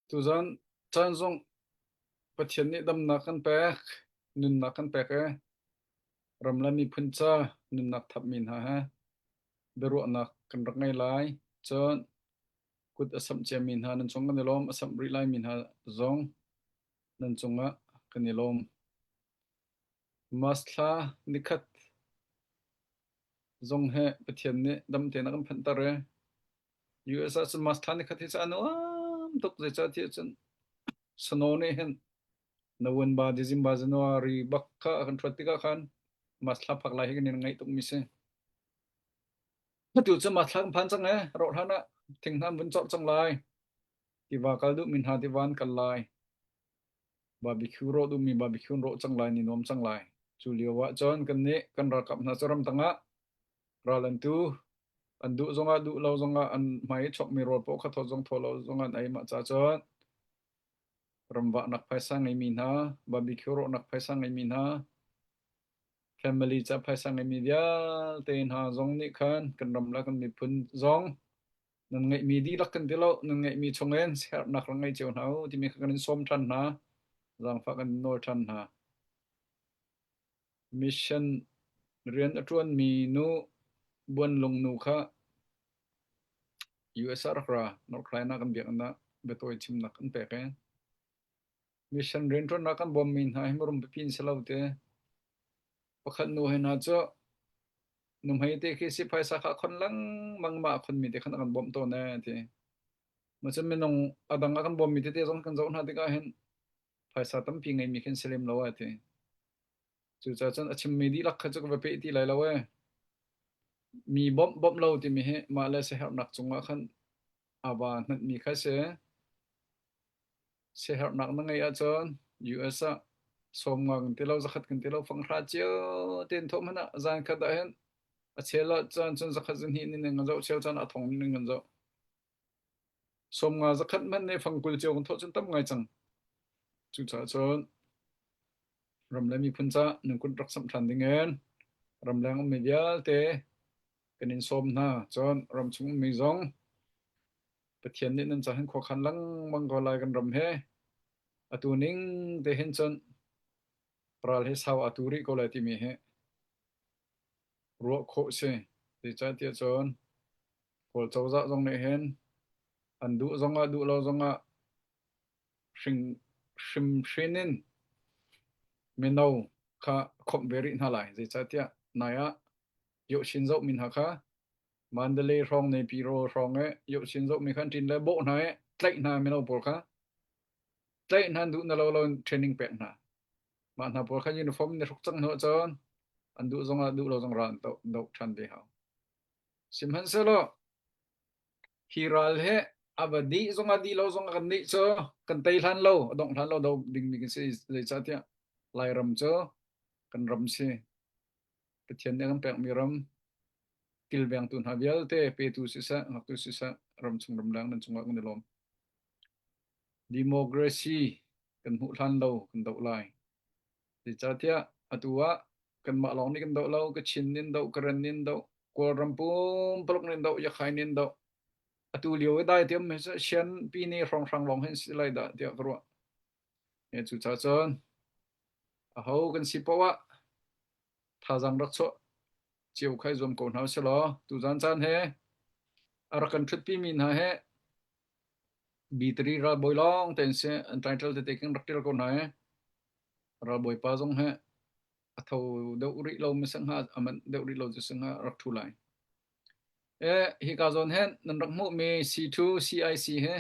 Tuzan caan zong Pathian nih damnak kan pek, nunnak kan pek i ram le miphun ca nunnak thapmi hna he biaruahnak kan rak ngei lai. Cun kut a samh ciami hna nan cung kan i lawm, a samh rih laimi hna zong nan cungah kan i lawm. Mas thla nikhat zong he Pathian nih dam tein a kan phanhter i US ah cun mas thla nikhat hi cu a nuam tuk zeicahtiah cun snow nih hin November, December, January bak kha a kan ṭhuat tikah khan mas thla phak lai hi kan in ngaih tukmi si. Atu cu mas thla kan phan cang ee, rawh hlan ah thing hna an vun corh cang lai. Tiva kal duhmi hna tiva an kal lai. Barbecue rawh duhmi barbecue an rawh cang lai, ni nuam cang lai. Cu lio ah cun kannih kan ralkap hna cu ramtang ah ral an tu. An duh zongah duh lo zongah an hmai i chokmi rawl paoh kha thawt zong thaw lo zongah an ei mah ca cun ramvahnak phaisa ngeimi hna, barbecue rawhnak phaisa ngeimi hna, family ca phaisa ngeimi vialte hna zong nih khan kan ram le kan miphun zong nan ngeihmi dihlak kan ti lo, nan ngeihmi chungin siaherhnak rak ngei cio hna u timi kha kan in sawm ṭhan hna. Zaangfah kan in nawl ṭhan hna. Mission rian a ṭuanmi nu Buanlung nu kha US ah rak ra. North Carolina kan biakinn ah biatawi chimnak an pek i mission rianṭuannak kan bawmmi hna hi mirum pipi an si lo ti. Pakhat nu he hna cu nuhmei te khi si phaisa kha a khon lengmang mah a khonmi te khan a kan bawmh tawn ee ti. Macun minung a dang a kan bawmmi tete zong kan zoh hna tikah hin phaisa tampi ngeimi khi an si lem lo ee ti. Cucaah cun a chimmi dihlak kha cu ka va peh ti lai lo ee. Mi bawmh bawmh lo timi hi mah le siaherhnak cungah khan a va hnatmi kha si. Siaherhnak na ngeih ahcun US ah 50 kan ti lo, 100 kan ti lo, fanghra cio tein thawh hmanh ah zan khat ah hin a chel ah caan cun zakhat zahnih ning in kan zoh, chel caan ah thong ning kan zoh. 50 zakhat hmanh nih fangkul cio kan thawh cun tam ngai cang. Cucaah cun ram le miphun ca nan kut rak samh ṭhan ding in ramleng ummi vialte kan in sawm hna. Cun ramchung ummi zong Pathian nih nan ca hin khuakhan lengmang ko lai kan ram he. Atu ning te hin cun ral hi sau atu rih ko lai timi hi ruah khawh si. Zeicahtiah cun Kawl cozah zong nih hin an duh zongah duh lo zongah hring hrimhrin in mino kha khawmh ve rih hna lai. Zeicahtiah nai ah Yohshin zohmi hna kha Mandalay hrawng Naypyidaw hrawng i Yohshin zohmi kha an ṭin le bawh hna i tlaih hna mino pawl kha tlaih hna an duh na lo lo in training pek hna. Mah hna pawl kha uniform in i hruk cang hnu ahcun an duh zongah duh lo zong ral an doh, doh ṭhan ve hau. Sihmanhsehlaw hi ral hi a va dih zongah dih lo zongah kan nih cu kan tei hlan lo a dongh hlan lo do dingmi kan si zeicahtiah Lairam cu kan ram si Pathian nih a kan pekmi ram kilvengtu hna vialte petu siseh ngaktu siseh ramchung ramleng nan cungah kan i lawm. Democracy kan hmuh hlan lo kan doh lai. Zeicahtiah atu ah kanmah lawng nih kan doh lo, Kachin nih an doh, Karen nih an doh, Kawlram pumpuluk nih an doh, Yakhai nih an doh. Atu lio i dai tiam hi Shan Pine hrawnghrang lawng hin si lai dah tiah ka ruah. E cucaah cun aho kan si poah ah thazaang rak chuah cio khai zuam ko hna usih law tuzaan caan he a rak kan ṭhutpimi hna he B3 ralbawi lawng tein si an title tete khin rak ṭial ko hna i ralbawipa zong he a tho deuh rih lo mi si hnga a manh deuh rih lo cu si hnga rak ṭhu lai. E hika zawn hen nan rak hmuhmi C2 CIC he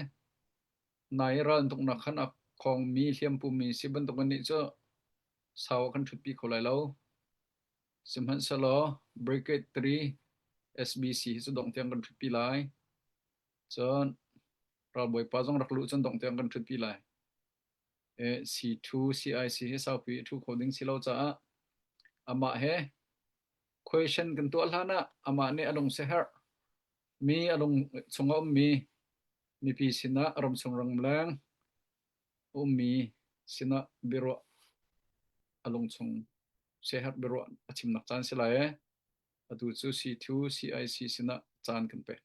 nai ral tuknak khan a khawngmi hliampumi si bantuk nih cu sau a kan ṭhutpi kho lai lo. Sihmanhsehlaw Brigade 3 SBC hi cu dongh tiang kan ṭhutpi lai. Cun ralbawipa zong rak luh cun dongh tiang kan ṭhutpi lai. C2 CIC hi saupi a ṭhu kho ding si lo caah amah he question kan tuah hlan ah amah nih a lung siaherh mi a lung chung a ummi mipi sinah ramchung ramleng ummi sinah biaruah a lungchung siaherh biaruah a chimnak caan si lai ee. Atu cu C2 CIC sinah caan kan pek.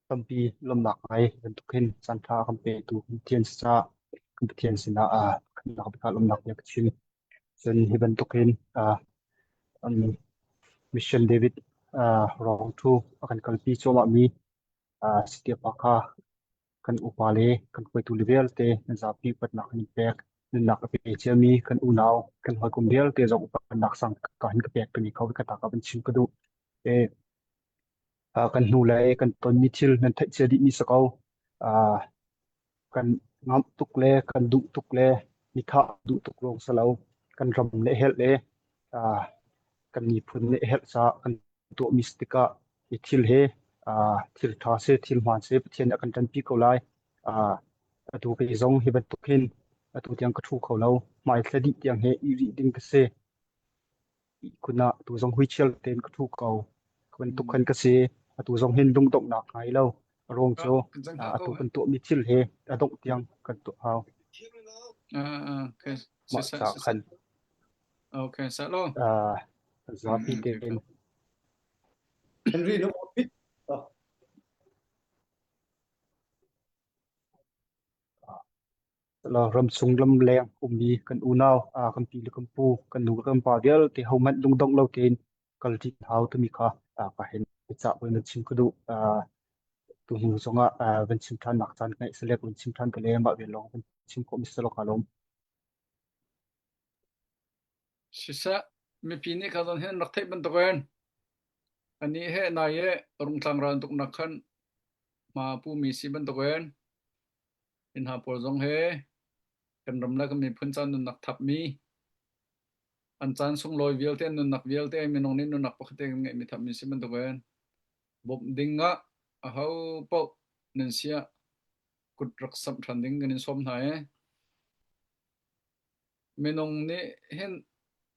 Tampi lawmhnak ngai bantuk hin caanṭha a kan petu kan Pathian caah kan Pathian sinah khamhnak bik ah lawmhnak bia ka chim. Cun hi bantuk hin Mission David rawng thu a kan kalpi cuahmahmi Sitiapa kha kan upa le kan hruaitu le vialte nan zapi upatnak an in pek. Nunnak a pe ciami kan unau, kan hawikom vialte zong upatnak sang ka hin ka pek timi kha ka ta ka van chim ka duh. Kan hnulei kan tonmi thil nan theih cia dihmi si ko. Kan ngamh tuk le kan duh tuk le mithah duh tuk ruang si lo. Kan ram le helh le kan miphun nih helh caah kan tuahmi si tikah hi thil hi thil ṭha si, thil hmaan si, Pathian nih a kan ṭanpi ko lai. Atu kei zong hi bantuk hin atu tiang ka ṭhu kho lo. Hmaithla dih tiang hi i rih ding ka si. Ihkhun ah atu zong huichial tein ka ṭhu ko. Ka bantuk khan ka si. Atu zong hin lungdonghnak ngai lo. A ruang cu atu kan tuahmi thil hi a dongh tiang kan tuah hau. Okay. Mah ca khan Okay, sa lo. Zapi tein. Henry na pit. Ramchung lamleng ummi kan unau, kan pi le kan pu, kan nu le kan pa vialte hohmanh lungdong lo tein kalṭi hau timi kha ka hin cah van chim ka duh. Tuhnu zongah van chim ṭhan nak caan ka ngeih salek van chim ṭhan ka le mah ve lawng van chim khawh mi si lo ka lawm. Siseh, mipi nih kha zon hin rak theih bantukin anih he nai i rungtlang ral tuknak khan hma pumi si bantukin hi hna pawl zong hi kan ram le kan miphun caan nunnak thapmi an caan sunglawi vialte an nunnak vialte minung nih nunnak pakhat te kan ngeihmi thapmi si bantukin bawmh ding ah aho paoh nan siah kut rak samh ṭhan ding kan in sawm hna i Minung nih hin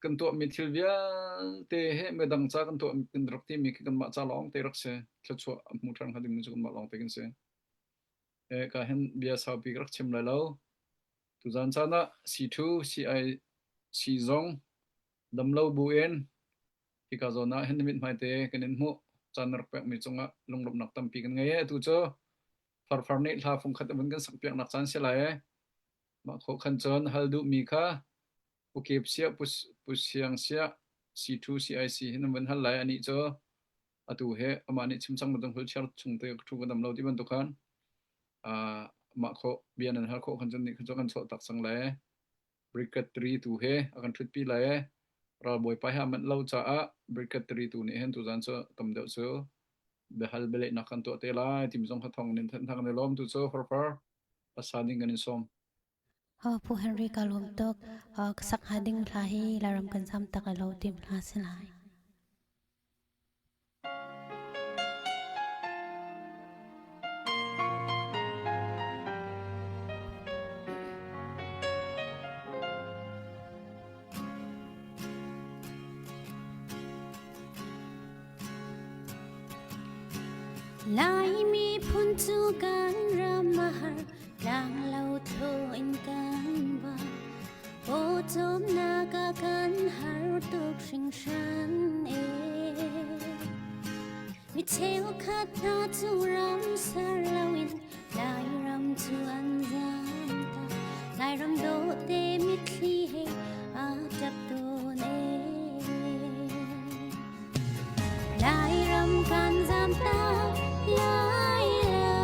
kan tuahmi thil vialte hi midang ca kan tuah kan rak timi khi kanmah ca lawng te rak si. Thluachuah a hmu ṭhan hnga dingmi cu kanmah lawng te kan si. Ka hin bia saupi ka rak chim lai lo. Tuzaan caan ah C2, CIC zong damlo buin hika zawn ah hin na mithmai te kan in hmuh. Caan na rak pekmi cungah lunglawmhnak tampi kan ngei. Atu cu farfar nih hla fungkhat a vun kan sakpiaknak caan si lai ee. Mah khawh khan cun hal duhmi kha Pu Kep siah, Pu Siang siah, C2 CIC hin an vun hal lai. Anih cu atu he amah nih chim cang bantuk hulchair chung te ka ṭhu ka dam lo ti bantuk khan mah khawh bia nan hal khawh khan cun nih khan cu kan chuah tak cang lai. Brigade tu he a kan ṭhutpi lai. Ralbawipa he a manh lo caah Brigade tu nih hin tuzan cu tam deuh cu biahal bialehnak kan tuah te lai timi zong kha thawng nin thanh thang ne lawm tu cu farfar pasa ding kan in sawm. Pu Henry ka lawm tuk. Ka sak hnga ding hla hi Lairam kan zam tak lo tim hla si lai. Lai miphun cu kan ram a har, tlanglo thlo in kan va. Pawcawmnak ah kan har tuk hringhran e. Mi cheukhat hna cu ram ser loin Lairam cu an zam ta. Lairam dawhte mitthli he aa ṭap tawn e. Lairam kan zam ta lai lo.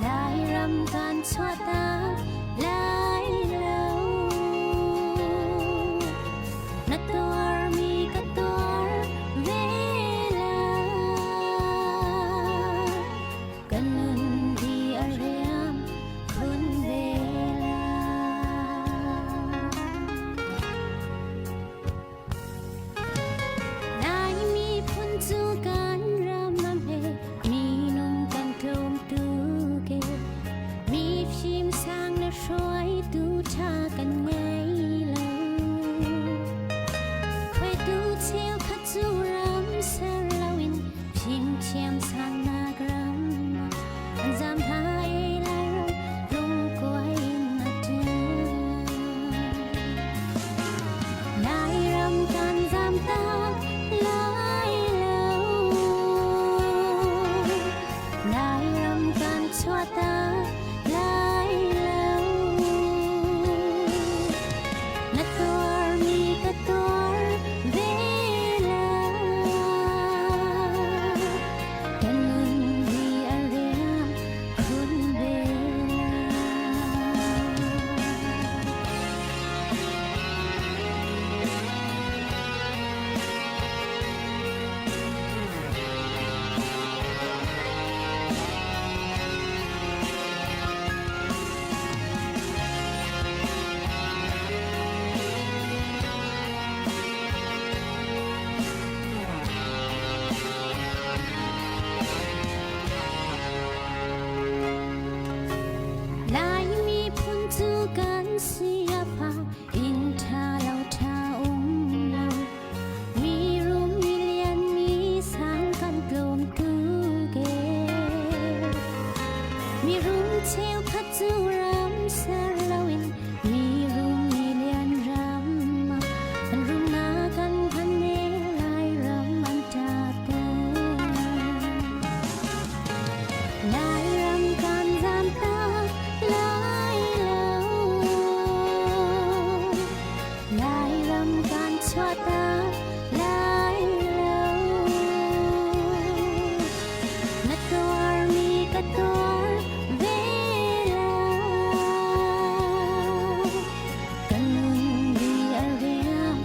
Lairam kan chuah ta lai lo. Na tuarmi ka tuar ve lai. Kan nun di a riam khun ve lai. Lai miphun cu kan ram a hme, minung kan tlawm tuk e. Mi fim sang le hruaitu ṭha kan ngei lo. Lairam kan chuahtak lai lo. Na tuarmi ka tuar ve lai. Ka nun di a riam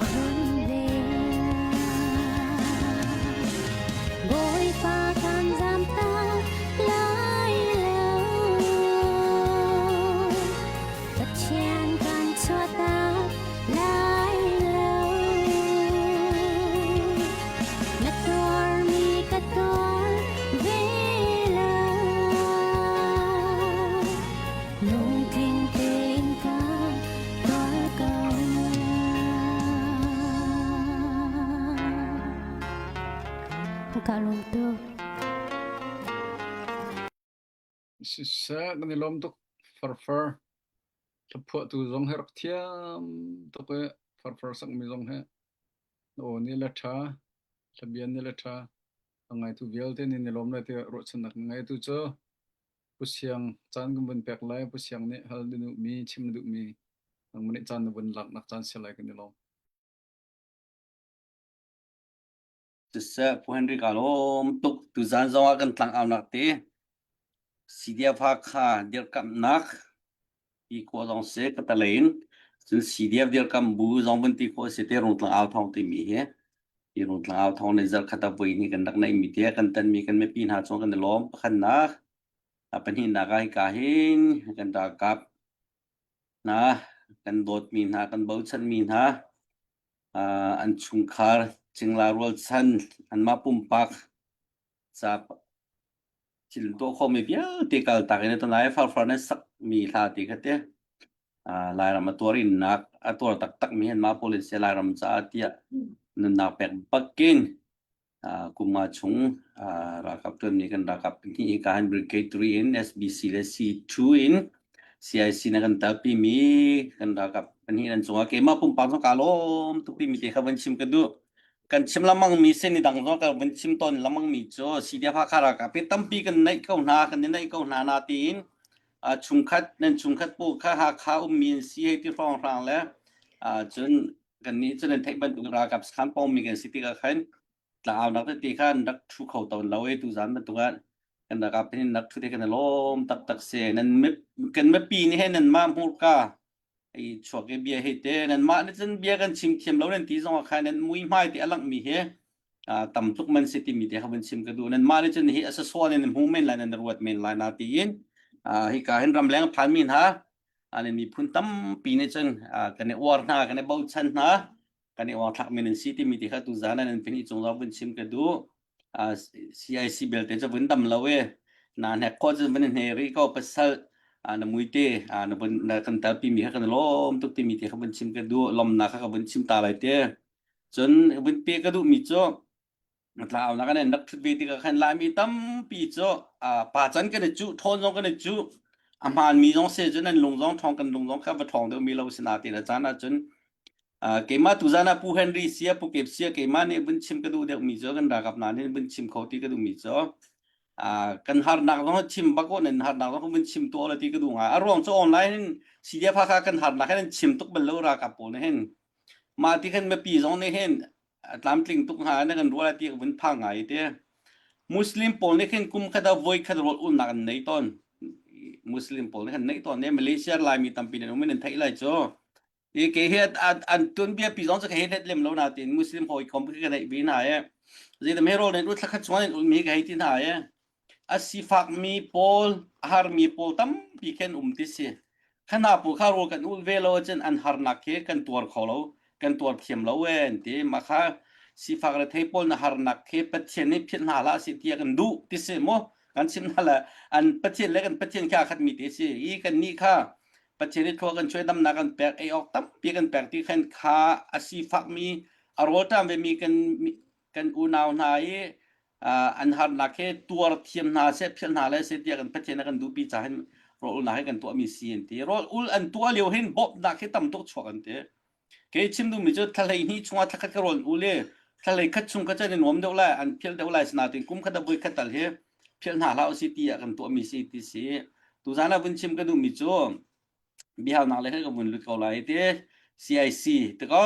khun ve lai. Bawipa kan zamtak lai lo. Pathian kan chuahtak lai lo. Na tuarmi ka tuar ve lai. Lungtling tein ka tuar ko lai. Ka lawm tuk. Siseh kan i lawm tuk farfar. Hlaphuahtu zong hi rak thiam tuk i farfar sakmi zong hi na aw nih le ṭha, hlabia nih le ṭha, a ngaitu vialte nih ni lawm lai tiah ruahchannak na ngei. Atu cu Pu Siang caan kan vun pek lai. Pu Siang nih hal na duhmi, chim na duhmi nangmah nih caan na vun laknak caan si lai kan i lawm. Siseh Pu Henry ka lawm tuk. Tuzaan zong ah kan tlangaunak te CDF Hakha dirkamhnak ti khawh zong si ka talein cun CDF dirkamh bu zong vun ti khawh si te Rungtlang au thawng timi hi hi Rungtlang au thawng nih zarkhat a voi ni kan rak neih mi te kan tanmi kan mipi hna cung kan i lawm pakhatnak a pahnihnak ah hika hin kan ralkap hna kan dawtmi hna kan bochanmi hna an chungkhar cingla rualchan anmah pumpak ca thil tuah khawhmi vialte kaltak in tunai farfar na sakmi hla ti kha te Lairam a tuar innak a tuar taktak mi anmah police Lairam caah tiah nunnak pek bakin kum nga chung ralkap ṭuanmi kan ralkap pahnih ka han Brigade 3 in SBC le C2 in CIC na kan telpi mi kan ralkap pahnih nan cungah keimah pumpak zong kaa lawm tuk timi te kha van chim ka duh. Kan chim lengmang mi sin ni dang zong ka van chim tawn lengmang mi cu CDF Hakha ralkap hi tampi kan neih ko hna kan i neih ko hna na tiin chungkhat nan chungkhat pawl kha Hakha ummi an si hei ti hrawnghrang le cun kannih cu nan theih bantuk ralkap sakhan pawngmi kan si tikah khan tlangaunak tete kha an rak ṭhu kho tawn lo i tuzaan bantuk ah kan ralkap hin rak ṭhu te kan i lawm taktak si. Nan kan mipi nih hin nanmah hmurka i chuak i bia hi te nanmah nih cun bia kan chim thiam lo nan ti zong ah khan nan muihmai te a langhmi hi tam tuk man si timi te kha vun chim ka duh. Nanmah nih cun hi a sasuan in hmu men lai nan ruat men lai na tiin hika hin ramleng phanmi hna an miphun tampi nih cun kan i uar hna kan i bochan hna kan i uangthlak men an si timi ti kha tuzan an pin i cung zong vun chim ka duh CIC belte cu vun dam lo e na hnek kho cun vun hne ri ko pasal na muite na vun na kan talpi mi kha kan lawm tuk timi ti kha vun chim ka duh lomnak kha ka vun chim ta lai te cun vun pe ka duh mi cu Tlau nak an rak ṭhut ve tikah khan Laimi tampi cu pa can kan i cuh, ṭhawn zong kan i cuh. A hmaanmi zong si cun an lung zong ṭhawng kan lung zong kha va ṭhawng deuhmi lo si natin a caan ahcun keimah tuzaan ah Pu Henry sia Pu Kep sia keimah nih vun chim ka duh deuhmi cu kan ralkap hna nih vun chim kho ti ka duhmi cu kan harnak zong chim bak aw nan harnak zong vun chim tuah la ti ka duh ngai. A ruang cu online in CDF Hakha kan harnak hin an chim tuk bal lo ralkap pawl nih hin. Mah ti khan mipi zong nih hin a tlamtling tuk hnga na kan ruah ti ka vun phang ngai te. Muslim pawl nih khin kum khat ah voi khat rawl ulnak an nei tawn. Muslim pawl nih khan nei tawn ne Malaysia Laimi tampi nan um in an theih lai cu. I ke hi an tun bia pi zong cu ka hei let lem lo na tin Muslim hawi kom ka neih bi hna e. Zeitam he rawl nen u thla khat chung an ulmi ka hei ti hna e. A sifakmi pawl, a harmi pawl tampi khin um ti si. Khana pawl kha rawl kan ul ve lo ahcun an harnak khi kan tuar kho lo, kan tuar thiam lo e an ti. Mah kha sifak rethei pawl na harnak khi Pathian nih philh hna hlah seh tiah kan duh ti si mu. Kan chim hna le an Pathian le kan Pathian khi aa khatmi te si. I kan nih kha Pathian nih thlua kan chuai damnak kan pek, ei awk tampi kan pek ti khan kha a sifakmi a rawlṭam vemi kan kan unau hna i an harnak he tuar thiam hna seh philh hna le seh tiah kan Pathian a kan duhpi ca hin rawl ulnak hi kan tuahmi si an ti rawl ul an tuah lio hin bawmhnak hi tam tuk chuak an ti kei chim duhmi cu thla 12 chungah thla khat ka rawl ul i thla 11 chung ka chan in nuam deuh lai an philh deuh lai sinatin kum khat a voi khat tal hi philh hna hlah usih ti ah kan tuahmi si ti si tuzan ah vun chim ka duhmi cu biahalnak le ka vun lut ko lai ti CIC ti ko.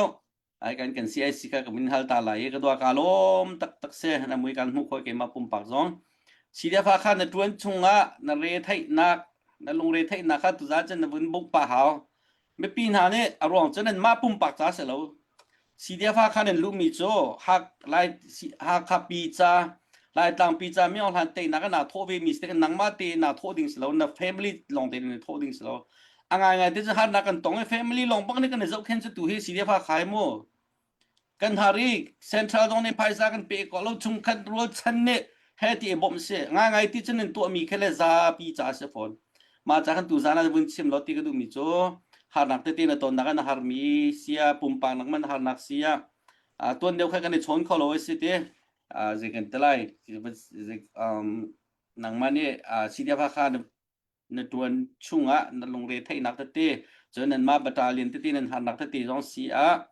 Ai kan kan CIC kha ka min hal ta lai i ka dua ka lawm taktak se na mui kan hmuh khoi keimah pumpak zong. CDF kha na tuan chungah na re theihnak na lungre theihnak kha tuza cun na vun buk pa hau. Mipi hna nih a ruang cu nan mah pumpak ca si lo. CDF kha nan luhmi cu Hak Lai Hakha pi ca Laitlang pi ca myo hlan teinak na thawh ve mi si nangmah te na thawh ding si lo na family lawng te na thawh ding si lo. A ngai ngai te cu harnak kan tong i family lawng bak nih kan i zohkhenh cu tu hi CDF Hakha hi mu. Kan har i central zong nih phaisa kan pe ko lo chungkhat rualchan nih he ti i bawmh si. Ngai ngai ti cun in tuahmi khe le zapi ca a si fawn. Mah ca khan tuzaan ah vun chim law ti ka duhmi cu harnak tete na tonnak ah na harmi sia pumpak nak man harnak sia tuan deuh kha kan i chawn kho lo a si ti zei kan ti lai nangmah nih CDF Hakha na ṭuan chungah na lungre theihnak tete cun nanmah battalion tete nan harnak tete zong si ah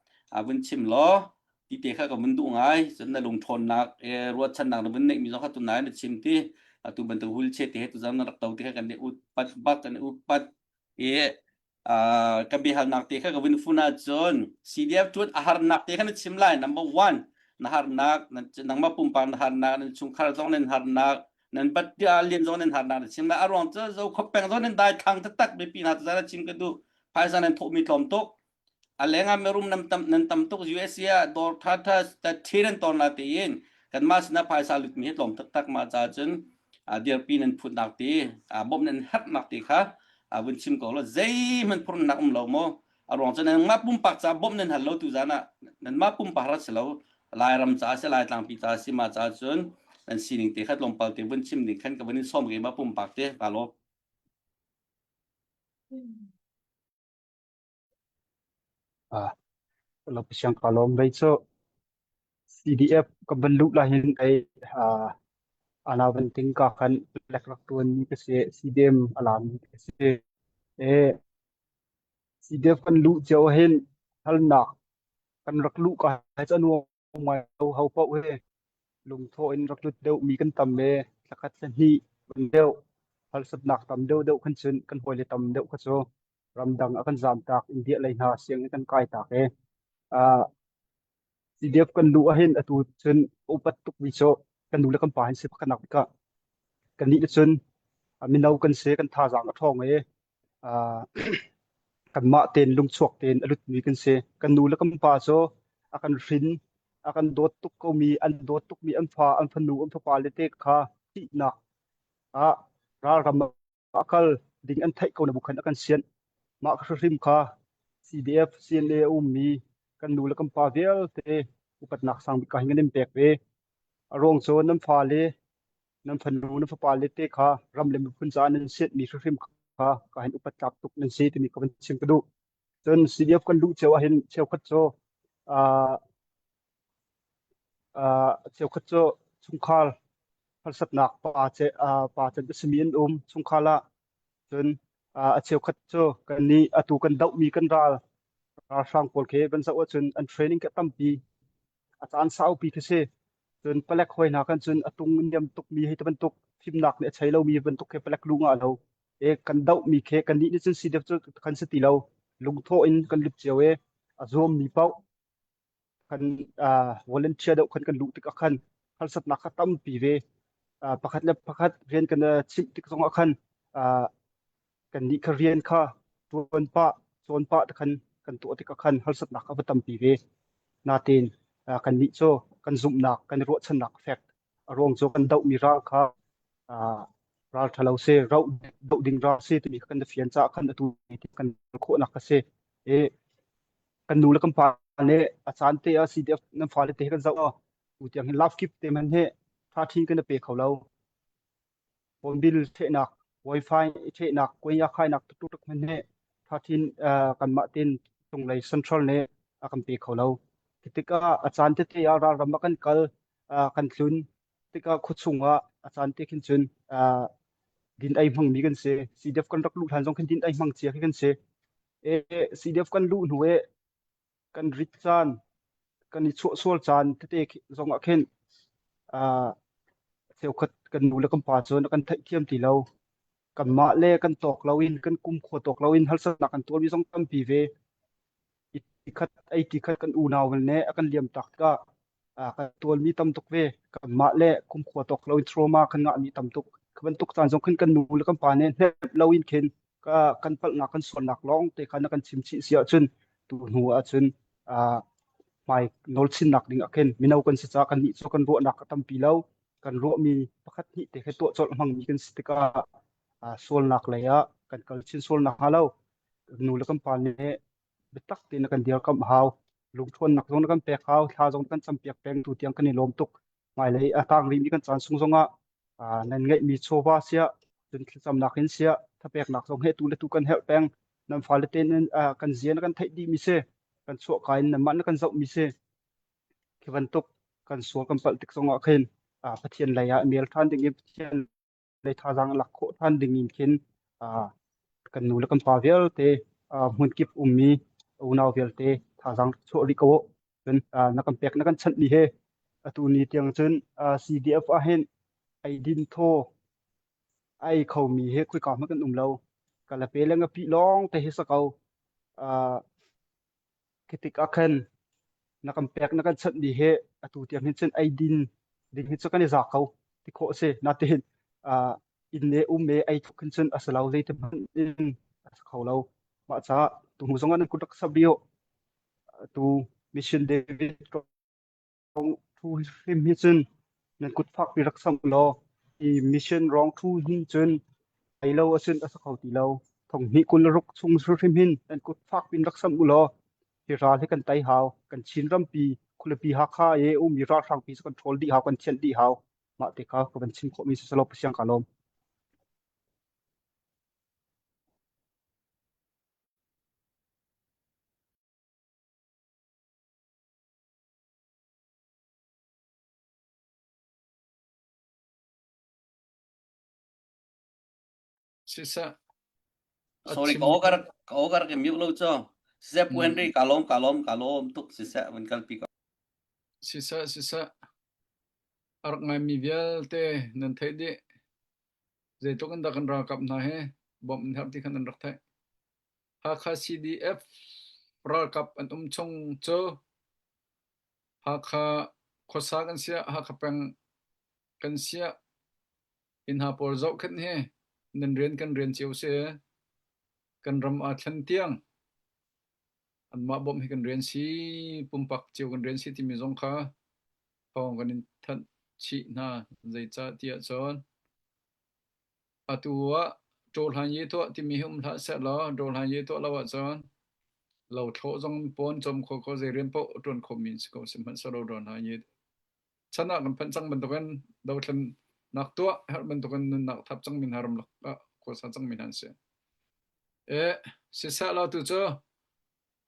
vun chim law ti te kha ka vun duh ngai cun na lungṭhawnnak ruahchannak na vun neihmi zong kha tunai na chim ti atu bantuk hulche te he tuzang na rak to ti kha kan i upat bak kan i upat i ka biahalnak te kha ka vun fun ahcun CDF ṭuan a harnak te kha na chim lai number one na harnak nangmah pumpak na harnak nan chungkhar zong nan harnak nan battia lian zong nan harnak na chim lai a ruang cu zo khop peng zong nan dai thlang taktak biapi hna tuzan na chim ka duh phaisa nan thawhmi tlawm tuk a lengah mirum nan tam nan tam tuk USA ah dawr tha tha thi nan ton la tiin kanmah sinah phaisa lutmi hi tlawm taktak mah ca cun dirpi nan phutnak ti bawmh nan herhnak ti kha vun chim ko lo zeihmanh phurnak um lo maw a ruang cu nangmah pumpak ca bawmh nan hal lo tu zan ah nanmah pumpak rat si lo Lairam ca si Laitlang pi ca si ma ca cun nan sining te kha tlawmpal te vun chim ding khan ka vun in sawm ke ma pumpak te ka lawm. Ah, lo siang ka lawm vei cu CDF ka van luh la hin ei ah ana van ting ka khan lek rak tuan mi ka si CDM alam mi ka si e CDF kan luh cio hin halnak kan rak luh ka hai cu anuam ngai lo ho paoh he lungthawh in rak lut deuh mi kan tam e thlakhat thla hnih kan deuh harsatnak tam deuh deuh khan cun kan hawile tam deuh kha cu ramdang a kan zamtak India lei hna sianginn kan kai tak e uh, CDF kan luh ahhin atu cun upat tuk mi cu kan nu le kan pa hin si pakhatnak bikah kan nih cun mino kan si kan thazaang a ṭhawng i uh, kanmah tein lungchuak tein a lutmi kan si kan nu le kan pa cu a kan hrin a kan dawt tuk komi an dawt tukmi an fa an fanu an fapa le te kha thihnak ah ralram a kal ding an theih ko na bu khan a kan sianh. Mah ka hrim kha CDF, CNA a ummi kan nu le kan pa vialte upatnak sang bik ka hin kan in pek ve. A ruang cu nan fale, nan fanu, nan fapa le te kha ram le miphun caah nan sianhmi hrimhrim kha ka hin upat tlak tuk nan si timi ka van chim ka duh. Cun CDF kan luh cio ahhin cheukhat cu uh, uh, cheukhat cu chungkhar harsatnak pa ce pa chan a simi an um chungkhar ah cun a cheukhat cu kan nih atu kan dohmi kan ral ralhrang pawl khi van zoh ahcun an training khi a tampi a caan saupi khi si cun palek hoi hna kan cun a tung niam tukmi hei ti bantuk fimnak nih a chei lomi bantuk khi palek lu ngah lo e kan dohmi khi kan nih nih cun si deuh cu kan si ti lo lungthawh in kan lut cio e a zuammi paoh kan volunteer deuh khan kan luh tikah khan harsatnak kha tampi ve. Pakhat le pakhat rian kan chimh tik zongah khan kan nih kha rian kha ṭuan pah cawn pah te khan kan tuah tikah khan harsatnak a va tampi ve. Nain kan nih cu kan zumhnak kan i ruahchannak fek a ruang cu kan dohmi ral kha ral ṭhalo si roh doh ding ral si timi kha kan i fian caah khan atu kan khawhnak kha si. I kan nu le kan pa nih a caan te ah CDF nan fale te kan zoh tu tiang hin love gift te man hi tha thin kan pe kho lo phone bill thehnak wifi thehnak kunya khainak tuk tuk man hi tha thin kanmah tin tunglei central nih a kan pe kho lo tikah a caan tete ah ralram ah kan kal kan tlun tikah khuachung ah a caan te khin cun din ei hmangmi kan si CDF kan rak luh hlan zong khin din ei hmang cia khi kan si E CDF kan luh hnu i kan rit caan, kan i chuahsual caan tete zong ah khin uh, cheukhat kan nu le kan pa cun kan theihthiam ti lo. Kanmah le kan tawk lo in, kan kum khua tawk lo in harsatnak kan tuarmi zong tampi ve. khat ei ti khat kan unau ne a kan liam tak tikah kan tualmi tam tuk ve. Kanmah le kumkhua tawk lo in trauma kan ngahmi tam tuk. Kha bantuk caan zong khin kan nu le kan pa nih hnep lo in khin ka kan palhnak kan sualnak lawng te kha na kan chim chih si ahcun tu hnu ahcun hmai nawl chinnak ding ah khin mino kan si caah kannih cu kan ruahnak a tampi lo. Kan ruahmi pakhat hnih te khi tuah colh hmangmi kan si tikah sualnak lei ah kan kal chin sualnak hnga lo. Nu le kan pa nih biatak tein na kan dirkamh hau. Lungṭhawnnak zong na kan pek hau. Thla zong na kan campiak peng. Tu tiang kan i lawm tuk. Hmailei a tang rihmi kan caan sung zongah nan ngeihmi chawva siah, cun thlacamnak in siah, thapeknak zong he tu le tu kan herh peng. Nan fale te nan kan zia na kan theih dihmi si. Kan chuahka in nanmah na kan zohmi si. Khi bantuk kan sual kan palh tik zongah khin Pathian lei ah mel ṭhan ding in Pathian lei thazaang lak khawh ṭhan ding in khin kan nu le kan pa vialte hmunkip ummi unau vialte thazaang chuah rih ko u. Cun na kan pek na kan chanh ni he atu ni tiang cun CDF ah hin eidin thaw ai khomi he khoika hmanh kan um lo. Kalape le ngapih lawng te hi sa ko. Khi tik ah khan na kan pek na kan chanh mi he atu tiang hin cun eidin ding hi cu kan i za ko ti khawh a si. Natin uh, inn le um le ei thuk hin cun a si lo zeiti hmanh in a si kho lo. Mah caah tu hnu zong ah nan kut rak sap rih Tu Mission David kong thu hrim hi cun nan kut fakpi rak samh law hi mission rong thu hin cun ei lo ahcun a si kho ti lo. Thong hnih 26 chung hrim hin nan kut fakpi in rak samh u law hi ral hi kan tei hau. Kan Chin rampi khualipi Hakha i ummi ralhrangpi cu kan ṭhawl dih hau, kan thianh dih hau. Mah te kha ka van chim khawhmi si selaw Pasiang ka lawm. Siseh a Sorry, chim ka ogar ka ogar ke mute lo cho. Siseh Pu Henry mm, ka lom ka lom ka lom tuk siseh van kalpi ko. siseh siseh a rak ngaimi vialte nan theih dih zeitluk in dah kan ralkap hna he bawmh an herh ti khan nan rak theih. Hakha CDF ralkap an um chung cu Hakha khuasa kan siah, Hakha peng kan siah, inn hna pawl zohkhenh hi nan rian kan rian cio si. Kan ram aa thlen tiang anmah bawmh hi kan rian si, pumpak cio kan rian si timi zong kha thawng kan in thanh chih hna. Zeicah tiah cun atu ah ṭawhlan ye tuah timi hi um hlah sehlaw ṭawhlan ye tuah lo ahcun lothlawh zong pawn cawm kho ko zei rian paoh ṭuan khomi si ko sihmanhsehlaw ṭawhlan ye chan ah kan phanh cang bantukin dothlennak tuah herh bantukin nunnak thap cangmi hna ramlak ah khuasa cangmi hna an si. E siseh lo tu cu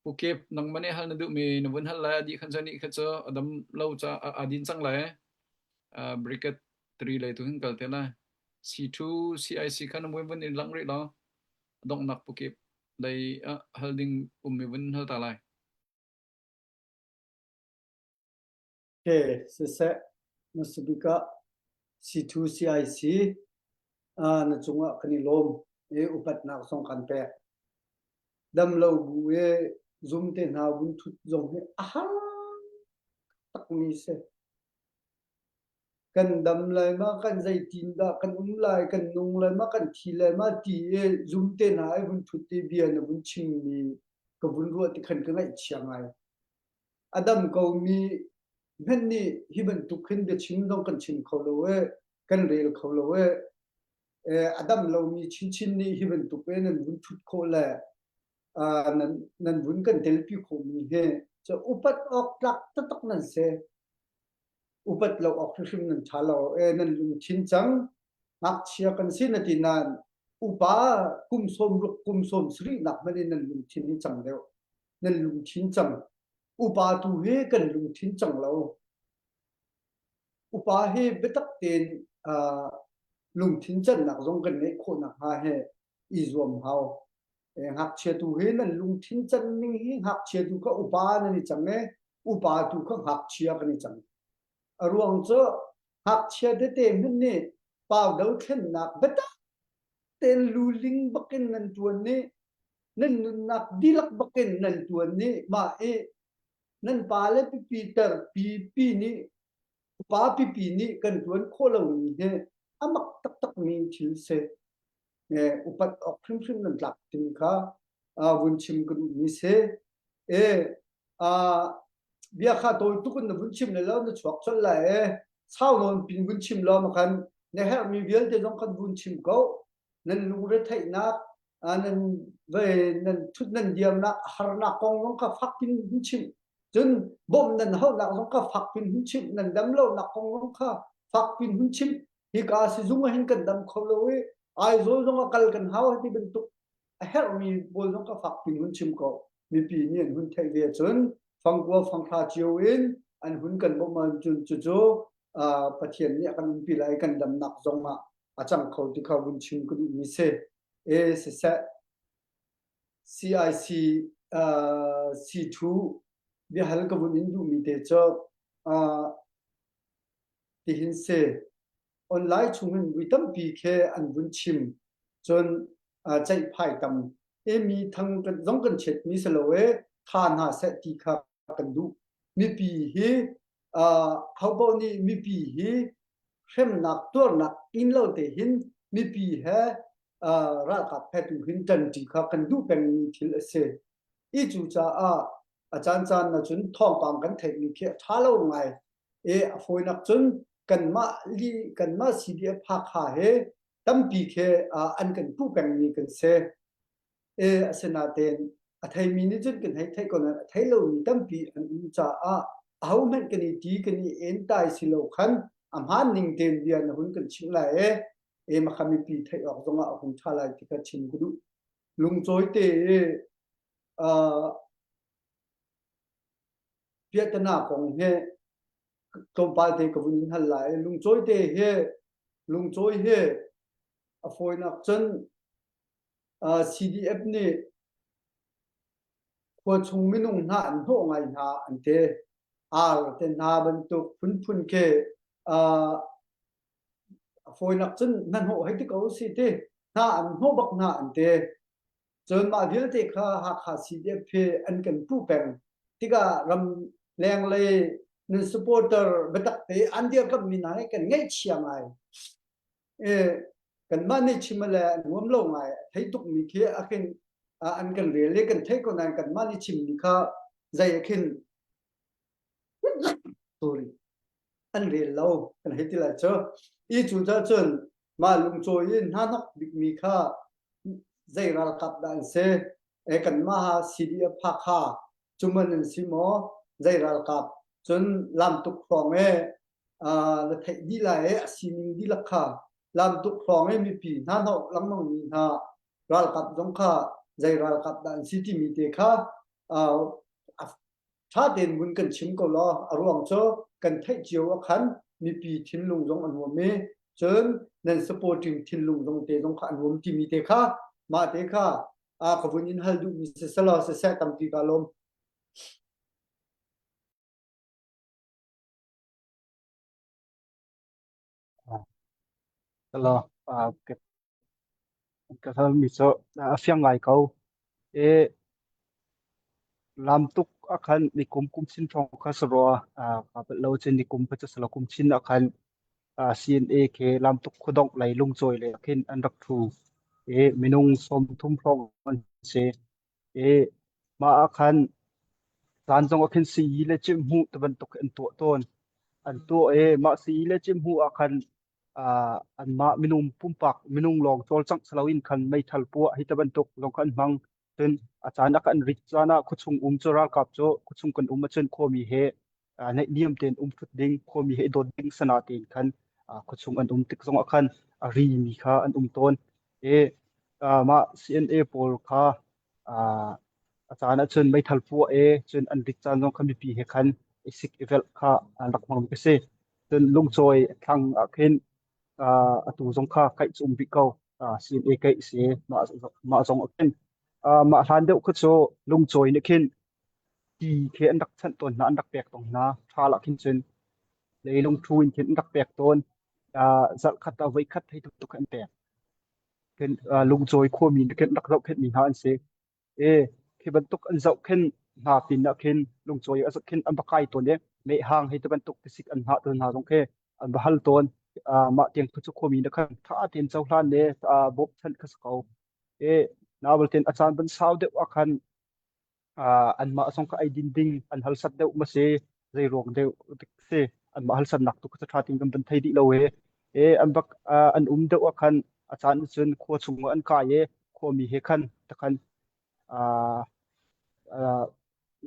Pukip nangmah nih hal na duhmi na vun hal lai a dih khan cu nih kha cu a dam lo ca a din cang lai. Uh, briquette 3 lei tu hin kal te lai. C2 CIC kha na vun vun in lang rih lo. Donghnak pukip lei ah hal ding ummi vun hal ta lai. Okay, siseh na sibik ah C2 CIC uh, na cungah kan i lawm i upatnak zong kan pek. Dam lo bu i zum te hna vun thut zong hi a har takmi si. Kan dam lai ma, kan zeitin dah kan um lai, kan nung lai ma, kan thi lai ma ti i zum te hna i vun thut i bia na vun chimmi ka vun ruah ti khan ka ngaihchia ngai. A dam komi hmanh nih hi bantuk hin biachim zong kan chim kho lo i kan rel kho lo i a dam lomi chinchin nih hi bantuk in nan vun ṭhut khawh le nan nan vun kan telpi khawhmi hi cu upat awk tlak taktak nan si. Upat lo awk hrimhrim nan ṭha lo. E nan lungthin cang ngakchia kan si na ti nain upa kum 60 kum 70 nak hmanh in nan lungthin hi cang deuh. Nan lungthin cang. Upa tu hi kan lungthin cang lo. Upa hi biatak tein uh, lungthin cannak zong kan ngeih khawh nakhnga he i zuam hau. E, ngakchia tu hi nan lungthin can ning hi ngakchia tu kha upa nan i cang e, upa tu kha ngakchia kan i cang. A ruang cu ngakchia tete hmanh nih pau dothlennak biatak tein luling bakin nan tuan nih. Nan nunnak dihlak bakin nan tuan nih mah i nan pa le pipi ter pipi nih upa pipi nih kan tuan khawh lomi hi a mak taktakmi thil si. Upat awk hrimhrim nan tlak timi kha vun chim ka duhmi si. E bia kha tawi tuk in na vun chim le lo na chuak colh lai e. Sau nawn pin vun chim law ma khan na herhmi vialte zong khan vun chim ko. Nan lungretheihnak nan nan thut nan diamnak harnak kong zong kha fak pin hun chim. Cun bawmh nan hauhnak zong kha fak pin hun chim. Nan dam lonak kong zong kha fak pin hun chim. Hika sizung ah hin kan dam kho lo i Aizawl zong ah kal kan hau ti bantuk a herhmi pawl zong kha fak pin hun chim ko. Mipi nih an hun theih ve cun fangkua fanghra cio in an hun kan bawmh ahcun cucu Pathian nih a kan umpi lai kan damnak zong ah a cang kho ti kha vun chim ka duhmi si. E siseh CIC C2 biahal ka vun in duhmi te cu tihin si. Online chungin vui tampi khi an vun chim. Cun ceihphai tam e mi thang zong kan chiatmi si lo e tha hna seh ti kha kan duh. Mipi hi hopaoh nih mipi hi hremnak tuarnak in lo te hin mipi he ralkap he tu hin ṭanṭi kha kan duh pengmi thil a si. I cu caah a caancaan na cun thawngpang kan theihmi khi a ṭha lo ngai. E a fawinak cun kanmah li kanmah CDF Hakha he tampi khi an kan puh pengmi kan si. E asinain a theimi nih cun kan hei theih ko nain a thei lomi tampi an um caah ahohmanh kan i ti kan i entai si lo khan a hmaan ning tein bia na hun kan chimh lai e e makha mipi theih awk zongah a hung ṭha lai ti kha chim ka duh. Lungcawi te i piahtana kong hi tlawmpal te ka vun in hal lai. Lungcawi te hi lungcawi hi a fawinak cun CDF nih khua chung minung hna an hnawh ngai hna an ti. Ar te hna bantuk phunphun khi a fawinak cun hnahnawh hei ti ko si ti hna an hnawh bak hna an ti. Cun mah vialte kha Hakha CDF hi an kan puh peng. Tikah ram lenglei nan supporter biatak te an dirkamhmi hna hi kan ngaihchia ngai. E, kanmah nih chim le nuam lo ngai a thei tukmi khi a khin an kan rel i kan theih ko nain kanmah nih chimmi kha zei a khin sorry an rel lo kan hei ti lai cu i cu cun mah lungcawi in hna hnok bikmi kha zei ralkap dah an si e kanmah ha CDF Hakha cuman an si maw zei ralkap cun lamtuk hrawng e na theih dih lai e a sining dihlak kha lamtuk hrawng e mipi hna hnok lengmang mi hna ralkap zong kha zei ralkap dah an si timi te kha ṭha tein vun kan chim ko law a ruang cu kan theih cio ah khan mipi thinlung zong a nuam i cun nan supporting thinlung zong te zong kha a nuam timi te kha mah te kha a ka vun in hal duhmi siselaw siseh tampi ka lawm. Hello, ka halmi cu a fiang ngai ko. E lamtuk ah khan nikum kum chin hrawng kha si rua. Ka palh lo cun nikum kha cu si lo kum chin ah khan CNA khi lamtuk khuadongh lei lungcawi lei ah khin an rak ṭhu i minung 30 hrawng an si. I mah ah khan caan zong ah khin sii le cihhmuh ti bantuk an tuah tawn. An tuah i mah sii le cihhmuh ah khan anmah minung pumpak minung lawng cawlcangh si loin khan meithal puah hi ti bantuk zong kha an hmang. Cun a caan ah kan rit caan ah khuachung um cu ralkap cu khuachung kan um ahcun khuami he naihniam tein um thut ding, khuami he i dawt ding sana tein khan khuachung an um tik zongah khan a rimi kha an um tawn. I mah CNA pawl kha a caan ahcun meithal puah e cun an rit caan zong kha mipi he khan i sik i velh kha an rak hmangmi a si. Cun lungcawi thlang ah khin atu zong kha kaih cu um rih ko. CNA kaih si mah mah zong ah khin mah hlan deuh kha cu lungcawi nih khin ti khi an rak chanh tawn hna an rak pek tawn hna ṭhal ah khin cun leilung ṭhu in khin an rak pek tawn zarh khat ah voi khat hei tuk an pek. Khin lungcawi khuami nih khin rak zohkhenhmi hna an si. E khi bantuk an zoh khin hna pin ah khin lungcawi a zoh khin an va kai tawn i mehhang hei ti bantuk tisik an hah tawn hna zong khi an va hal tawn. Mah tiang khu cu khuami na khan tha tein cohlan le bawmhchanh kha si ko. E nabalten a caan ban sau deuh ah khan anmah zong kha eidin ding an halsat deuh ma si zei ruang deuh dik si anmah halsatnak tu kha ṭha tein kan van thei dih lo e e an bak an um deuh ah khan a caan cun khua chung ah an kai e khuami he khan takhan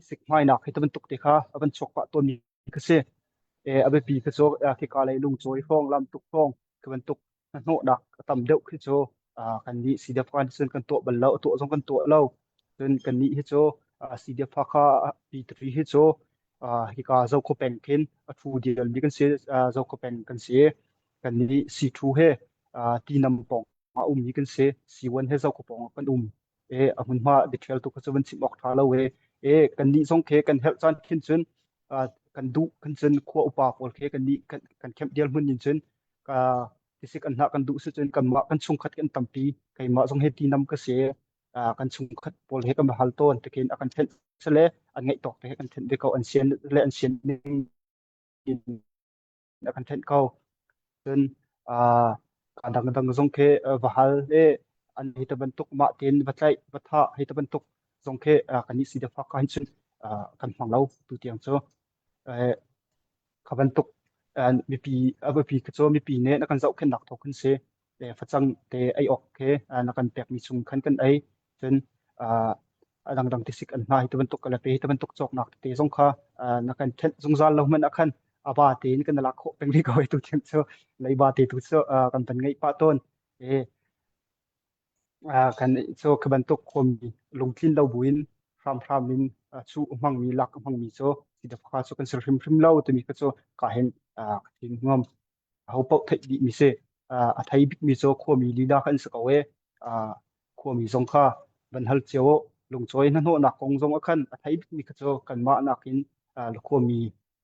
sikhmainak he bantuk te kha a van chuak pah tawn mi kha si e a biapi kha cu khika lei lungcawi hrawng lam tuk hrawng khi bantuk hnahnawhnak a tam deuh khi cu kannih CDF kan cun kan tuah bal lo, a tuah zong kan tuah lo. Cun kannih hi cu CDF Hakha P3 hi cu hika Zokhua peng khin a thu dialmi kan si, Zokhua peng kan si. Kannih C2 he Tinam pawng ah ummi kan si. C1 he Zokhua pawng ah kan um. E a hmunhma biaṭhial tu kha cu van chim awk ṭha lo e. E kannih zong khi kan herh caan khin cun kan duh kan cun khua upa pawl khi kannih kan kan kemh dial hmun in cun ka tisik an hnah kan duh si cun kanmah kan chungkhat kan tampi keimah zong he tinam ka si kan chungkhat pawl he kan hal tawn tikin a kan thenh sale an ngeih tawk te he kan thenh ve ko an sian le an sian ning in a kan thenh ko cun ka dang dang zong khi va hal e an hi ta bantuk mah tein va tlaih va thah hi ta bantuk zong khi kan nih si da fak hin cun kan hmang lo tu tiang cu Kha bantuk mipi a biapi kha cu mipi nih na kan zohkhenhnak thawk khan si. Facang te ei awk khi na kan pekmi chung khan kan ei. Cun a dangdang tisik an hna hi ti bantuk le pe hi ti bantuk cawknak tete zong kha na kan thenh zungzal lo hmanh ah khan a ba tein kan lak khawh peng rih ko tu tiang cu leiba te tu cu kan van ngeih pah tawn. Kan cu khi bantuk khuami lungtlin lo buin hramhram in cu a hmangmi lak a hmangmi cu Sidafka cu kan si hrimhrim lo timi kha cu ka hin ka thin ngam. Aho paoh theih dihmi si. A thei bikmi cu khuami lila kha an si ko e. Khuami zong kha van hal cio u. Lungcawi hnahnawhnak kong zong ah khan a thei bikmi kha cu kanmah nakin khuami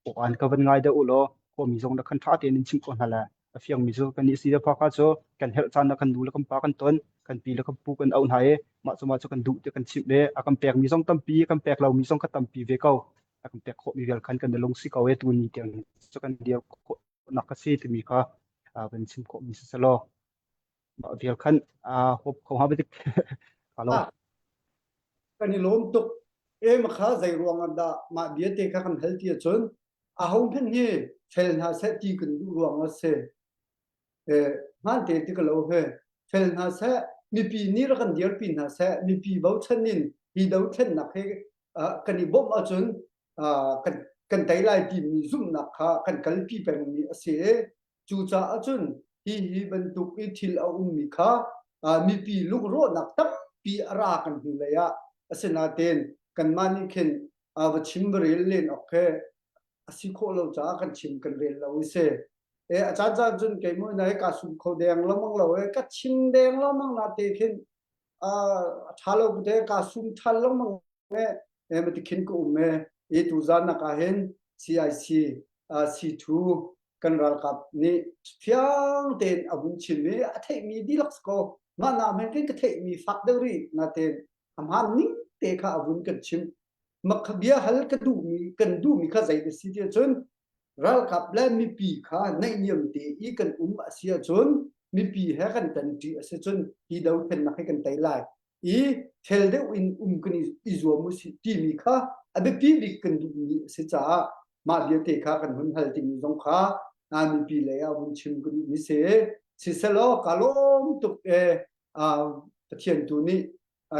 Awaan ka van ngai deuh u law khuami zong na khan ṭha tein in chimh ko hna le a fiangmi cu kan nih si le fa kha cu kan herh caan ah kan nu le kan pa kan ton kan pi le kan pu kan auh hna i mah cu mah cu kan duh ti kan chimh le a kan pekmi zong tampi kan pek lomi zong kha tampi ve ko a kan pek khawhmi vial khan kan i lungsi ko i tu ni tiang cu kan dir khawhnak a si timi kha kan chim khawhmi si selaw mah vial khan hop kho ha bitik ka lo Kan i lawm tuk. E ma kha zei ruang ah dah mah bia te kha kan hal ti ahcun aho hmanh hi fel hna seh ti kan duh ruang ah si. E, hmaan te ti ka lo he. Fel hna seh, mipi nih rak kan dirpi hna seh, mipi bochan in hi dothlennak hi uh, kan i bawmh ahcun uh, kan kan tei lai timi zumhnak kha kan kalpi pengmi a si i Cucaah cun hi hi bantuk i thil a ummi kha mipi lungrawhnak tampi a ra kan hnulei ah asinain kanmah nih khin va chim va rel len awk khi a si khawh lo caah kan chim kan rel lo i si. E a caan caan cun keimah na ka sum kho deng lengmang lo e ka chim deng lengmang na te khin a ṭha lo te ka sum ṭhan lengmang e e ma ti khin ka um e e tu zan nak ah hin CIC C2 kan ralkap nih fiang tein a vun chim i a theihmi dihlak si ko mah na hmanh khin ka theihmi fak deuh rih natein a hmaan ning te kha a vun kan chim mak bia hal ka duhmi kan duhmi kha zei si ti cun ralkap le mipi kha naihniam te i kan um a si ahcun mipi he kan tanṭi a si cun hi dothlennak hi kan tei lai i fel deuh in um kan i zuam u sih timi kha a biapi bik kan duhmi a si caah mah vialte kha kan hun hal timi zong kha mipi lei ah vun chim ka duhmi si. Siselaw ka lawm tuk e Pathian tu nih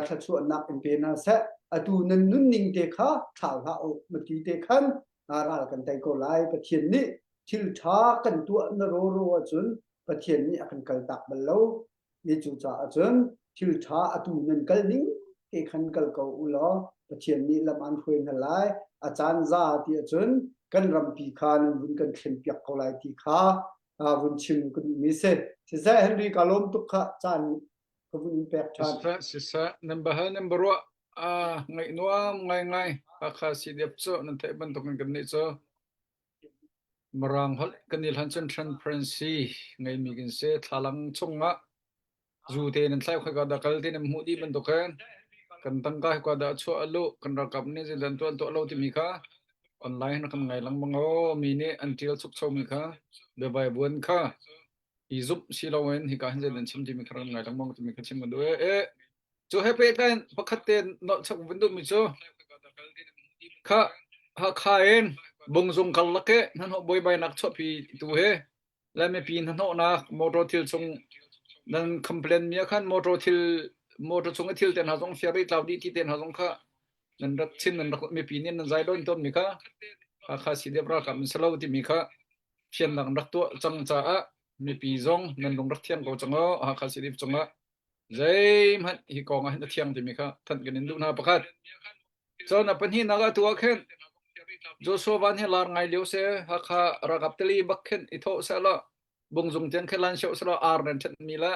thluachuahnak in pe hna seh. Atu nan nunning te kha thlau hlah u mati te khan ral kan tei ko lai. Pathian nih thil ṭha kan tuah na rawro ahcun Pathian nih a kan kaltak bal lo. I cucaah cun thil ṭha atu nan kal ning te khan kal ko u law Pathian nih lam aan hruai hna lai. A caan za ti ahcun kan rampi kha nan vun kan thlenpiak ko lai ti kha vun chim ka duhmi si. Siseh Henry ka lawm tuk kha caan ka vun in pek ṭhan. Siseh, siseh, nan bahal nan baruah ngaih nuam ngaingai Hakha CDF cu nan theih bantukin kan nih cu Mirang holh kan i hlan cun transparency ngeimi kan si. Thlalang chungah zu te nan thlai khoika dah kal ti nan hmuh dih bantuk hin. Kan tangka hi kwa dah chuah a luh, kan ralkap nih zeidah an tuah an tuah lo timi kha online kan ngai lengmang o. Mi nih an ṭial chukcho mi kha biavai buan kha i zumh si loin hika hin zeidah an chim timi kha kan ngai lengmang timi kha chim kan duh e. E cu he pehtlai in pakhat te nolh chak vun duhmi cu kha Hakha in Bungzung karlak he hnahnawh buaibainak chuahpi tu he le mipi hnahnawhnak motor thil chung nan complain mi ah khan motor thil motor chung i thil te hna zong fiar i tlau dih ti te hna zong kha nan rak chim nan rak mipi nih nan zai don tawn mi kha Hakha CDF ralkap an si lo timi kha fiannak an rak tuah cang caah mipi zong nan lung rak thiang ko cang o Hakha CDF cungah zeihmanh hi kong ah hin a thiang timi kha thanh kan in duh hna pakhat Cun a pahnihnak ah tu ah khin Joshua Van hi lar ngai lio si. Hakha ralkap tali bak khin i thawh sehlaw bungzung tiang khin lan sioh sehlaw ar nan ṭhenhmi le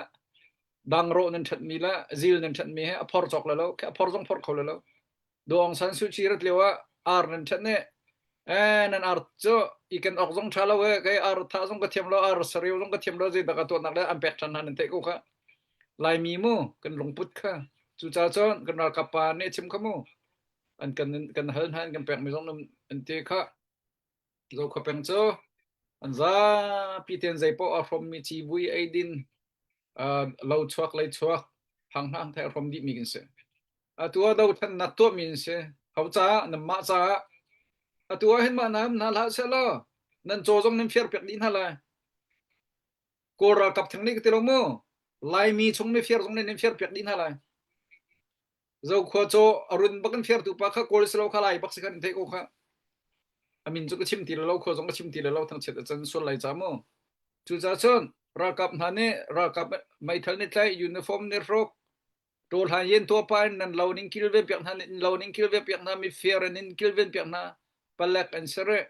dangrawh nan ṭhenhmi le zil nan ṭhenhmi he a phor cawk le lo. A phor zong phor kho le lo. Daw Aung San Suu Kyi rat lio ah ar nan ṭhenh i eh nan ar cu i ken awk zong ṭha lo e kei ar thah zong ka thiam lo ar sareu zong ka thiam lo zeidak a tuahnak le an pek ṭhan hna nan theih ko kha. Laimi mu kan lungput kha cucaah cun kan ralkap pa nih a chim kha mu an kan kan hal hna an kan pekmi zong an ti kha Zokhua peng cu an zapi tein zeipaoh aa hrawmmi civui eidin lo chuak lei chuak hang hna thai a hrawm dihmi kan si. Atu ah dothlennak tuahmi an si. Ho caah nanmah caah atu ah hin mah nam hna hlah sehlaw nan caw zong nan fiar piak dih hna lai. Kawl ralkap theng nih ka ti lo mu. Laimi chung mifir zong nih nan fir piak dih hna lai. Zokhua caw a run bak in firtu pa kha Kawl si lo kha Lai bak si kha nan theih ko kha. A min cu ka chim ti lo, khua zong ka chim ti lo, thangchiat a can sual lai ca mu. Cucaah cun ralkap hna nih ralkap meithal nih tlaih, uniform nih hruk, ṭawlhlan yen tua pa in nan lo ning kilven piak hna, in lo ning kilven piak hna, mifir in in kilven piak hna, palek an si rih.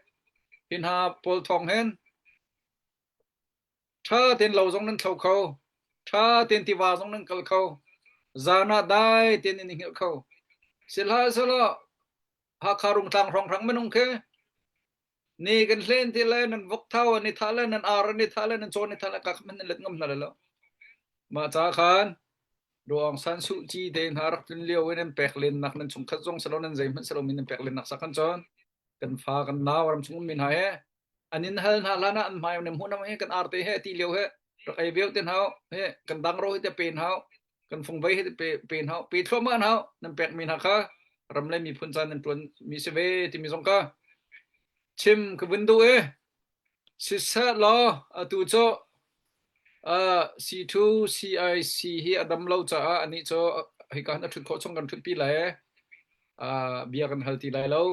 Hi hna pawl thawng hin Ṭha tein lo zong nan thlo kho. Ṭha tein tiva zong nan kal kho. Zan ah dai tein nan i hngilh kho. Sihlanhsehlaw Hakha Rungtlang hrawnghrang minung khi ni kan hlen ti le nan vok thau an i thah le nan ar an i thah le nan caw an i thah le ka hmanh nan let ngam hna lai lo. Mah ca khan Daw Aung San Suu Kyi te hna rak tlun lio i nan pek lennak nan chungkhat zong si lo nan zeihmanh si lomi nan pek lennak sa khan cun kan fa kan nau ram chung ummi hna he an in hal hna hlan ah an hmai nem hmuh he kan arte he ti lio he rak ei veu ten hau he kan dang ro hi te pen hau kan fungvei hi te pe pen hau pe thluahmah hau nan pek mi hna kha ram le miphun caan nan tuan mi si ve timi zong ka chim ka vun duh e siseh law atu cu C2 CIC hi a dam lo caah anih cu hika hin a ṭhut khawh chung kan ṭhutpi lai bia kan hal ti lai lo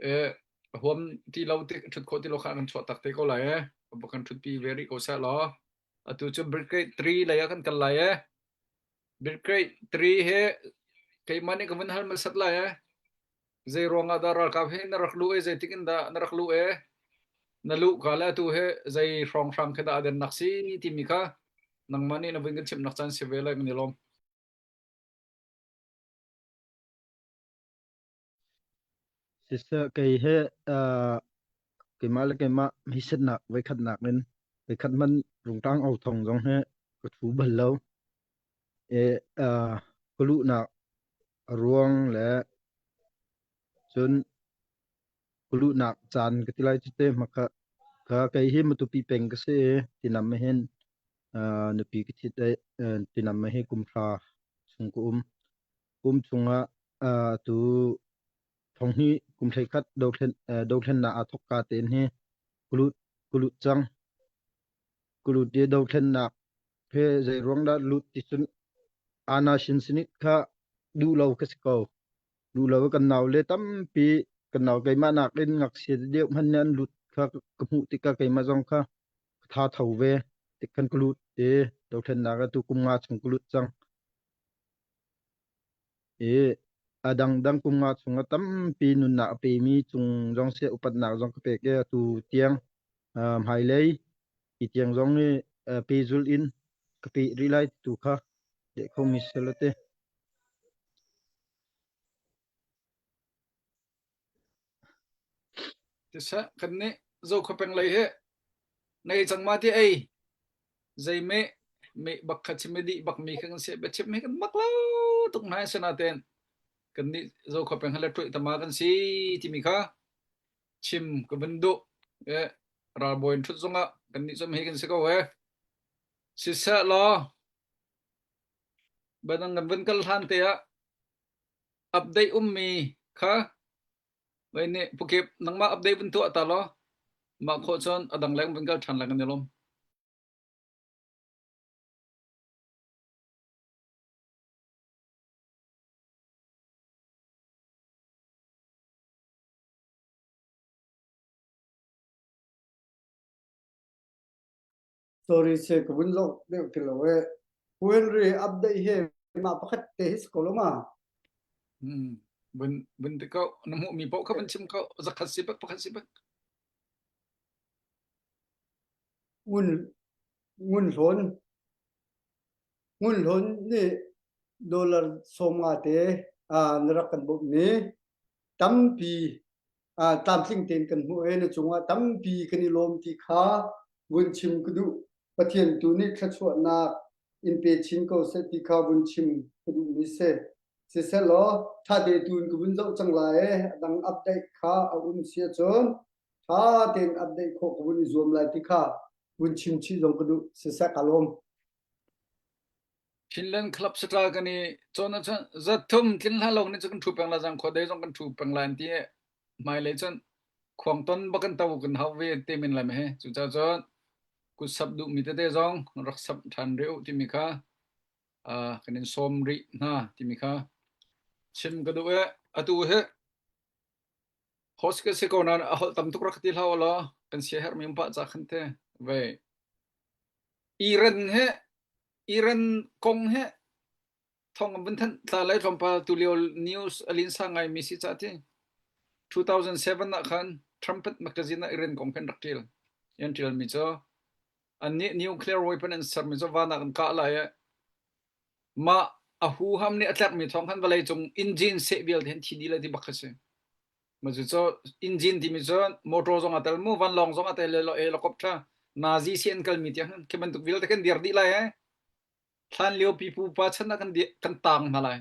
A huam ti lo tik ṭhut khawh ti lo kha kan chuah tak te ko lai ee. Va kan ṭhutpi ve rih ko seh law. Atu cu Brigade 3 lei ah kan kal lai ee. Brigade 3 hi keimah nih ka vun hal hmasat lai ee. Zei ruang ah dah ralkap hi na rak luh i zeitik in dah na rak luh ee? Na luh ka le atu hi zei hrawnghrang khi dah a dennak si timi kha nangmah nih na vun kan chimhnak caan si ve lai kan i lawm. Siseh kei he uh, keimah le keimah hisetnak voikhatnak in voikhat hmanh rungtang au thong zong he ka thu bal lo. E, uh, ka luhnak a ruang le cun ka luhnak caan ka ti lai cu te hmaka kha kei hi Matupi peng ka si i tinam hin uh, nupi ka thit i uh, tinam hi kum hra chung ka um. Kum chungah uh, tu thonghnih kum hleikhat dothlen uh, dothlennak aa thawk ka tein hi kulut kulut cang kulut i dothlennak he zei ruang dah lut ti cun ana shin sinit kha duh lo ka si ko duh lo kan nau le tampi kan nau keimah nak in ngakchia deuh hmanh nih an lut kha ka hmuh tikah keimah zong kha ka tha tho ve tik khan ka lut i dothlennak atu kum nga chung ka lut cang I a dangdang kum nga chung ah tampi nunnak a pemi cung zong seh upatnak zong ka pek i atu tiang uh, hmailei hi tiang zong i uh, pehzulh in ka peh rih lai tu kha leh khomi si lo te. Tiseh kan nih Zokhua peng lei hi nei cang ma ti ei zei meh meh bak kha chim i dih bak mi kha kan si biachim hi kan mak lo. tuk hna sinaten kan nih Zokhua peng le tuih tama kan si timi kha chim ka van duh. Eh ralbawi in thut zongah kan nih cu hi kan si ko eh. Siseh law banang kan van kal hlan te ah update ummi kha Vai nih pukip nangmah update vun tuah ta law mah khawh cun a dang leng vun kal ṭhan lai kan i lawm. Sorry se ka vun zoh deuh ti lo e. Henry update he mah pakhat te hi si ko lo ma? Hmm. Vun vun ti ko na hmuh mi paoh kha vun chim ko zakhat si bak pakhat si bak. Ngun ngun hlawn ngun hlawn nih dollar 50 te na rak kan bawmh mi tampi tlamtling tein kan hmuh i na cungah tampi kan i lawm ti kha vun chim ka duh. Pathian tu nih thluachuahnak in pe chin ko seh ti kha vun chim ka duhmi si. Siselaw ṭha te tu in ka vun zoh cang lai i a dang update kha a um si ahcun ṭha tein update khawh ka vun i zuam lai ti kha vun chim chih zong ka duh. Siseh ka lawm. Chinland Club satla kan i cawn ahcun zathum tlin hlah lawng nih cu kan ṭhu peng la zang khua dei zong kan ṭhu peng lai an ti i hmailei cun khuang ton bak kan to kan hau ve te men lai ma he cucaah cun kut sap duhmi tete zong rak sap ṭhan rih u timi kha uh, kan in sawm rih hna timi kha chim ka duh i atu hi host ka si ko nain a holh tam tuk rak ti hlah u law kan sia herhmi um pah ca khan te ve Iran he Iran kong he thong an vun thanh tla lai tlawmpal tulio news a linsa ngaimi si ca ti 2007 ah khan Trumpet magazine ah Iran kong khan rak ṭial. An ṭialmi cu annih nuclear weapon an sermi cu van ah kan kah lai i mah a huham nih a tlerhmi thawng khan vawlei cung engine seh vialte hin thi dih lai ti bak kha si. Mah cu engine timi cu motor zong a tel mu vanlawng zong a tel helicopter nazi si an kalmi tiang khi bantuk vialte kan dir dih lai eh. Hlan lio pipu pa chan ah kan kan tang hna lai.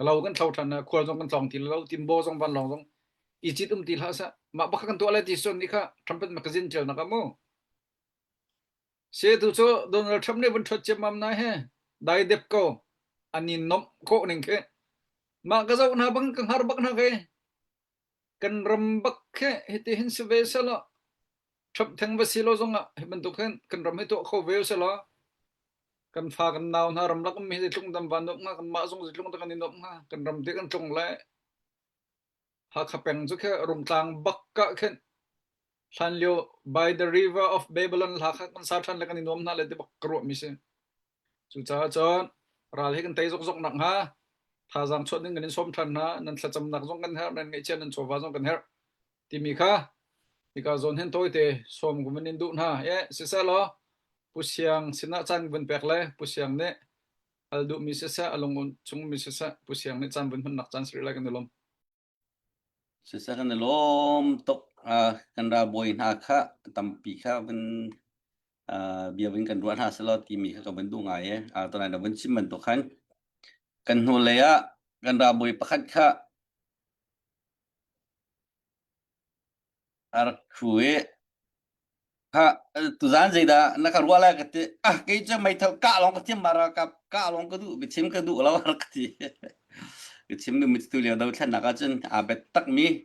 Lo kan thlo than na khual zong kan tlawng ti lo timbo zong vanlawng zong i cit um ti hlah sah mah bak kan tuah lai ti son ni kha trumpet magazine tial nak mu. Se tu cu Donald Trump nih vun ṭhuat ciammam na he dai dep ko an i nomh khawh ning khi mah ka zoh hna bang ka hngar bak hna ke kan ram bak khi hiti hin si ve selaw Trump theng va si lo zongah hi bantuk hin kan ram hi tuah kho ve selaw kan fa kan nau hna ramlak ummi hi zeitluk dam van nuamh hnga kan mah zong zeitluk dah kan i nuamh hnga kan ram te kan tlung le Hakha peng cu khi Rungtlang bak ah khin hlanlio by the river of Babylon hla kha kan sa ṭhan le kan i nuam hna le ti bak ka ruahmi si. Cucaah cun ral hi kan tei zokzok nak hnga thazaang chuah ding kan in sawm ṭhan hna nan thlacamnak zong kan herh nan ngeihchiah nan chawva zong kan herh timi kha hika zawn hin tawite sawm ka vun in duh hna. E siseh law Pu Siang sinah caan vun pek le Pu Siang nih hal duhmi siseh a lung chungmi siseh Pu Siang nih caan vun hmannak caan si rih lai kan i lawm. Siseh kan i lawm tuk. Uh, kan ralbawi hna kha tampi kha vun uh, bia vun kan ruah hna selaw timi kha ka vun duh ngai e. Uh, tunai na vun chim bantuk khan kan hnulei ah kan ralbawi pakhat kha a rak thu i Ha, tuzaan zeidah na ka ruah lai ka ti. Ah, kei cu meithal kah lawng ka thiam ma ralkap kah lawng ka duh, biachim ka duh lo rak ka ti. Biachim duh mi tu lio dothlennak ahcun aa bet takmi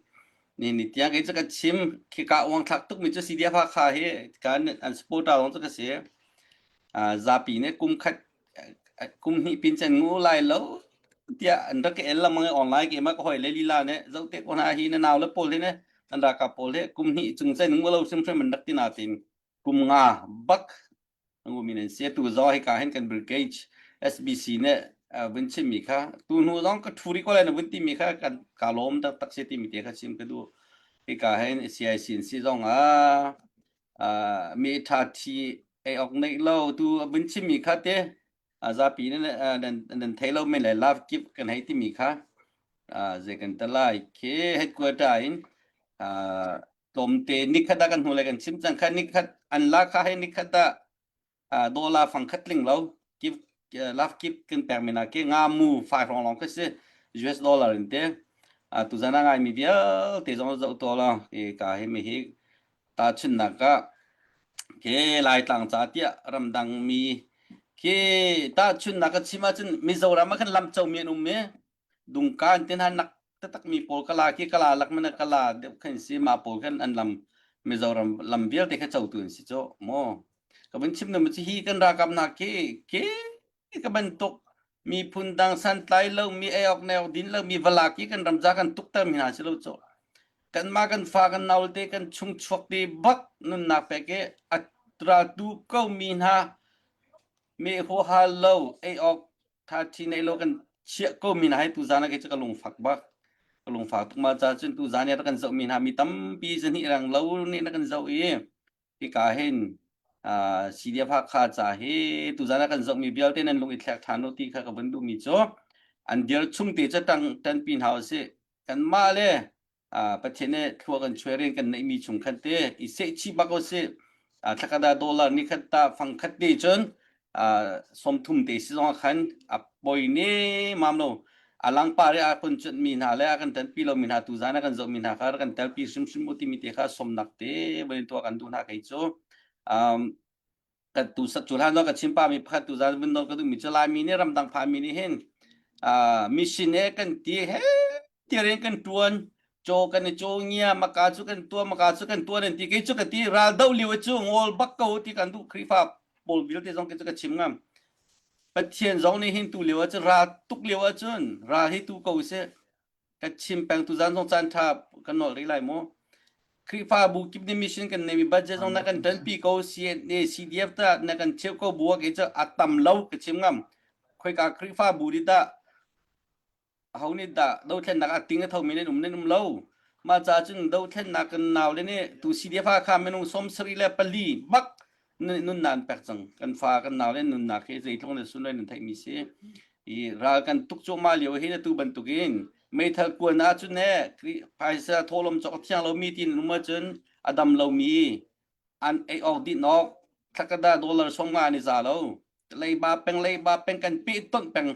ni ni tiang kei cu ka chim khi ka uang thlak tuk mi cu CDF Hakha hi kan an supporter lawng cu ka si. Ah, zapi nih kum khat kum hnih pin cen ngu lai lo tiah an rak ka el lengmang i online ke ma ka hoi le lila ne zo te ko hna hi na nau le pawl hi ne an ralkap pawl hi kum hnih cung cen ngu lo hrimhrim an rak ti na tin kum nga bak ngu min an sia tu zo hi ka hin kan brigade SBC ne vun chim mi kha tu hnu zong ka thuri ko lai na vun ti mi kha kan ka lawm tak tak se ti mi te kha chim ka du hi ka hin CIC si zong a mi tha thi ei awk neih lo tu vun chimmi kha te zapi nan nan thei lo men le love kip kan hei timi kha zei kan ta lai khi headquarter in tlawmte nikhat ah kan hnu le kan chim cang kha nikhat an la kha hei nikhat ah dollar fang khat tling lo kip. Love kip kan pek mi na ke nga mu fai rong long khi si US dollar in te tu zan a ngai mi vialte zong zoh to la e ka hi mi hi ta chun nak ka ke lai tlang cha tiah ramdang mi ke ta chun nak ka chim ahcun Mizoram ah khan lam cho mi an um mi dungkan te hna nak taktak mi pawl kala khi kala lak mana kala deuh khan si ma pawl khan an lam Mizoram lam vialte kha chotu an si cho mo ka vun chim na hi kan ralkap hna khi ke ka bantuk miphun dang santlai lo mi ei ok ne ok din lo mi vala ki kan ramza kan tukter mi hna si lo cho kan ma kan fa kan naul te kan chung chuak te bak nunnak pe ke atra tu ko mi hna me ho hal lo ei ok tha thi nei lo kan chiah ko mi hna hi tu zan ah kei cu ka lungfak bak ka lungfak tuk ma ca cun tu zan i kan zoh mi hna mi tampi zani rang lo nih na kan zoh i hika hin CDF Hakha ca hi tu zan ah kan zoh mi vialte nan lung i thlek ṭhan u ti kha ka vun duh mi cu an dir chung te cu tang ṭanpi hna usih kanmah le Pathian nih thlua kan chuai rian kan neihmi chung khan te i sehchih bak usih thlakada dollar ni khat ta fang khat te cun 30 te si zong ah khan a poi ne mam lo a langpar i a kun chunh mi hna le a kan ṭanpi lo mi hna tu zan a kan zoh mi hna kha kan telpi hrimhrim u timi te kha somnak te van in tuah kan duh hna kei cu kan tu sat cu hlan ka chim pa mi pakhat tu zan vun nawl ka duh mi cu Laimi nih ramdang phan mi nih hin mission he kan ti he tirin kan tuan caw kan i caw ngia maka cu kan tua maka cu kan tuan an ti kei cu ka ti ral do liu cu ngol bak ko ti kan duh Khrihfa pawl vialte zong kei cu ka chim ngam Pathian zong nih hin tu lio ah cun ral tuk lio ah cun ral hi tu ko seh ka chim peng tu zan zong caan ṭha kan nolh rih lai mu Khrihfabu kip nih mission kan neimi budget zong na kan ṭanpi ko CNA CDF ta na kan cheu ko bu ah kei cu a tam lo ka chim ngam khoika Khrihfabu nih dah aho nih dah dothlennak a ting a thomi nan um nan um lo mah ca cun dothlennak kan nau le nih tu CDF kha minung 74 bak nunnak an pek cang kan fa kan nau le nunnak hi zeitluk le sunlawi nan theihmi si i ral kan tuk cuahmah lio hi na tu bantukin meithal kuan ahcun ne phaisa thawlawm cawk thiang lomi tin um ahcun a dam lomi an ei awk din awk thlakada dollar 50 an i za lo leiba peng leiba peng kan pe tonh peng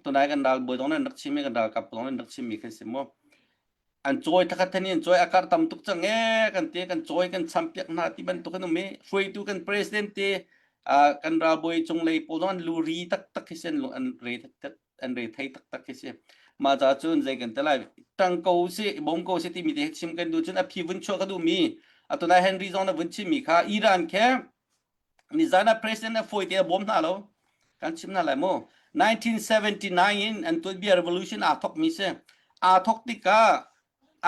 tunai kan ral bawi dong nan rak chim i kan ralkap dong nan rak chim mi khan si mu an cawi thakhat thani an cawi akar tam tuk cang e kan te kan cawi kan cham piak hna ti bantuk kan um i hruaitu kan president te kan ralbawi cunglei pawl zong an lu ri taktak khi si an re taktak an re thei taktak khi si ma ca cun zei kan te lai tang ko si bom ko si timi te chim kan du cun a phi vun chuah ka duh mi atunai Henry zong na vun chim mi kha Iran khe nizan ah president a fawi te a bawm hna lo kan chim hna lai mu 1979 in an tuanbia revolution aa thok mi si aa thok tikah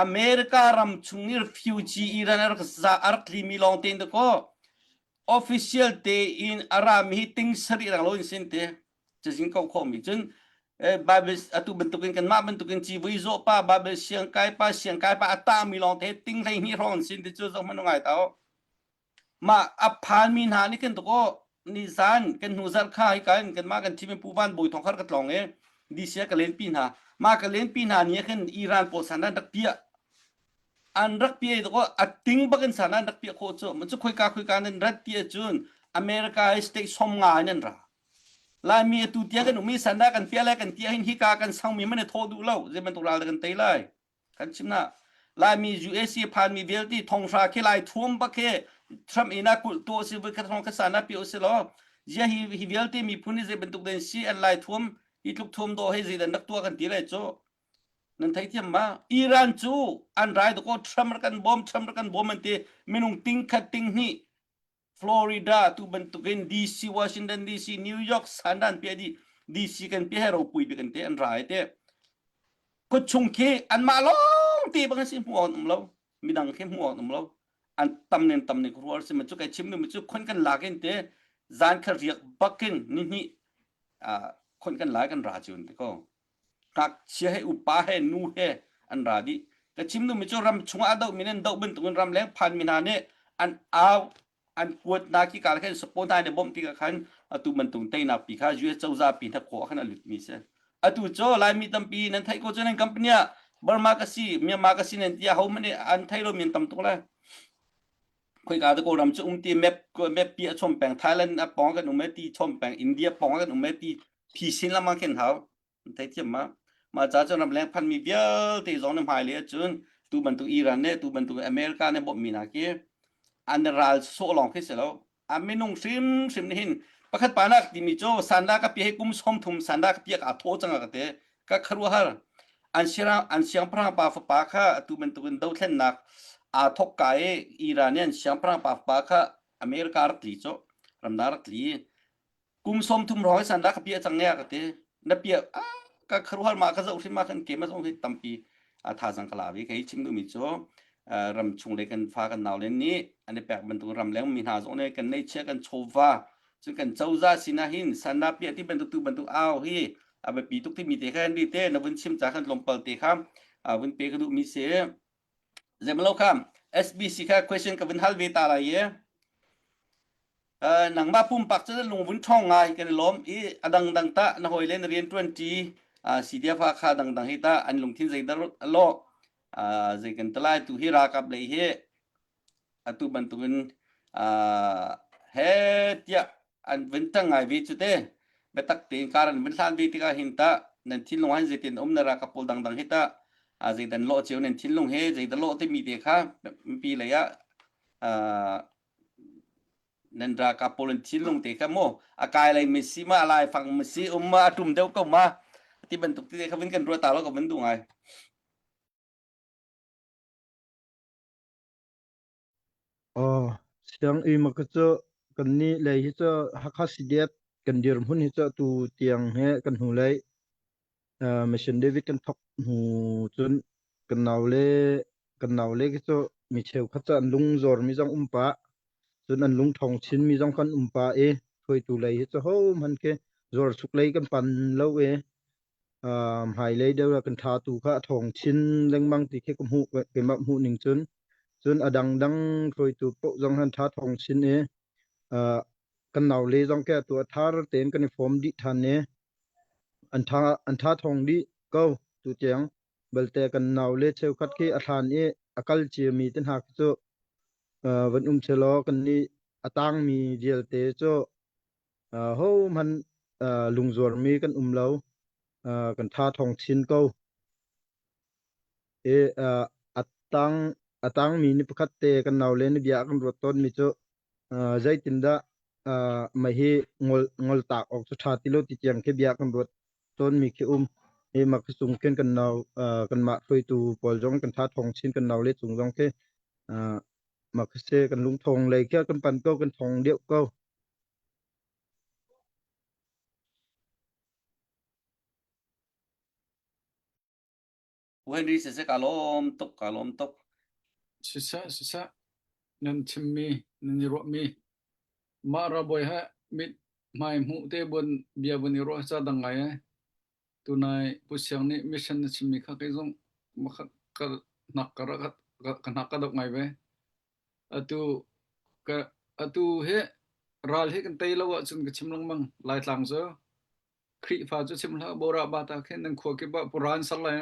America ram chung i refugee Iran a rak za a rak tli mi lawng te in ko official te in a ra mi hi ting sarih rang lo in sin te cazin ko kho mi cun Bible atu bantukin kanmah bantukin civui zawh pa Bible siang kai pa siang kai pa a ta mi lawng te ting hlei hnih hrawng sin te cu zoh hmanh ngai tao Mah a phanmi hna nih khin tuk aw nizan kan hnu zarh kha hi kan kanmah kan thim Pu Van Bawi Thawng khar ka tlawng i DC ah ka lenpi hna. Mah ka lenpi hna ni ah khin Iran pawl san an rak piah. An rak piah i tuk aw a ting bak in san an rak piah khawh cu. Cu khoika khoika nan rat ti ahcun America i state 50 in an ra. Laimi atu tiang kan um i san ah kan piah lai kan ti ahhin hika kan sangmi man i thawh duh lo. Zei bantuk ral dah kan tei lai. Kan chim na Laimi USA phanmi vialte thonghra khi lai thuam bak he Trump inn ah kulh tu si voi khat hrawng kha sana pi si law zia hi hi vialte miphun hi zei bantuk den si an lai thuam hi tluk thuam do he zei dan rak tua kan ti lai cu nan thei thiam ma Iran cu an rai do ko Trump rak kan bom Trump rak kan bom an ti minung ting khat ting hnih Florida tu bantukin DC Washington DC New York sandan pi di DC kan pi he ropui bik an te an rai te kut chung khi anmah lawng te bang si hmu on um lo midang khi hmu on um lo an tam nen tam nen rual si ma chu kai chim nu chu khon kan lak in te zan kha riak bakin ni hni khon kan lai kan ra chun te ko ngakchia he upa he nu he an ra dih ka chim duhmi cu ram chungah a doh mi nan doh bantukin ram leng phan mi hna nih an au an kuat hna khi ka khan support hna ne bawmh tikah khan atu bantuk teinak pi kha US cozah pi hna khawh khan a lut mi si atu cu Laimi tampi nan theih ko cu nan company ah Burma ka si Myanmar ka si nan ti ho man an thei lo mi an tam tuk lai. Khoika te Kawlram cu um ti map map pi a chom peng Thailand a pawng kan um e ti chom peng India pawng kan um e ti phisin lama khin hau thei thiam ma ma cha cun ram leng phan mi vialte zong ne hmai le cun tu bantuk Iran ne tu bantuk America ne bawmh mi na ki an ral so long khi se lo a minung hrimhrim nih hin pakhat pa nak timi cu sanda ka pi he kum 30 sanda ka piak a thaw cang ka te ka kharuahar an siang an siangpahrang pa fapa kha atu bantukin dothlennak aa thok ka i Iranian siangpahrang pa fapa kha America rak tli cu ramdang rak tli kum 30 hrawng sanda ka piah cang ne ka ti na piah ka kharuhar ma ka zoh hrim ma kan ke ma zong hi tampi a thazang ka la ve kei chim duhmi cu ram chung le kan fa kan nau len nih an i pek bantuk ram leng mi hna zong nih kan neihchia kan chawva cun kan cozah sinah hin sanda piah ti bantuk tu bantuk au hi a biapi tuk timi te kha ni te na vun chim ca khan tlawmpal te kha vun pe ka duh mi si zemlo kha SBC kha question ka vun hal ve ta lai ye nangmah pumpak cu lungvun ṭhawng ngai kan i lawm i a dangdang tah na hawile na rian ṭuanṭi CDF kha dangdang hi tah an lungthin zeidah a lawh zei kan ti lai tu hi ralkap lei hi atu bantukin he tiah an vun ṭang ngai ve cu te biatak tein kar an vun hlan ve tikah hin tah nan thinlung han zeitin um na ralkap pawl dangdang hi tah zeidan lawh cio nan thinlung he zeidah lawh timi te kha mipi lei ah Nan ralkap pawl an thinlung te kha mu a kai lei mi si ma a lai fang mi si um ma a tum deuh ko ma ti bantuk te kha vun kan ruah ta lo ka vun duh ngai. Aw, siang i ma ka cu kan nih lei hi cu Hakha CDF kan dirhmun hi cu atu tiang he kan hnu lei Mission David kan thawk hnu cun kan naule kan naule khi cu mi cheukhat cu an lung zawrmi zong um pah cun an lung ṭhawng chinmi zong kan um pah i hruaitu lei hi cu hohmanh khi zuarsuk lei kan pan lo i hmailei deuh ah kan ṭha tu kha a ṭhawng chin lengmang ti khi ka hmuh keimah hmuh ning cun cun a dangdang hruaitu paoh zong han ṭha ṭhawng chin i kan naule zong khi atu a thar tein kan i fawm dih ṭhan i An tha an tha thawng dih ko tutiang. Balte kan naule cheukhat khi a hlan i a kal ciami te hna khi cu uh, van um selaw kan nih a tangmi vialte cu uh, hohmanh uh, lungzuarmi kan um lo. Uh, kan tha thawng chin ko. I uh, a tang a tangmi ni pakhat te kan naule ni bia kan ruat tawnmi cu uh, zeitindah uh, mah hi ngol ngol tak awk cu ṭha ti lo ti tiang khi bia kan ruat tawnmi khi um hi mah khi cung khin kan nau uh, kanmah hruaitu pawl zong kan tha thong chin kan nau le cung zong khi uh, mah khi se kan lungthong lei khi kan pan ko kan thong deuh ko. Henry siseh ka lawm tuk ka lawm tuk. Siseh siseh nan chimmi nan i ruahmi mah ralbawi he mit hmai hmuh te bun bia vun i ruah ca dang ngai ee. Tunai Pu Siang nih mission na chimmi kha kei zong ka hnak ka rak ka hnak ka dok ngai ve. Atu ka atu hi ral hi kan tei lo ahcun ka chim lengmang Laitlang cu Khrihfa cu chim hlah Borah bata khin nan khua kip ah puran ser lai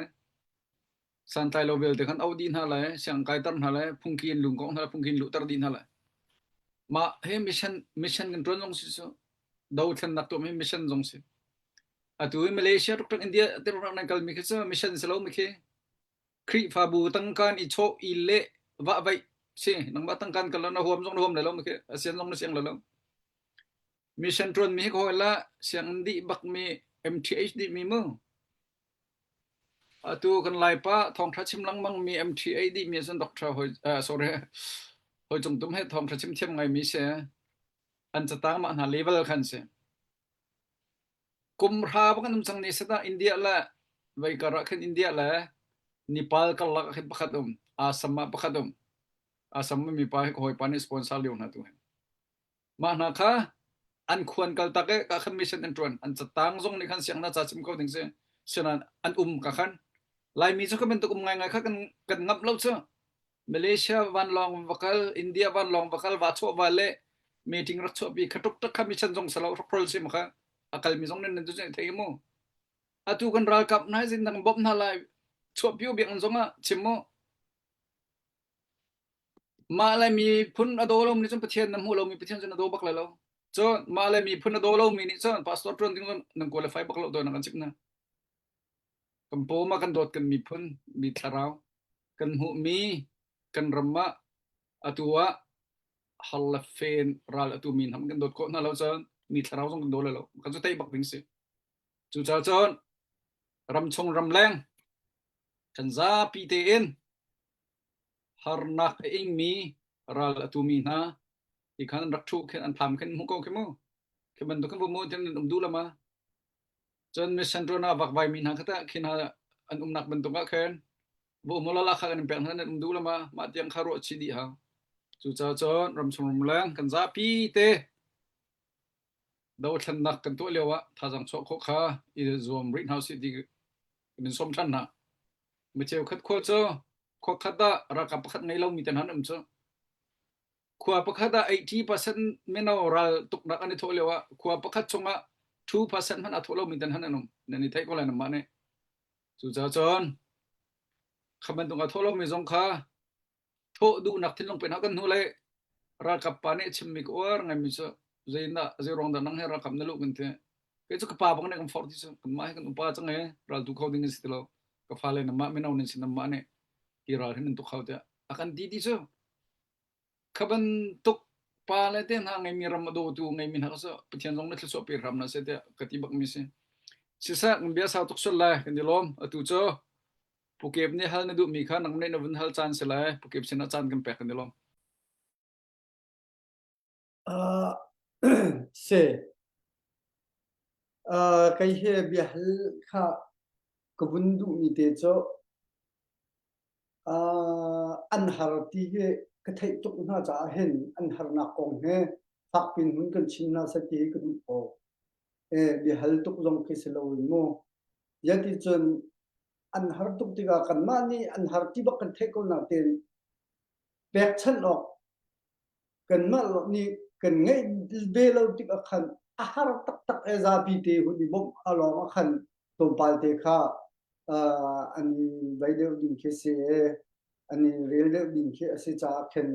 santlai lo vialte khan auh dih hna lai siang kaiter hna lai phungki in lungkong hna phungki in luhter dih hna lai mah he mission mission kan tuan zong si su dothlennak tuah mi mission zong si atu i Malaysia tuk tuk India te rak nan kal mi khi cu mission si lo mi khi Khrihfabu tangkan i chawh i le vah vaih si nangmah tangkan kal na huam zong na huam lai lo mi khi asian zong na siang lai lo Mission ṭuanmi hi ka hawi la sianginn dih bakmi MTH dihmi mu. Atu kan Laipa thawngṭha chim lengmangmi MTA dihmi ahcun doctor hoi uh, sorry hoi cung tum he thawngṭha chim thiam ngaimi si. An catang mah hna level khan si. Kum hra bak an um cang ni sada India le veikar ah khin India le Nepal karlak ah khin pakhat um Assam ah pakhat um Assam mi pa hi ka hawipa nih sponsor lio hna tu hin. Mah hna kha an khuan kaltak i ka khan mission an ṭuan. An catang zong nih khan sianginn ca chim ko ding si. Sinain an um ka khan. Laimi cu ka bantuk um ngaingai kha kan, kan ngamh lo cu. Malaysia vanlawng va kal, India vanlawng va kal, va chuah va le meeting rak chuahpi kha tuk tak kha mission zong salo hrokhrol si ma kha a kalmi zong nan nan tu thei mu. Atu kan ralkap hna zin dang bawmh hna lai chuahpi biakinn zong ah chim mu. Mah le miphun a daw lomi nih cun Pathian na hmuh lomi Pathian cu na daw bak lai lo. Cun mah le miphun a daw lomi nih cun pastor ṭuan ding cun nan qualify bak lo daw na kan chimh hna. Kan paw ma kan dawt kan miphun, mi thlarau, kan hmuhmi kan ram ah atu ah har le fen ral atu mi hna kan dawt khawh hna lo cun mi thlarau zong kan daw lai lo. Kan cu tei bak ding si. Cucaah cun ramchung ramleng kan zapi tein harnak a ingmi ral a tumi hna ti khan an rak ṭhu khin an pham khin hmu ko khi mu khi bantuk khin mu tin an um duh lama cun mission ṭuan ah vakvai mi hna kha tah khi hna an umnak bantuk ah khin bu mulala kha kan in pek hna nan um duh lama mah tiang kha ruah chih dih hau cucaah cun ramchung ramleng kan zapi te dothlennak kan tuah lio ah thazaang chuah khawh kha i zuam rih hna usih ti kan in sawm ṭhan hna. Mi cheukhat khua cu khua khat ah ralkap pakhat ngei lomi te hna an um cu. Khua pakhat ah 80% mino ral tuknak an i thawh lio ah khua pakhat chungah 2% hmanh aa thawh lomi te hna an um. Nan i theih ko lai nanmah nih. Cucaah cun kha bantuk aa thawh lomi zong kha thawh duhnak thinlung pe hna kan hnu le ralkap pa nih a chimmi ka uar ngaimi cu zeidah zeiruang dah nang he ralkap na luh kan ti kei cu ka pa bang nih kan forh ti cu kanmah hi kan upa cang e ral tu kho ding in si ti lo ka fale namah mino nan si namah nih hi ral hi nan tuk kho tiah a kan ti ti cu kha bantuk pa le te hna ngeimi ram a dawtu ngeimi hna kha Pathian zong na thluachuah pe hram na se tiah ka ti bak mi si siseh kan bia sau tuk sual lai kan i lawm atu cu Pukep nih hal na duhmi kha nang nih na vun hal caan si lai. Pukep sinah caan kan pek kan i lawm. Uh, se uh, kei he biahal kha ka vun duhmi te cu uh, an har ti hi ka theih tuk hna caah hin an harnak kong he fakpin hun kan chim hna seh ti hi ka duh ko. Eh, biahal tuk zong khi si lo in mu. Yati cun an har tuk tikah kanmah nih an har ti bak kan theih ko nain pekchanh awk kanmah nih kan ngeih ve lo tikah khan a har taktak e zapi te hun i bawmh a lawng ah khan tlawmpal te kha an i vei deuh ding khi si e an i rel deuh ding khi a si caah khin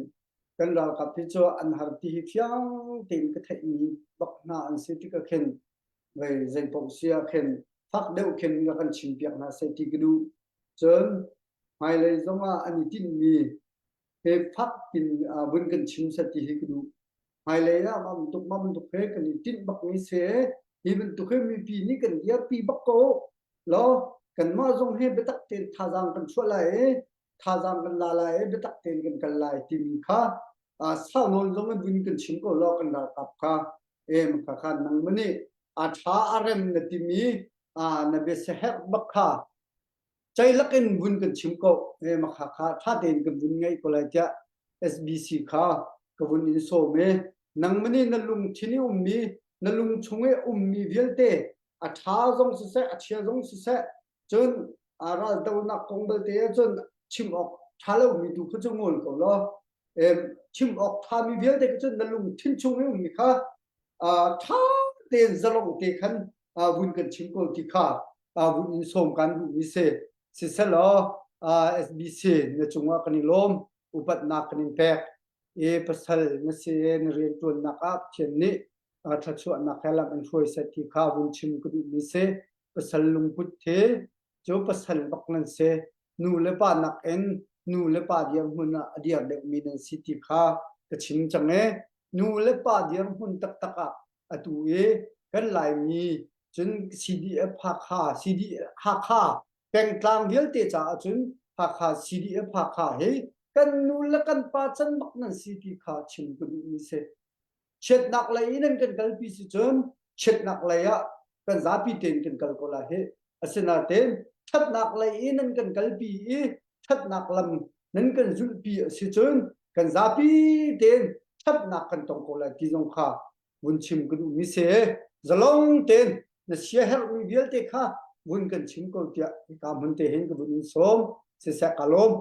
kan ralkap hi cu an har ti hi fiang tein ka theihmi bak hna an si tikah khin vei zeipaoh si ah khin fak deuh khin rak kan chimpiak hna seh ti ka duh. Cun hmailei zongah an i tinhmi he fak tin vun kan chim seh ti hi ka duh. Hmailei ah mah bantuk mah bantuk he kan i tinh bakmi si hi bantuk hi mipi nih kan dirpi bak ko law kanmah zong hi biatak tein thazaang kan chuah lai i thazaang kan la lai i biatak tein kan kal lai timi kha sau nawn zong in vun kan chim ko law kan ralkap kha em kha khan nangmah nih a ṭha a rem na timi na biasiaherh bak kha ceilak in vun kan chim ko em kha kha ṭha tein kan vun ngaih ko lai tiah SBC kha ka vun in sawm e nangmah nih na lungthin i ummi na lung chung i ummi vialte a ṭha zong siseh a chia zong siseh cun a raldonak kong belte cun chim awk ṭha lomi tu kha cu ngol ko law chim awk ṭhami vialte kha cun na lungthin chung i ummi kha ṭha tein zalong te khan vun kan chim ko ti kha vun in sawm kan duhmi si siselaw SBC na cungah kan i lawm upatnak kan in pek i pasal na si na rianṭuannak ah Pathian nih thluachuahnak he lam in hruai seh ti kha vun chim ka duhmi si pasal lungput hi cu pasal bak nan si nu le pa nakin nu le pa dirhmun ah a dir deuhmi nan si ti kha ka chim cang i nu le pa dirhmun taktak ah atu i kan Laimi cun CDF Hakha CD Hakha pengtlang vialte caah cun Hakha CDF Hakha hi kan nu le kan pa can bak nan si ti kha chim ka duhmi si. Chiatnak lei in an kan kalpi si cun chiatnak lei ah kan zapi tein kan kal ko lai hi. Asinain ṭhatnak lei in an kan kalpi i ṭhatnak lam nan kan zulhpi a si cun kan zapi tein ṭhatnak kan tong ko lai ti zong kha vun chim ka duhmi si. Zalong tein na siaherhmi vialte kha vun kan chim ko tiah hika hmun te hin ka vun in sawm. Siseh ka lawm.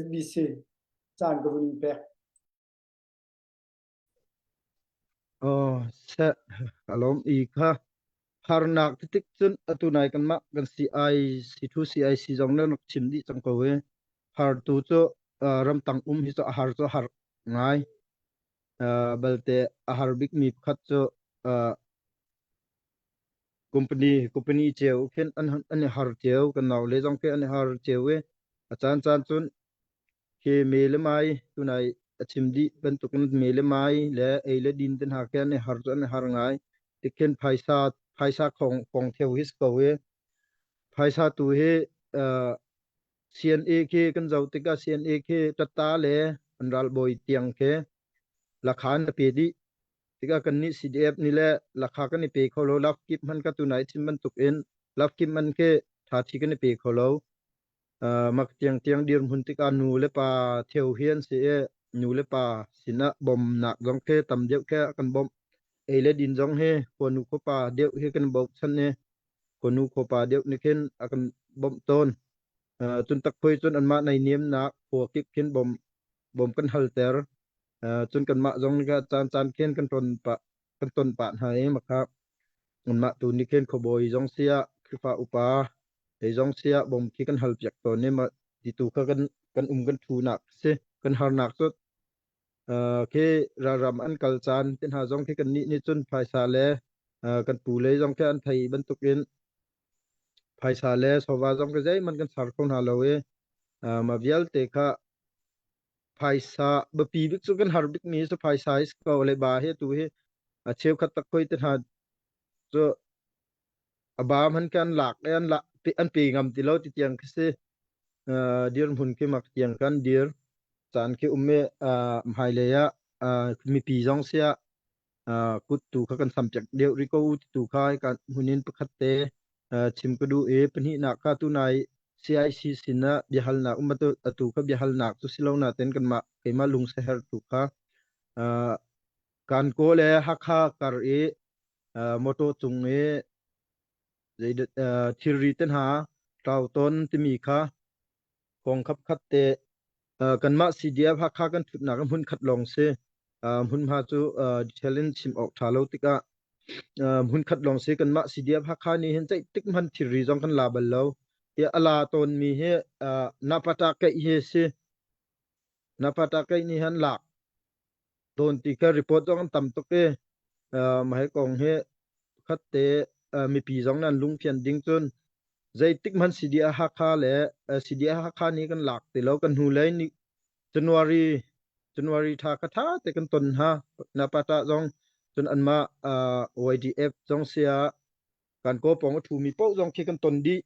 SBC caan ka vun in pek. Aw, seh, ka lawm i kha harnak titik cun atu nai kanmah kan CI C2 CIC zong nan rak chim dih cang ko i hartu cu ramtang um hi cu a har cu a har ngai. Balte a har bikmi pakhat cu company company cio khin an an i har cio kan nau le zong khi an i har cio i a caan caan cun khi me le mai tunai a chim dih bantukin me le mai le ei le din te hna khi an i har cu an i har ngai. Tikhin phaisa phaisa khong kong theu hi si ko i phaisa tu hi CNA khi kan zoh tikah CNA khi ṭatta le an ralbawi tiang khi lakha an pe dih. Tikah kannih CDF nih le lakha kan i pe kho lo. Lafkip hman ka tunai chim bantuk in lafkip man khi ṭhaṭhi kan i pe kho lo. Uh, mak tiang tiang dirhmun tikah nu le pa theu hi an si i nu le pa sinah bawmnak zong khi tam deuh khi kan bawmh. Ei le din zong hi khuanu khuapa deuh hi kan bochan i khuanu khuapa deuh nih khin a kan bawmh tawn. Uh, cun takphui cun anmah naihniamnak khua kip khin bawm bawm kan halter. Uh, cun kanmah zong nih caan caan khin kan ton pah kan ton pah hna i makha anmah tu nih khin khuabawi zong siah Khrihfa upa lei zong siah bawm khi kan hal piak tawn i mah ti tu kha kan kan um kan thu nak si kan harnak cu uh, khi ralram an kal caan te hna zong khi kannih nih cun phaisa le uh, kan pu lei zong khi an thei bantukin phaisa le sofa zong khi zeihmanh kan char kho hna lo i uh, mah vialte kha phaisa biapi bik cu kan har bikmi cu phaisa hi si ko le ba hi tu hi a cheukhat tak khoi te hna cu a ba hman kan lak i an lak an pe ngam ti lo ti tiang khi si uh, dirhmun khi mak tiang kan dir caan khi um i uh, hmailei ah uh, mipi zong sia uh, kut tu kha kan sam piak deuh ri ko ti tu kha kan hunin pakhat te uh, chim ka duh i pahnihnak kha tunai CIC sin ah biahalnak um atu atu kha biahalnak cu silo na ten kanmah keimah lungseher tu kha uh, kan ko le Hakha kar i uh, motor cung i zeidat uh, thilri te hna tlau ton timi kha kong khap khat te uh, kanmah CDF Hakha kan thutnak hmun khat lawng si uh, hmunhma cu uh, detail in chim awk tha lo tikah uh, hmun khat lawng si kanmah CDF Hakha nih hin ceih tik hman thilri zong kan la bal lo i a la tawn mi hi uh, napata keih hi si napata keih nih han lak tawn ti kha report zong an tam tuk i uh, mah kong hi khat te uh, mipi zong nan lungfian ding cun zeitik hman CDF Hakha le uh, CDF Hakha nih kan lak ti lo kan hnu lei ni January January tha kha tha te kan ton ha na pata zong cun anmah uh, YDF zong sia kan ko pong a thu mi poh zong khi kan ton dih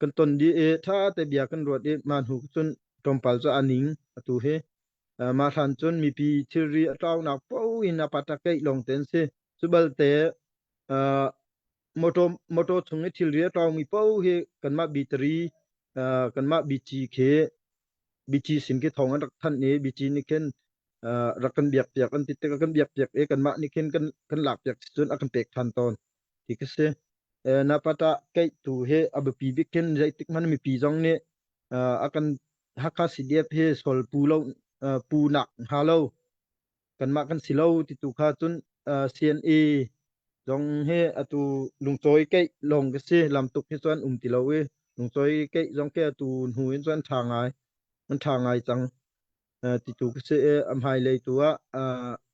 Kan ton dih i ṭha te bia kan ruat i mah hnu cun tlawmpal cu aa ning atu hi. Uh, mah hlan cun mipi thilri a tlaunak paoh in a patakeih lawng te an si. Cu balte uh, motor motor chung i thilri a tlaumi paoh hi kanmah bitari uh, kanmah bici khi bici sin khi thawng an rak thanh i bici nih khin uh, rak kan biak piak an ti tikah kan biak piak i kanmah nih khin kan kan lak piak si cun a kan pek ṭhan tawn ti khi si. Napata keih tu hi a biapi bik khin zeitik hmanh mipi zong nih a kan Hakha CDF hi sol pu lo pu nak hnga lo kanmah kan si lo ti tu kha cun CNA zong hi atu lungcawi keih lawng ka si lam tuk hi cun um ti lo i lungcawi keih zong khi atu hnu in cun ṭha ngai an ṭha ngai cang. Ti tu ka si i a hmailei tu ah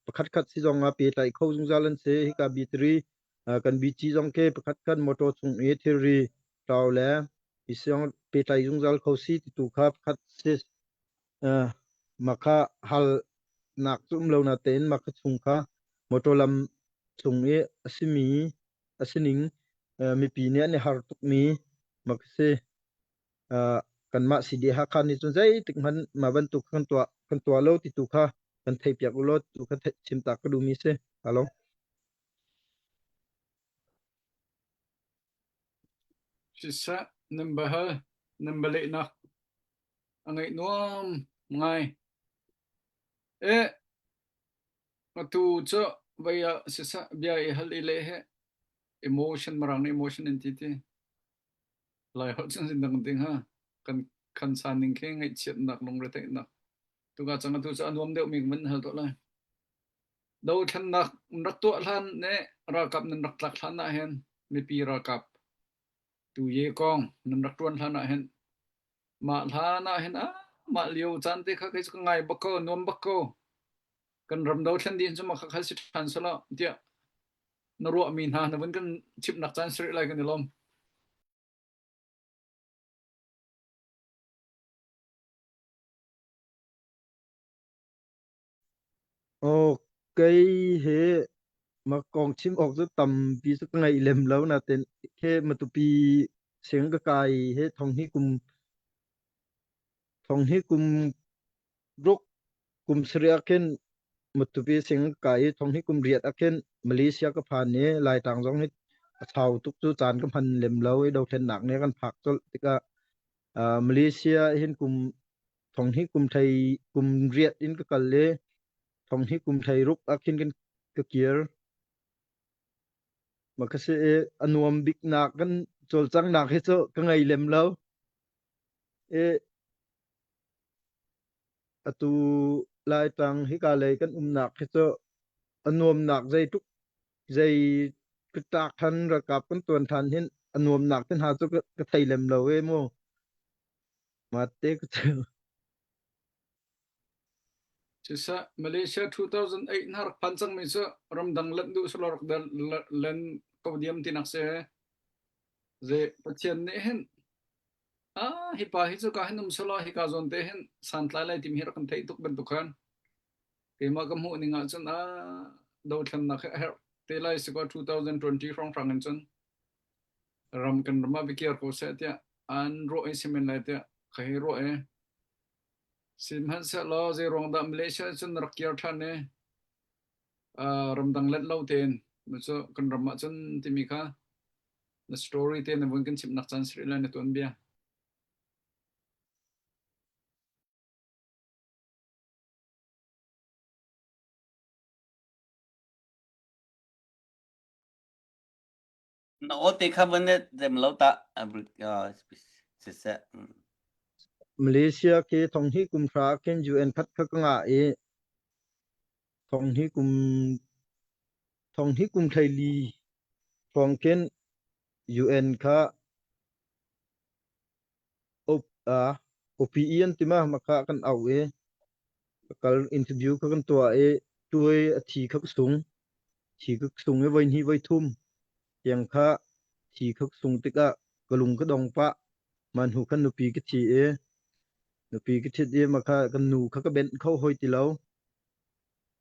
pakhat khat si zong ah pehtlaih kho zungzal an si. Hika bitri kan bici zong khi pakhat khat motor chung i thilri tlau le isiang pehtlaih zungzal kho si ti tu kha pakhat si makha hal nak cu um lo na tein makha chung kha motor lam chung i a simi a sining mipi nih an i har tukmi mak si. Uh, kanmah CD Hakha nih cun zeitik hmanh mah bantuk kan tuah kan tuah lo ti tu kha kan theih piak u law tu kha chim ta ka duhmi si. Halo. Siseh, nan bahal, nan balehnak a ngaih nuam ngai. Eh, atu cu vei ah siseh bia i hal i leh he emotion marang emotion in ti ti. Laiholh cun zindang ding ha. Kan khan san ning khi ngaihchiatnak lungretheihnak. Tuka cang atu cu a nuam deuhmi kan van hal tuah lai. Dothlennak rak tuah hlan ne ralkap nan rak tlak hlan ah hin mipi ralkap tu ye kong nan rak tuan hlan ah hin mah hlan ah hin a. Mah lio caan te kha kei cu ka ngai bak ko, nuam bak ko. Kan ram dothlen dih cu mah kha khal si ṭhan selaw tiah na ruahmi hna na vun kan chimhnak caan si rih lai kan i lawm. Aw, kei he ma kong chim awk cu tampi cu ka ngaih lem lo nain he Matupi sing ka kai he thong hi kum ruk kum sarih ah khin Matupi sing ka kai i thong hi kum riat ah khin Malaysia ka phan i Laitlang zong hi a chau tuk cu caan ka hman lem lo i dothlennak nih a kan phak colh tikah uh, Malaysia hin kum thong hi kum thei kum riat in ka kal i thong hi kum thei ruk ah khin kan ka kir ma ka si i a nuam bik nak kan cawlcangnak hi cu ka ngei lem lo i atu Laitlang hika lei kan umnak hi cu a nuamnak zei tuk zei ka tlak than ralkap kan tuan than hin a nuamnak te hna cu ka thei lem lo e mu mate ka cu Siseh, Malaysia 2008 na rak phan cangmi cu ramdang lanh duh selaw rak len ko diam tinak si. Ze Pathian nih hin ah hi pa hi cu ka hin um selaw hika zawn te hin santlai lai timi hi rak kan theih tuk bantuk khan keimah ka hmuh ning ahcun ah dothlennak hi a herh te lai si ko 2020 hrawnghrang in cun ram kan ram ah biakir ko seh tiah an ruah i simen lai tiah ka hei ruah i sihmanhsehlaw zei ruang dah Malaysia cun na rak kir ṭhan i ramdang let lo tein cu kan ram ah cun timi kha na story te na vun kan chimhnak caan si rih lai na tuan bia. Na aw te kha van rem lo ta siseh. Malaysia khi thong hi kum hra khin UN khat kha ka ngah i thong hi kum thong hi kum thlei li hrawng khin UN kha OPE an ti ma makha kan auh i ka kal interview kha kan tuah i tuai a thi kha ka sung thi ka sung i voi hnih voi thum tiang kha thi kha ka sung tikah ka lung ka dong pah man hnu khan nupi ka thi i nupi ka thit i makha kan nu kha ka benh kho hoi ti lo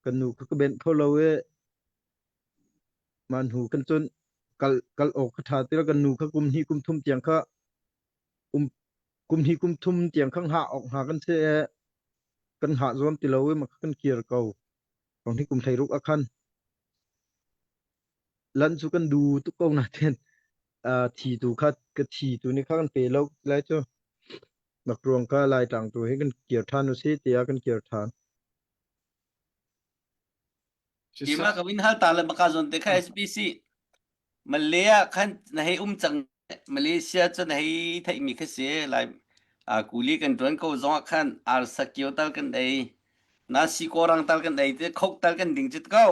kan nu kha ka benh kho lo i man hnu kan cun kal kal awk kha ṭha ti lo kan nu kha kum hnih kum thum tiang kha um kum hnih kum thum tiang kha hngah awk hna kan si i kan hngah zuam ti lo i mah kha kan kir ko. Thong hi kum 16 ah khan lan cu kan du tuk ko nain uh, thi tu kha ka thi tu nih kha kan pe lo lai cu nak ruang kha Laitlang tu hi kan kir ṭhan u si tiah kan kir ṭhan. Keimah ka win hal ta le maka zawn te kha SBC Malay ah khan na hei um cang Malaysia cu na hei theihmi kha si lai kuli kan ṭuan ko zong ah khan arsa kio tal kan ei nasi korang tal kan ei te khok tal kan ding chit ko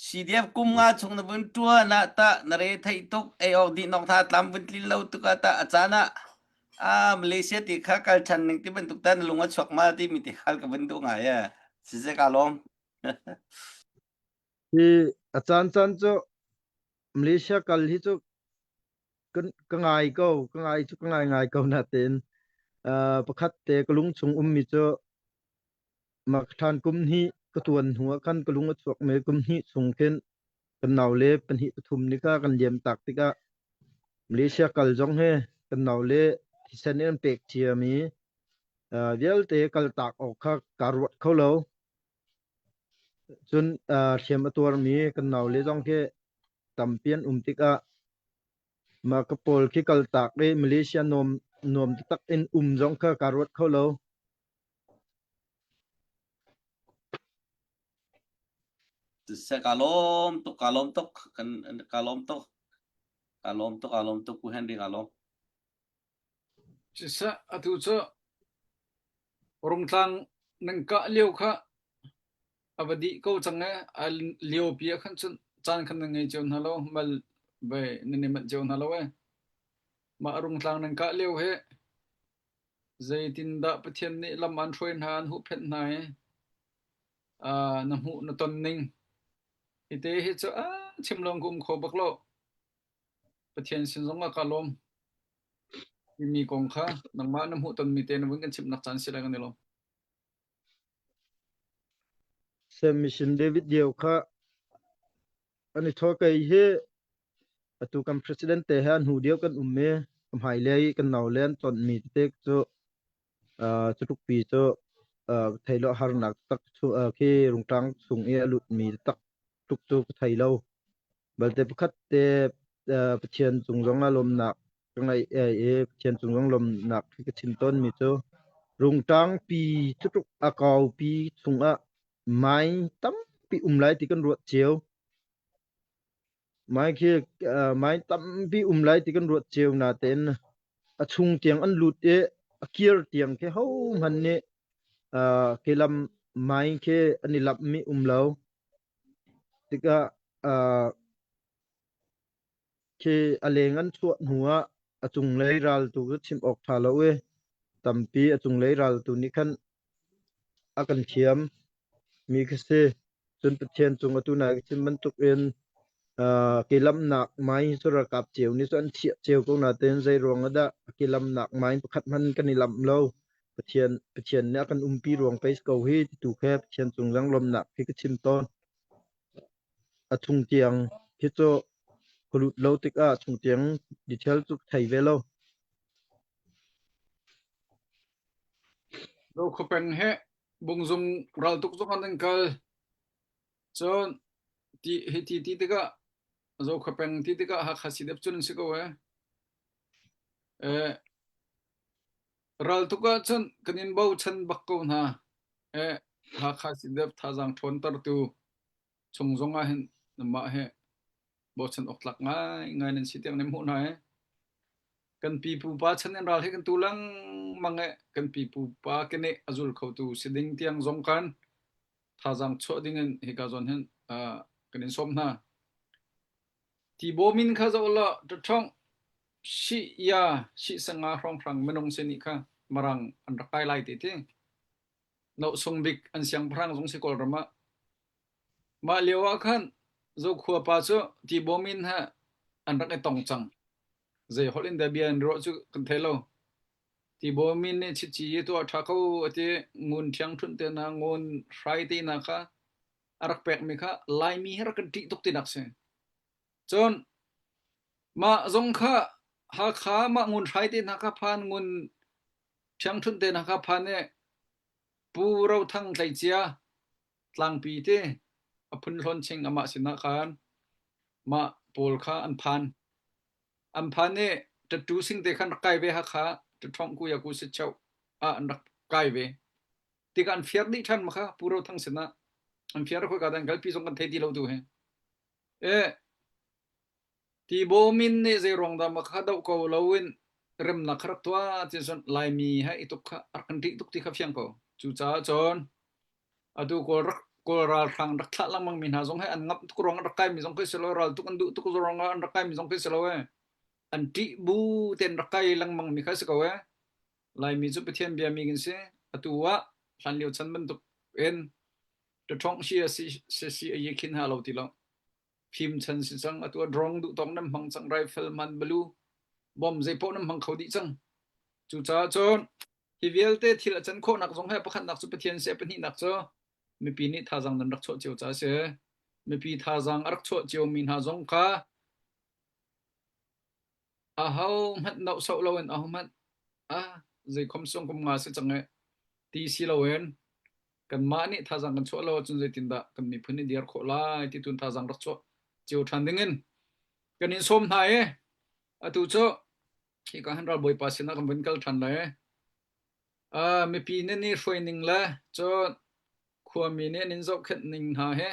CDF kum nga chung na vun ṭuan ah ta na re theih tuk ei awk dih nok tha tlam vun tlin lo tuk ah ta a caan ah ah Malaysia ti kha kal ṭhan ning ti bantuk ta na lung a chuak ma ti mi ti hal ka vun duh ngai e siseh ka lawm Hi a caan caan cu Malaysia kal hi cu kan ka ngai ko ka ngai cu ka ngai ngai ko natein uh, pakhat te ka lung chung ummi cu mak ṭhan kum hnih ka tuan hnu ah khan ka lung a chuak me kum hnih chung khin kan nau le pahnih pathum ni kha kan liam tak tikah Malaysia kal zong he kan nau le thisen in an pek ciami uh, vialte kal tak awk kha kaa ruat kho lo Cun hriam a tuarmi kan naule zong khi tampi an um tikah mah ka pawl khi kaltak i Malaysia nuam nuam taktak in um zong kha kaa ruat kho lo. Siseh ka lawm tuk ka lawm tuk kan ka lawm tuk ka lawm tuk ka lawm tuk Pu Henry ka lawm. Siseh atu cu Rungtlang nan kah lio kha a va dih ko cang ee. A liopi ah khan cun caan khan nan ngei cio hna lo. Mal vai nan i manh cio hna lo ee. Mah rungtlang nan kah lio hi. Zeitindah Pathian nih lam aan hruai hna, an huhphenh hna i na hmuh na ton ning. Hi te hi cu chim lawng ka um kho bak lo. Pathian sin zong ah ka lawm. Timi kong kha nangmah na hmuh tonmi te na vun kan chimhnak caan si lai kan i lawm. Sem mission David Dio kha an i thawh kei hi atu kan president te he an hnu dio kan um i hmailei kan nau le an tonmi tete cu cutlukpi cu thei lo harnak tak khi rungtlang chung i a lutmi tak tuk cu ka thei lo. Balte pakhat te Pathian cung zong ah lawmnak ka ngeih i Pathian cung zong lawmnak khi ka chim tawnmi cu rungtang pi cutluk a kaupi chungah mai tampi um lai ti kan ruat cio. Mai khi mai tampi um lai ti kan ruat cio natein a chung tiang an lut i a kir tiang khi hohmanh nih khi lam mai khi an i lamhmi um lo. Tikah khi a leng an chuah hnu ah a cunglei ral tu cu chim awk ṭha lo i tampi a cunglei ral tu nih khan a kan thiam mi khi si. Cun Pathian cung atu nai ka chim bantukin kelamnak mai cu ralkap cio nih cun an thiah cio ko nain zei ruang ah dah kelamnak mai pakhat hmanh kan i lamh lo. Pathian Pathian nih a kan umpi ruang pei si ko hi ti tu khe Pathian cung zong lawmhnak khi ka chim tawn. A chung tiang khi cu ka lut lo tikah a chung tiang detail cu ka thei ve lo. Zokhua he Bungzung raltuk zong an an kal. Cun ti hi ti ti tikah Zokhua peng ti tikah Hakha CDF cun an si ko ee. Eh, raltuk ahcun kan in bochan bak ko hna. Eh, Hakha CDF thazaang ṭhawntertu chung zong ah hin nanmah he bochan awk tlak ngaingai nan si tiang nan hmuh hna ee. Kan pipu pa chan in ral hi kan tu lengmang ee. Kan pipu pa keneh a zul khotu si ding tiang zong khan thazaang chuah ding in hika zawn hin uh, kan in sawm hna. Tibaw min kha zoh law ṭaṭhong shi ya shi sanga hrawnghrang minung se nih kha marang an rak kai lai te ti. No sung bik an siangpahrang zong si Kawlram ah Mah lio ah khan Zokhua pa cu Tibaw min he an rak i tong cang. Zei holh in dah bia an ruah cu kan thei lo. Tibaw min nih chiti i tuah ṭha ko a ti. Ngun ṭhiangṭhunh te hna, ngun hrai te hna kha a rak pekmi kha Laimi he rak kan ṭih tuk tinak si. Cun mah zong kha Hakha mah ngun hrai te hna kha phan ngun ṭhiangṭhunh te hna kha phan i Pu Ro Thang tleicia Tlangpi te a phun hlawnching amah sinah khan mah pawl kha an phan. An phan i tattoo sing te khan rak kai ve Hakha ṭaṭhawng kuya ku si cheu ah an rak kai ve. Tikah an fiar dih ṭhan ma kha Pu Ro Thang sinah an fiar khoi ka dan kalpi zong kan thei ti lo tu hi. E Tibaw min nih zei ruang dah ma kha doh ko loin remnak kha rak tuah ti cun Laimi he i tuk kha a rak kan ṭih tuk ti kha fiang ko. Cucaah cun atu Kawl rak Kawl ralhrang rak thlah lengmang mi hna zong he an ngamh tuk ruang an rak kaimi zong khi si lo ral tuk an duh tuk ruang ah an rak kaimi zong khi si lo ee. An ṭih bu tein rak kai lengmang mi kha si ko ee. Laimi cu Pathian biami kan si. Atu ah hlanlio chan bantuk in ṭaṭhawng si a si si a yi khin ha lo ti lo. Fim chan si cang. Atu ah drone duh tawk nan hmang cang. Rifle man balu bom zeipaoh nan hmang kho dih cang. Cucaah cun hi vialte thil a can khawhnak zong he pakhatnak cu Pathian si, pahnihnak cu mipi nih thazaang nan rak chuah cio caah a si. Mipi thazaang a rak chuah ciomi hna zong kha aho hmanh nohsoh loin aho hmanh ah zeikhom sung kum nga si cang e ti si loin kanmah nih thazaang kan chuah lo ahcun zeitindah kan miphun nih dir khawh lai ti tun thazaang rak chuah cio ṭhan dingin kan in sawm hna i atu cu hika hin ralbawipa sinah kan vun kal ṭhan lai. Uh, mipi nan i hruai ning le cun khuami nih an in zohkhenh ning hna he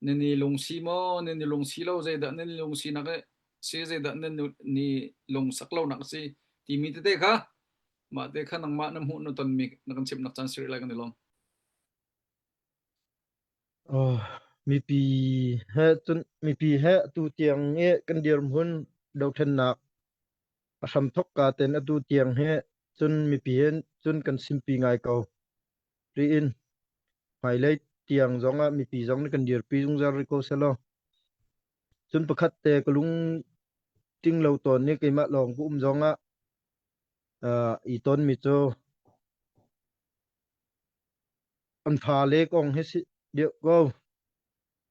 nan i lungsi maw nan i lungsi lo zeidah nan i lungsinak si zeidah nan ni lungsak lonak a si timi tete kha mah te kha nangmah na hmuh na tonmi na kan chimhnak caan si rih lai kan i lawm. Oh, mipi he cun mipi he atu tiang i kan dirhmun dothlennak a hramthok ka ten atu tiang hi Cun mipi hin cun kan simpi ngai ko. Riin hmailei tiang zong ah mipi zong nih kan dirpi zungzal rih ko selaw. Cun pakhat te ka lung ting lo tawn ni keimah lawng ka um zong ah uh, i ton mi cu an fale kong hi si deuh ko.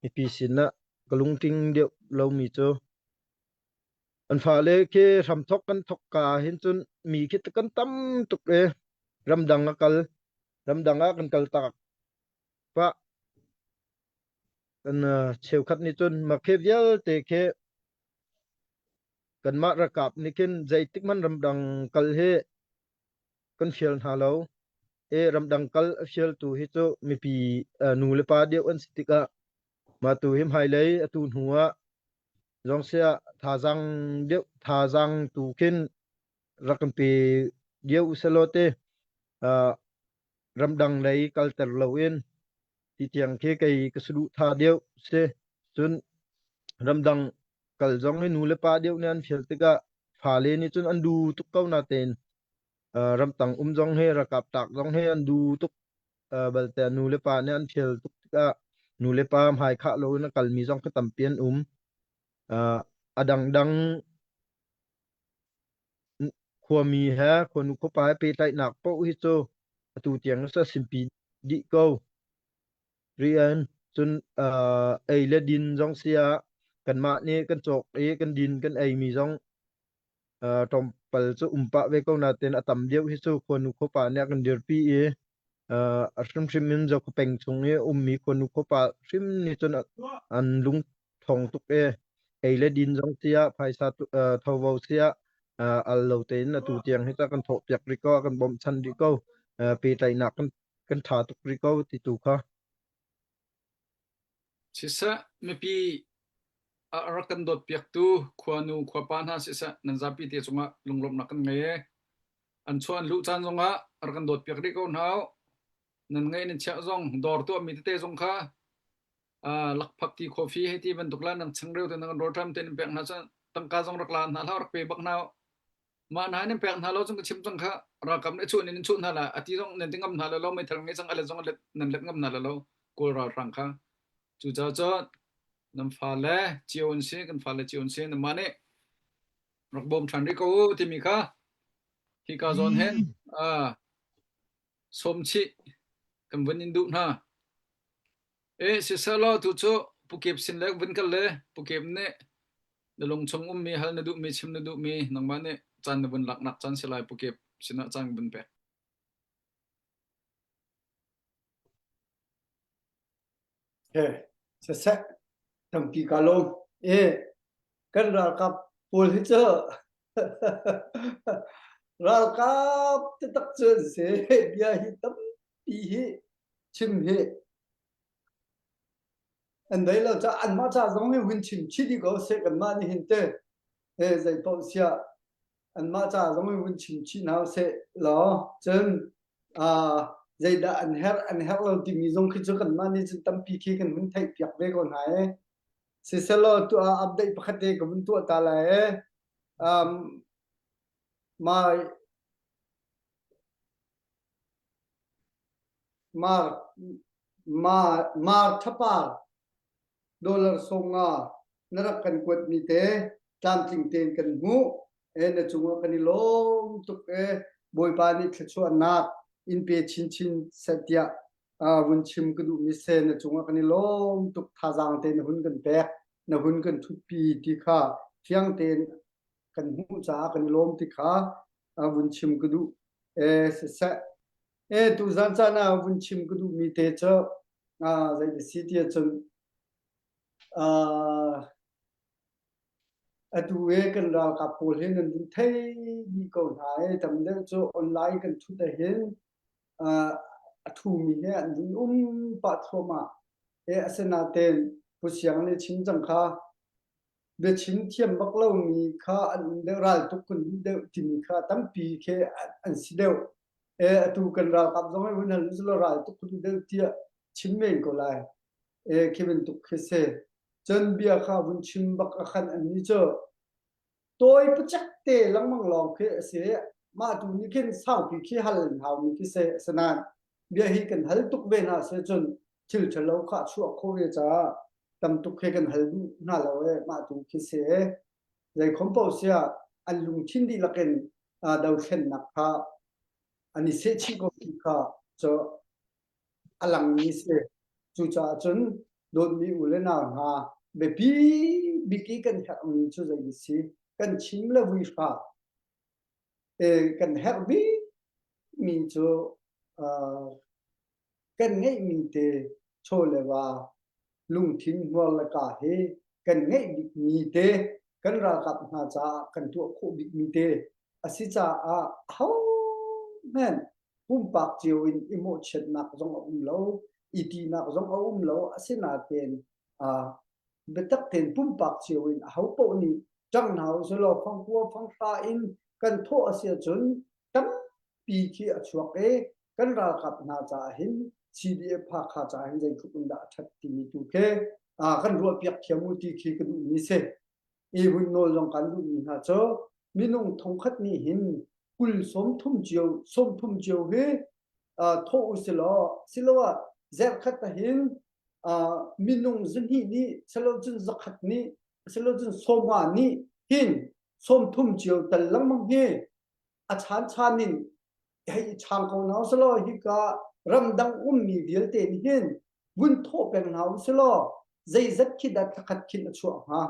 Mipi sin ah ka lungting deuh lomi cu an fale khi hramthok kan thok ka hin cun mi khi kan tam tuk e ramdang a kal ramdang ah kan kal tak pa kan cheukhat nih cun makhe vialte khi kanmah rakap nih khin zeitik man ramdang kal hi kan fial hna lo. E ramdang kal a fialtu hi cu mipi nu le pa deuh an si tikah mah tu hi hmailei atu hnu ah zong sia thazaang deuh thazaang tu khin rak kan pe deuh uselaw te ramdang lei kalter loin ti tiang khi kei ka saduh tha deuh si cun ramdang kal zong hi nu le pa deuh nih an fial tikah fale nih cun an du tuk ko natein ramtang um zong hi ralkap tak zong hi an du tuk balte nu le pa nih an fial tuk tikah nu le pa hmai khah loin a kalmi zong khi tampi an um a dangdang khuami he khuanu khuapa he pehtlaihnak paoh hi cu atu tiang cu simpi dih ko. Rian cun ei le din zong si ah kanmah nih kan cawk i kan din kan ei mi zong tlawmpal cu um pah ve ko nain a tam deuh hi cu khuanu khuapa nih a kan dirpi i a hrimhrim in Zokhua peng chung i ummi khuanu khuapa hrim nih cun an lung ṭhawng tuk e. Ei le din zong tiah phaisa thovo siah al lo tein atu tiang hi ca kan thawh piak rih ko, kan bawmhchan rih ko, pehtlaihnak kan kan ṭha tuk rih ko ti tu kha. Siseh, mipi a rak kan dawt piaktu khuanu khuapa hna siseh, nan zapi te cungah lunglawmhnak kan ngei e. An chuah an luh caan zongah rak kan dawt piak rih ko hna u. Nan ngeih nan chiah zong dawr tuahmi tete zong kha lakphak ti coffee hei ti bantuk la nang changreu te nang rawlṭam te nan pek hna cun tangka zong rak la hna hlah rak pe bak hna mah hna nan pek hna lo cun ka chim cang kha ralkap nih chuh nin chuh hna la ati zong nan ti ngam hna lo meithal ngei cang alet zong alet nan let ngam hna lo kawl ralhrang kha cucaah cun nan fale cio an si kan fale cio an si nan mah nih rak bawm ṭhan rih ko u timi kha hika zawn hin sawm chih kan vun in duh hna E siselaw tu cu Pukep sin le vun kal le Pukep nih na lungchung ummi hal na duhmi chim na duhmi nangmah nih caan na vun laknak caan si lai Pukep sinah caan vun pek. He siseh tampi ka lawm. E kan ralkap pawl hi cu ralkap taktak cu an si bia hi tampi hi chim hi an dei lo ca anmah ca zong hi hun chim chih dih ko seh kanmah nih hin te he zei paoh siah anmah ca zong hi hun chim chih hna seh law cun zeidah an herh an herh lo timi zong khi cu kanmah nih cun tampi khi kan hun theih piak ve ko hna e siselaw tu ah update pakhat te ka vun tuah ta lai e um, my Mar Thapar dollar 50 na rak kan kuatmi te tlamtling tein kan hmuh. E na cungah kan i lawm tuk e Bawipa nih thluachuahnak in pe chinchin seh tiah vun chim ka duhmi se na cungah kan i lawm tuk thazaang te na hun kan pek na hun kan thutpi ti kha fiang tein kan hmuh caah kan i lawm ti kha vun chim ka duh. E siseh E tuzan caan ah vun chim ka duhmi te cu zei a si ti ahcun atu e kan ralkap pawl hi nan vun thei dih ko hna i tam deuh cu online kan thut ahhin a thumi he an vun um pah thluahmah. E asinain Pu Siang nih chim cang kha biachim thiam bak lomi kha an um deuh raltuk kan duh deuh timi kha tampi khi an si deuh. E atu kan ralkap zong hi hun hal usulaw raltuk kan duh deuh tiah chim men ko lai. E khi bantuk khi si. Cun bia kha vun chim bak a khan an ni cu tawi pacak te lengmang lawng khi a si. Mah tu nih khin saupi khi hal an haumi khi si. Asinain bia hi kan hal tuk ve hna si cun thil ṭhalo kha a chuah khawh ve caah tam tuk he kan hal duh hna lo e mah tu khi si e. Zeikhom paoh siah an lungthin dihlak in dothlennak kha an i sehchih ko ti kha cu a langmi si. Cucaah cun dawtmi u le nau hna biapi bik i kan herhmi cu zei a si? Kan chim le vuihra kan herh bikmi cu kan ngeihmi te chaw le va lungthin hmuar le ka hi kan ngeih bikmi te kan ralkap hna caah kan tuah khawh bikmi te a si caah ahohmanh pumpak cio in i mawhchiatnak zong a um lo i tinak zong a um lo asinain biatak tein pumpak cio in ahopaoh nih ṭang hna usilaw fangkua fanghra in kan thawh a si ahcun tampi khi a chuak i kan ralkap hna caah hin CDF Hakha caah hin zeitluk in dah a ṭhat timi tu khi kan ruahpiak thiam u ti khi ka duhmi si. I vun nawl zong kan duhmi hna cu minung thongkhat nih hin kul 30 cio 30 cio hi thawh u silaw siloah zerkhat ahhin minung zahnih nih silocun zakhat nih silocun sawma nih hin 30 cio tal lengmang hi a chan chan in hei i chang ko hna usalaw hika ramdang ummi vialte nih hin vun thawh peng hna usalaw zeizat khi dah thlakhat khin a chuah hnga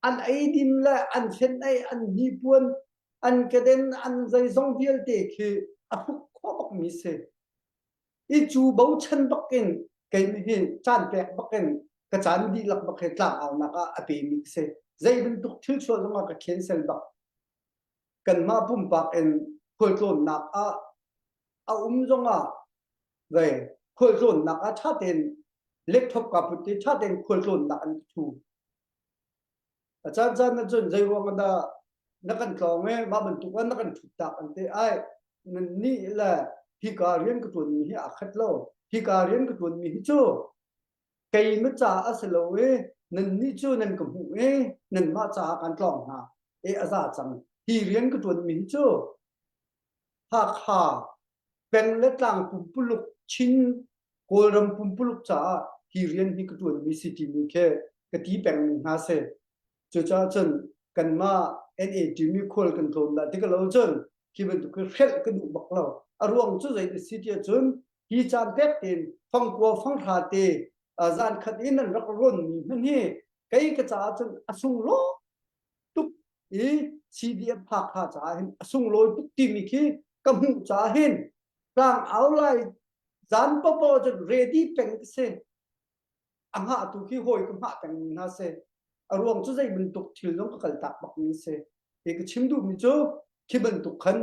an eidin le an fenh-ei an hnipuan an keden an zeizong vialte khi a hruk khawh bakmi si i cu bochan bakin kei hi caan pek bakin ka caan dihlak bak he tlang aunak ah a pemi ka si zei bantuk thil chuah zongah ka cancel bak kanmah pumpak in khualtlawnnak ah a um zongah ve khualtlawnnak ah ṭha tein laptop ka put i ṭha tein khualtlawnnak an thu. A caan caan ah cun zei ruang dah na kan tlawng i mah bantuk ah na kan ṭhut tak an ti ai nan nih le hika rian ka ṭuanmi hi aa khat lo hika rian ka ṭuanmi hi cu keimah ca a si lo i nannih cu nan ka hmuh i nanmah caah kan tlawng hna e a za cang hi rian ka ṭuanmi hi cu Hakha peng le tlang pumpuluk Chin Kawlram pumpuluk caah hi rian hi ka ṭuanmi si timi khi ka ti pengmi hna si. Cucaah cun kanmah NA timi khual kan tlawn dah ti ka lo cun khi bantuk hi hrelh ka duh bak lo. A ruang cu zei a si tiah cun hi caan pek tein fangkua fanghra te zan khat in an rak rawnmi hmanh hi kei ka caah cun a sunglawi tuk i CDF Hakha caah hin a sunglawi tuk timi khi ka hmuh caah hin tlang au lai zan popo cun ready peng ka si a hngahtu khi hawi ka hngah pengmi hna si. A ruang cu zei bantuk thil zong ka kaltak bakmi si. Hi ka chim duhmi cu khi bantuk khan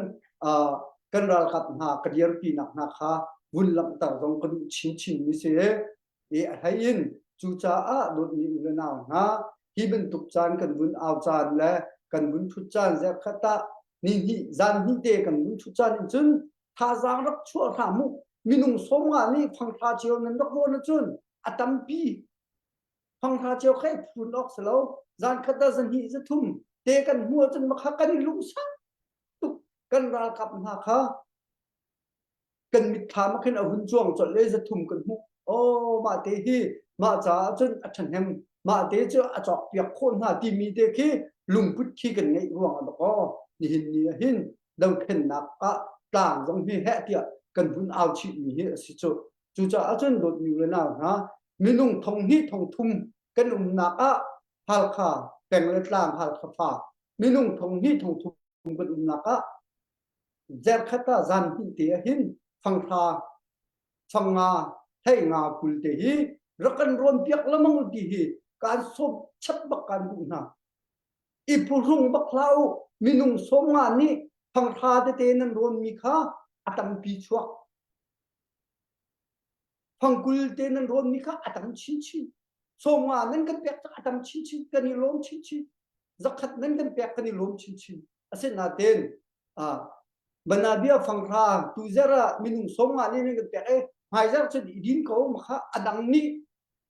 kan ralkap hna ka dirpinak hna kha vun langhter zong ka duh chinchinmi si. I a hlei in cucaah dawtmi u le nau hna hi bantuk caan kan vun au caan le kan vun thut caan zerkhat ah ni hnih zan hnih te kan vun thut caan in cun thazaang rak chuah hram u minung 50 nih fanghra cio nan rak rawn ahcun a tampi fanghra cio kha i phun awk si lo zan khat ah zahnih zathum te kan hmu ahcun makha kan i lungsak tuk kan ralkap hna kha kan mitthlam ah khin a hun cuang colh le zathum kan hmuh oh mah te hi mah caah cun a ṭhahnem mah te cu a cawk piak khawh hna timi te khi lungput khi kan ngeih ruang ah aw nihin ni ah hin dothlennak ah tlang zong hi heh tiah kan vun au chih mi hi a si cu cucaah cun dawtmi le nau hna minung thong hnih thong thum kan umnak ah Halkha peng le tlang Halkha fa minung thong hnih thong thum kan umnak ah zerkhat ah zan hnih te ah hin fanghra fanga hlei nga 20 te hi rak kan rawn piak lamang ti hi kan sawm chap bak kan duh hna i phuhrung bak hlah u minung 50 nih fanghra tete nan rawnmi kha a tampi chuak fangkul te nan rawnmi kha a tam chinchin 50 nan kan pek a tam chinchin kan i lawm chinchin 100 nan kan pek kan i lawm chinchin asinain banabia fanghra tuzer ah minung 50 nih nan kan pek i hmaizarh cun i din ko makha a dang nih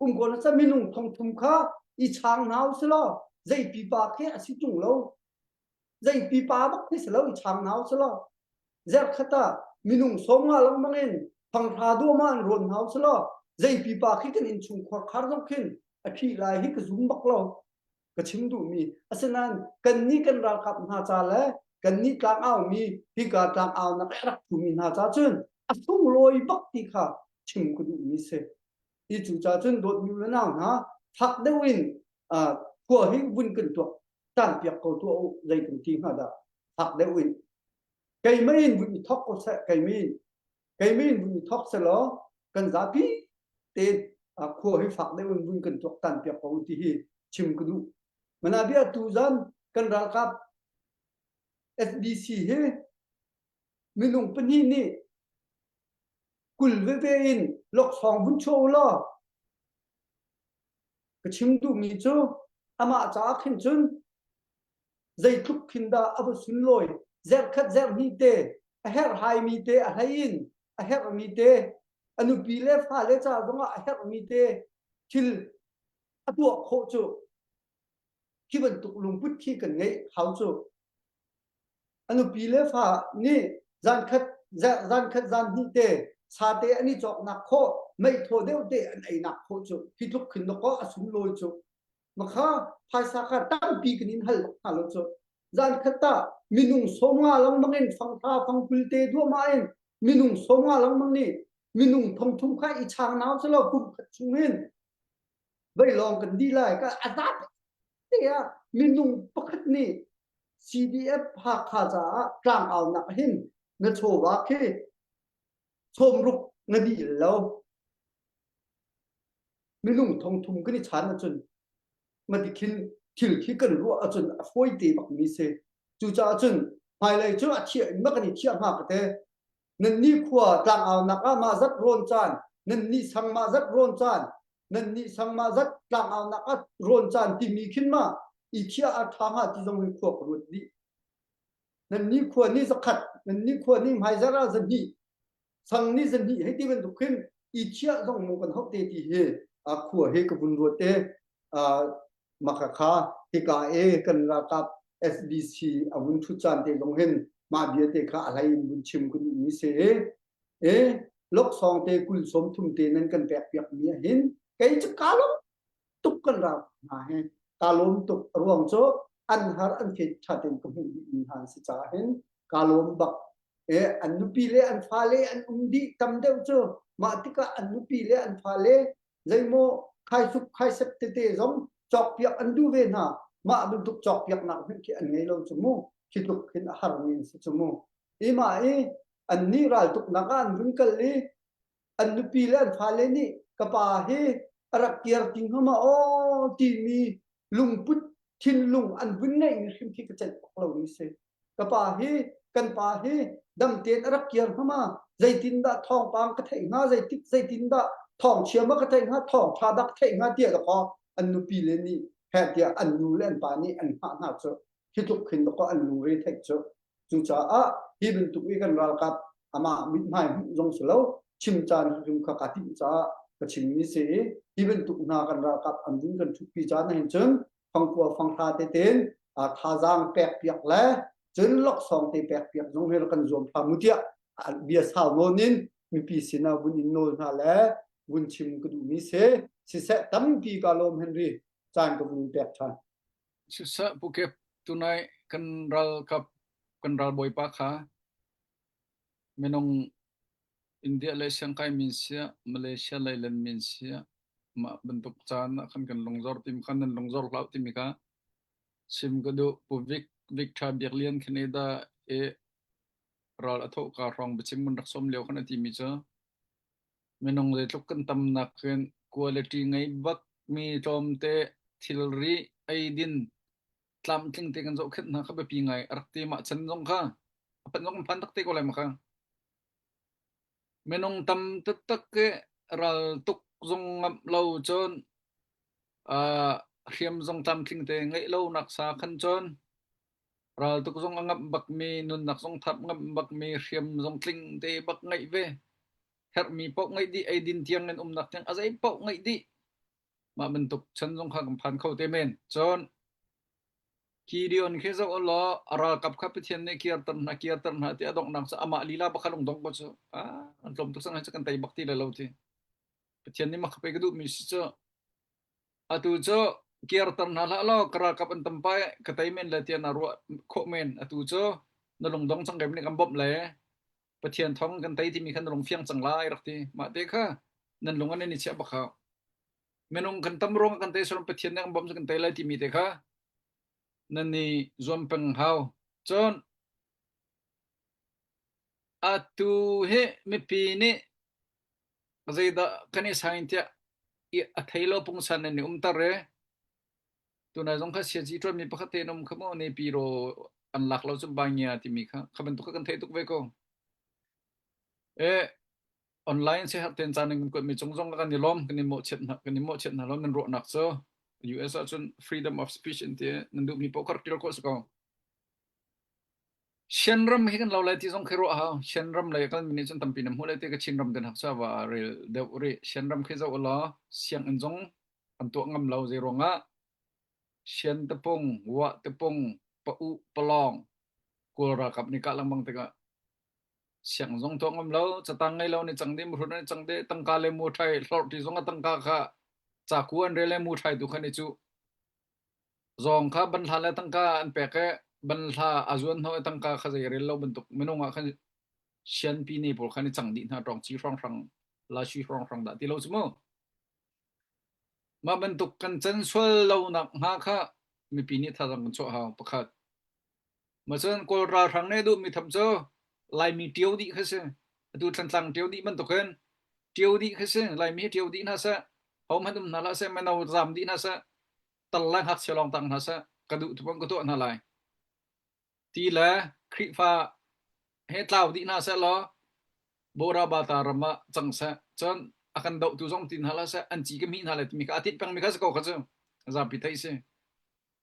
um ko na ca minung 3000 kha i chang hna u silaw zei pipa khi a si tung lo zei pipa bak khi si lo i chang hna u silaw. Zerkhat ah minung 50 lengmang in fanghra duahmah an rawn hna usalaw zei pipa khi kan innchungkhar khar zong khin a ṭhih lai hi ka zum bak lo. Ka chim duhmi asinain kannih kan ralkap hna ca le kannih tlangau-mi hika tlangaunak i a rak ṭhumi hna ca cun a sunglawi bak ti kha chim ka duhmi si. Hi cu ca cun dawtmi u le nau hna fak deuh in khua hi vun kan tuak tanpiak ko tuah u zei kan ti hnga dah fak deuh in keimah in vun i thok ko seh keimah in keimah in vun i thok selaw kan zapi te khua hi fak deuh in vun kan tuak tan piak ko ti hi chim ka duh mana bia tu zan kan ralkap SBC hi minung pahnih nih 20 veve in loksawng vun chuah u law ka chim duhmi cu amah caah khin cun zeitluk khin dah a va sunlawi zerkhat zerhnih te a herhhaimi te a hlei in a herhmi te a nupi le fale ca zongah a herhmi te thil a tuah khawh cu khi bantuk lungput khi kan ngeih hau cu A nupi le fa nih zankhat zankhat zan hnih te sate an i cawknak khawh meithaw deuh te an einak khawh cu hi tluk khin dawkaw a sunglawi cu makha phaisa kha tampi kan in hal bak hna lo cu zankhat ta minung 50 lengmang in fangtha fangkul te duahmah in minung 50 lengmang nih minung 3000 kha i chang nau selo kum khat chung in vei lawng kan di lai ka a zat te ah minung pakhat nih CDF Hakha caah tlangaunak hin na chawva khi sawmruk na dih lo. Minung 3000 kan i chan ahcun matikhin thil khi kan ruah ahcun a fawi te bak mi si. Cucaah cun hmailei cu a thiah in ma kan i thiah hnga ka te. Nan nih khua tlangaunak ah mah zat rawn caan, nan nih sang mah zat rawn caan, nan nih sang mah zat tlangaunak ah rawn caan timi khin ma i thiah a ṭha hnga ti zong hi khua ka ruat dih. Nan nih khua nih zakhat, nan nih khua nih hmaizarh ah zahnih, sang nih zahnih hei ti bantuk khin i thiah zong mu kan hauh te ti hi a khua hi ka vun ruat te maka kha hika e kan ralkap SBC a vun ṭhut caan te zong hin mah bia te kha a hlei in vun chim ka duhmi si e loksawng te kul sawm thum te nan kan pek piak mi ah hin kei cu ka lawm tuk kan ral hna he ka lawm tuk ruang cu an har an fet tha ten ka hmuh dih mi hna an si caah hin ka lawm bak e an nupi le an fale an um dih tam deuh cu mah tikah an nupi le an fale zeimaw khaisuk khaisep tete zong cawkpiak an duh ve hna mah bantuk cawkpiaknak hmanh khi an ngei lo cu mu khi tluk hin a harmi an si cu mu i mah i annih raltuknak ah an vun kal i an nupi le an fale nih ka pa hi a rak kir ti hnga ma aw timi lungput thinlung an vun ngeihmi hrim khi ka celh bak lomi si ka pa hi kan pa hi dam tein a rak kir hnga ma zeitindah thawngpang ka theih hnga zeitik zeitindah thawngchia ma ka theih hnga thawngtha dah ka theih hnga tiah dakaw an nupi le nih heh tiah an nu le an pa nih an hngah hna cu hi tluk khin dakaw an lungre theih cu Cucaah hi bantuk i kan ralkap amah mithmai hmuh zong si lo chim caan hrim kha kaa timh caah ka chimmi si i hi bantuk hna kan ralkap an vun kan ṭhutpi caan ahhin cun fangkua fanghra tein thazaang pekpiak le cun laksawng te pekpiak zong hi kan zuam hram u tiah bia sau nawn in mipi sinah vun in nawl hna le vun chim ka duhmi si siseh tampi ka lawm Henry caan ka vun pek ṭhan. Siseh Pu Kep, tunai kan ralkap kan ralbawipa kha minung India lei siangkai min siah, Malaysia lei len min siah, mah bantuk caan ah khan kan lungzor timi kha nan lungzor hlah timi kha chim ka duh. Pu Vic Vic Tha Biak Lian Canada i ral a thawh ka hrawng biachim mun rak sawm lio khan a timi cu Minung zeitluk kan tamnak hin quality ngei bakmi tlawmte thilri eidin tlamtling te kan zohkhenh hna kha biapi ngai a rak ti mah chan zong kha a pan zong kan phan tak te ko lai ma kha. Minung tam taktak ke ral tuk zong ngamh lo cun uh, hriam zong tlamtling te ngeih lo nak sa khan cun Raltuk zong a ngamh bakmi, nunnak zong thap ngamh bakmi, hriam zong tling te bak ngeih ve. Herhmi paoh ngeih dih, eidin tiang in umnak tiang a zei paoh ngeih dih. Mah bantuk chan zong kha kan phan kho te men. Cun, Gideon khi zoh law a ralkap kha Pathian nih kirter hna kirter hna ti a donghnak cu amah lila bakha lungdong ko cu ah an tlawm tuk cang cu kan tei bak ti le lo ti. Pathian nih mak pe ka duhmi si cu atu cu kirter hna hlah law ka ralkap an tam pai ka tei men le tiah na ruah khawh men atu cu na lungdong cang kem nih kan bawmh le Pathian thawng kan tei timi kha na lung fiang cang lai rak ti. Mah te kha nan lung an i chiah bak hau. Minung kan tam ruang kan tei sual Pathian nih kan bawmh kan tei lai timi te kha nan i zuam peng hau. Cun atu hi mipi nih zeidah kan i sain tiah a thei lo pungsan nan i umter e. Tunai zong kha siaci ṭuanmi pakhat te an um kha mu nepi ro an lak lo cu bangia timi kha kha bantuk kha kan theih tuk ve ko. E online se har ten caan in kan kuatmi cung zong kan i lawm kan i mawhchiat hna kan i mawhchiat hna lo nan ruahnak cu US ahcun freedom of speech in ti nan duhmi paoh kha rak ṭial khawh si ko. Shan ram hi kan lo lai ti zong khi ruah hau. Shan ram lei a kalmi nih cun tampi na hmuh lai ti ka Chin ram den hak cu va rel deuh rih. Shan ram khi zoh law sianginn zong an tuah ngam lo zei ruangah Shan tapung, Wah tapung, Pa-u, Palawng Kawl ralkap nih kah lengmang tikah sianginn zong tuah ngam lo, catang ngei lo nih cang dih, muhrut nih cang dih, tangka le mu ṭhai hlorh ti zong a tangka kha caku an rel le mu ṭhai tu kha nih cu Zawng kha banhla le tangka an pek i banhla a zuan hnawh i tangka kha zei rel lo bantuk minung ah khan sianpi ne pawl khan i cang dih hna ṭawngci hrawnghrang lashi hrawnghrang dah ti lo cu mu. Mah bantuk kan can sual lo nak hnga kha mipi nih thazaang kan chuah hau pakhat. Macun Kawl ralhrang nih duhmi tham cu Laimi ṭio dih kha si. Atu Thantlang ṭio dih bantukin ṭio dih kha si. Laimi hi ṭio dih hna seh. Hohmanh um hna hlah seh, mino zaam dih hna seh. Tal le ngakchia lawng tang hna seh. Ka duh tu ka tuah hna lai. Ti le Khrihfa he tlau dih hna seh law Borabata ram ah cang seh. Cun a kan dohtu zong ti hna hlah seh. An ci ka hmih hna lai timi kha a tinh pengmi kha si ko kha cu. Zapi theih si.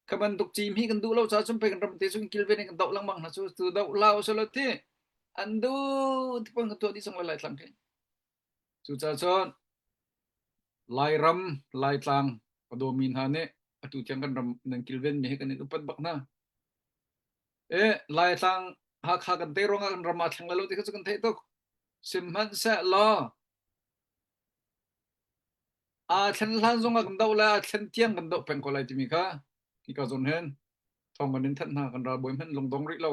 Kha bantuk cim hi kan duh lo caah cun pei kan ram te cu kilven in kan doh lengmang hna cu tu doh la usih law ti an duh ti pon kan tuah dih cang lai Laitlang khi. Cucaah cun Lairam, Laitlang a dawmi hna nih atu tiang kan ram nan kilven mi hi kan in upat bak hna. E Laitlang Hakha kan te ruangah kan ram aa thleng lai lo ti kha cu kan theih tuk. Sihmanhsehlaw Aa thlen hlan zongah kan doh lai, aa thlen tiang kan doh peng ko lai timi kha hika zawn hin thawng kan in thanh hna. Kan ralbawi hmanh lungdong rih lo.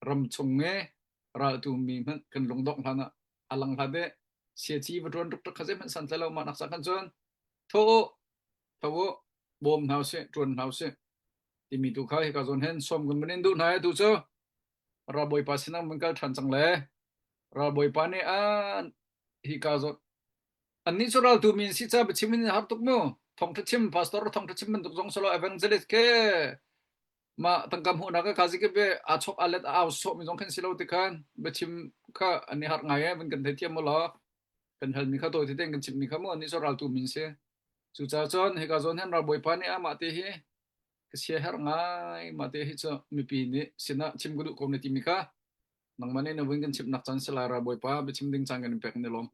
Ram chung i raltu mi hmanh kan lungdongh hlan ah a lang hlat i siaci va ṭuan tuk kha zeihmanh santlai lo mah nak cah khan cun tho u, tho u, bawm hna usih, ṭuan hna usih timi tu kha hika zawn hin sawm kan van in duh hna i tu cu ralbawipa sinah mun kal ṭhan cang le ralbawipa nih a hika zawn Annih cu raltu mi an si caah biachim in har tuk mu. Thawngṭha chim, pastor thawngṭha chim bantuk zong silo evangelist ke mah tangka hmuhnak ka kazi ke be aa chok aa let a au sawh mi zong khan silo ti khan biachim kha an i har ngai e van kan theithiam mu law kan hal mi kha tawi tein kan chim mi kha mu annih cu raltu min si. Cucaah cun hika zawn hin ralbawipa nih amah te hi ka sia herh ngai mah te hi cu mipi nih sinah chim ka duh ko na timi kha nangmah nih na vun kan chimnak caan si lai ralbawipa biachim ding caan kan in pek ni lawm.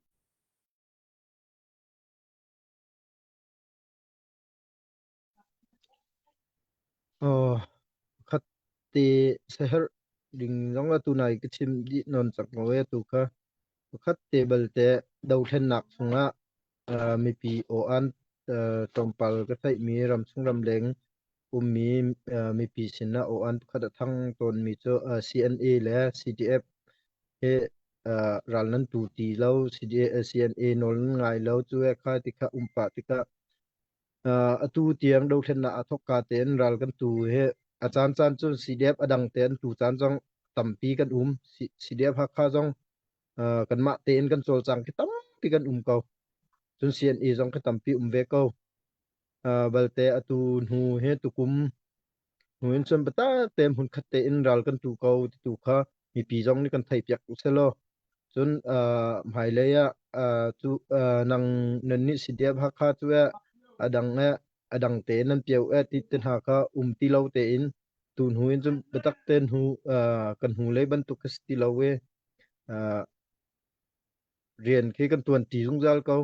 Aw, khat te saherh ding zong atu nai ka chim dih nawn cang ko e tu kha. Pakhat te balte dothlennak chungah uh, mipi aw-an uh, tlawmpal ka theihmi ramchung ramleng ummi uh, mipi sinah aw-an pakhat a thang tawnmi cu uh, CNA le CDF hi uh, ral nan tu ti lo CDA CNA nawl nan ngai lo cu he kha ti kha um pah tikah uh, atu tiang dothlennak a thawk ka tein ral kan tu hi a caan caan cun CDF a dang te an tu caan zong tampi kan um CDF Hakha zong uh, kanmah tein kan cawlcang khi tampi kan um ko cun CNA zong khi tampi um ve ko uh, balte atu hnu hi tukum Hnu in cun biatak tein hmunkhat tein ral kan tu ko ti tu kha mipi zong nih kan theihpiak u sehlaw cun uh, hmailei ah uh, cu uh, nang nannih CDF Hakha cu eh a dang eh a dang tein nan pio eh ti te hna kha um ti lo tein tu hnu in cun biatak tein hnu uh, kan hnu lei bantuk kha si ti lo i uh, rian khi kan tuan ṭi zungzal ko.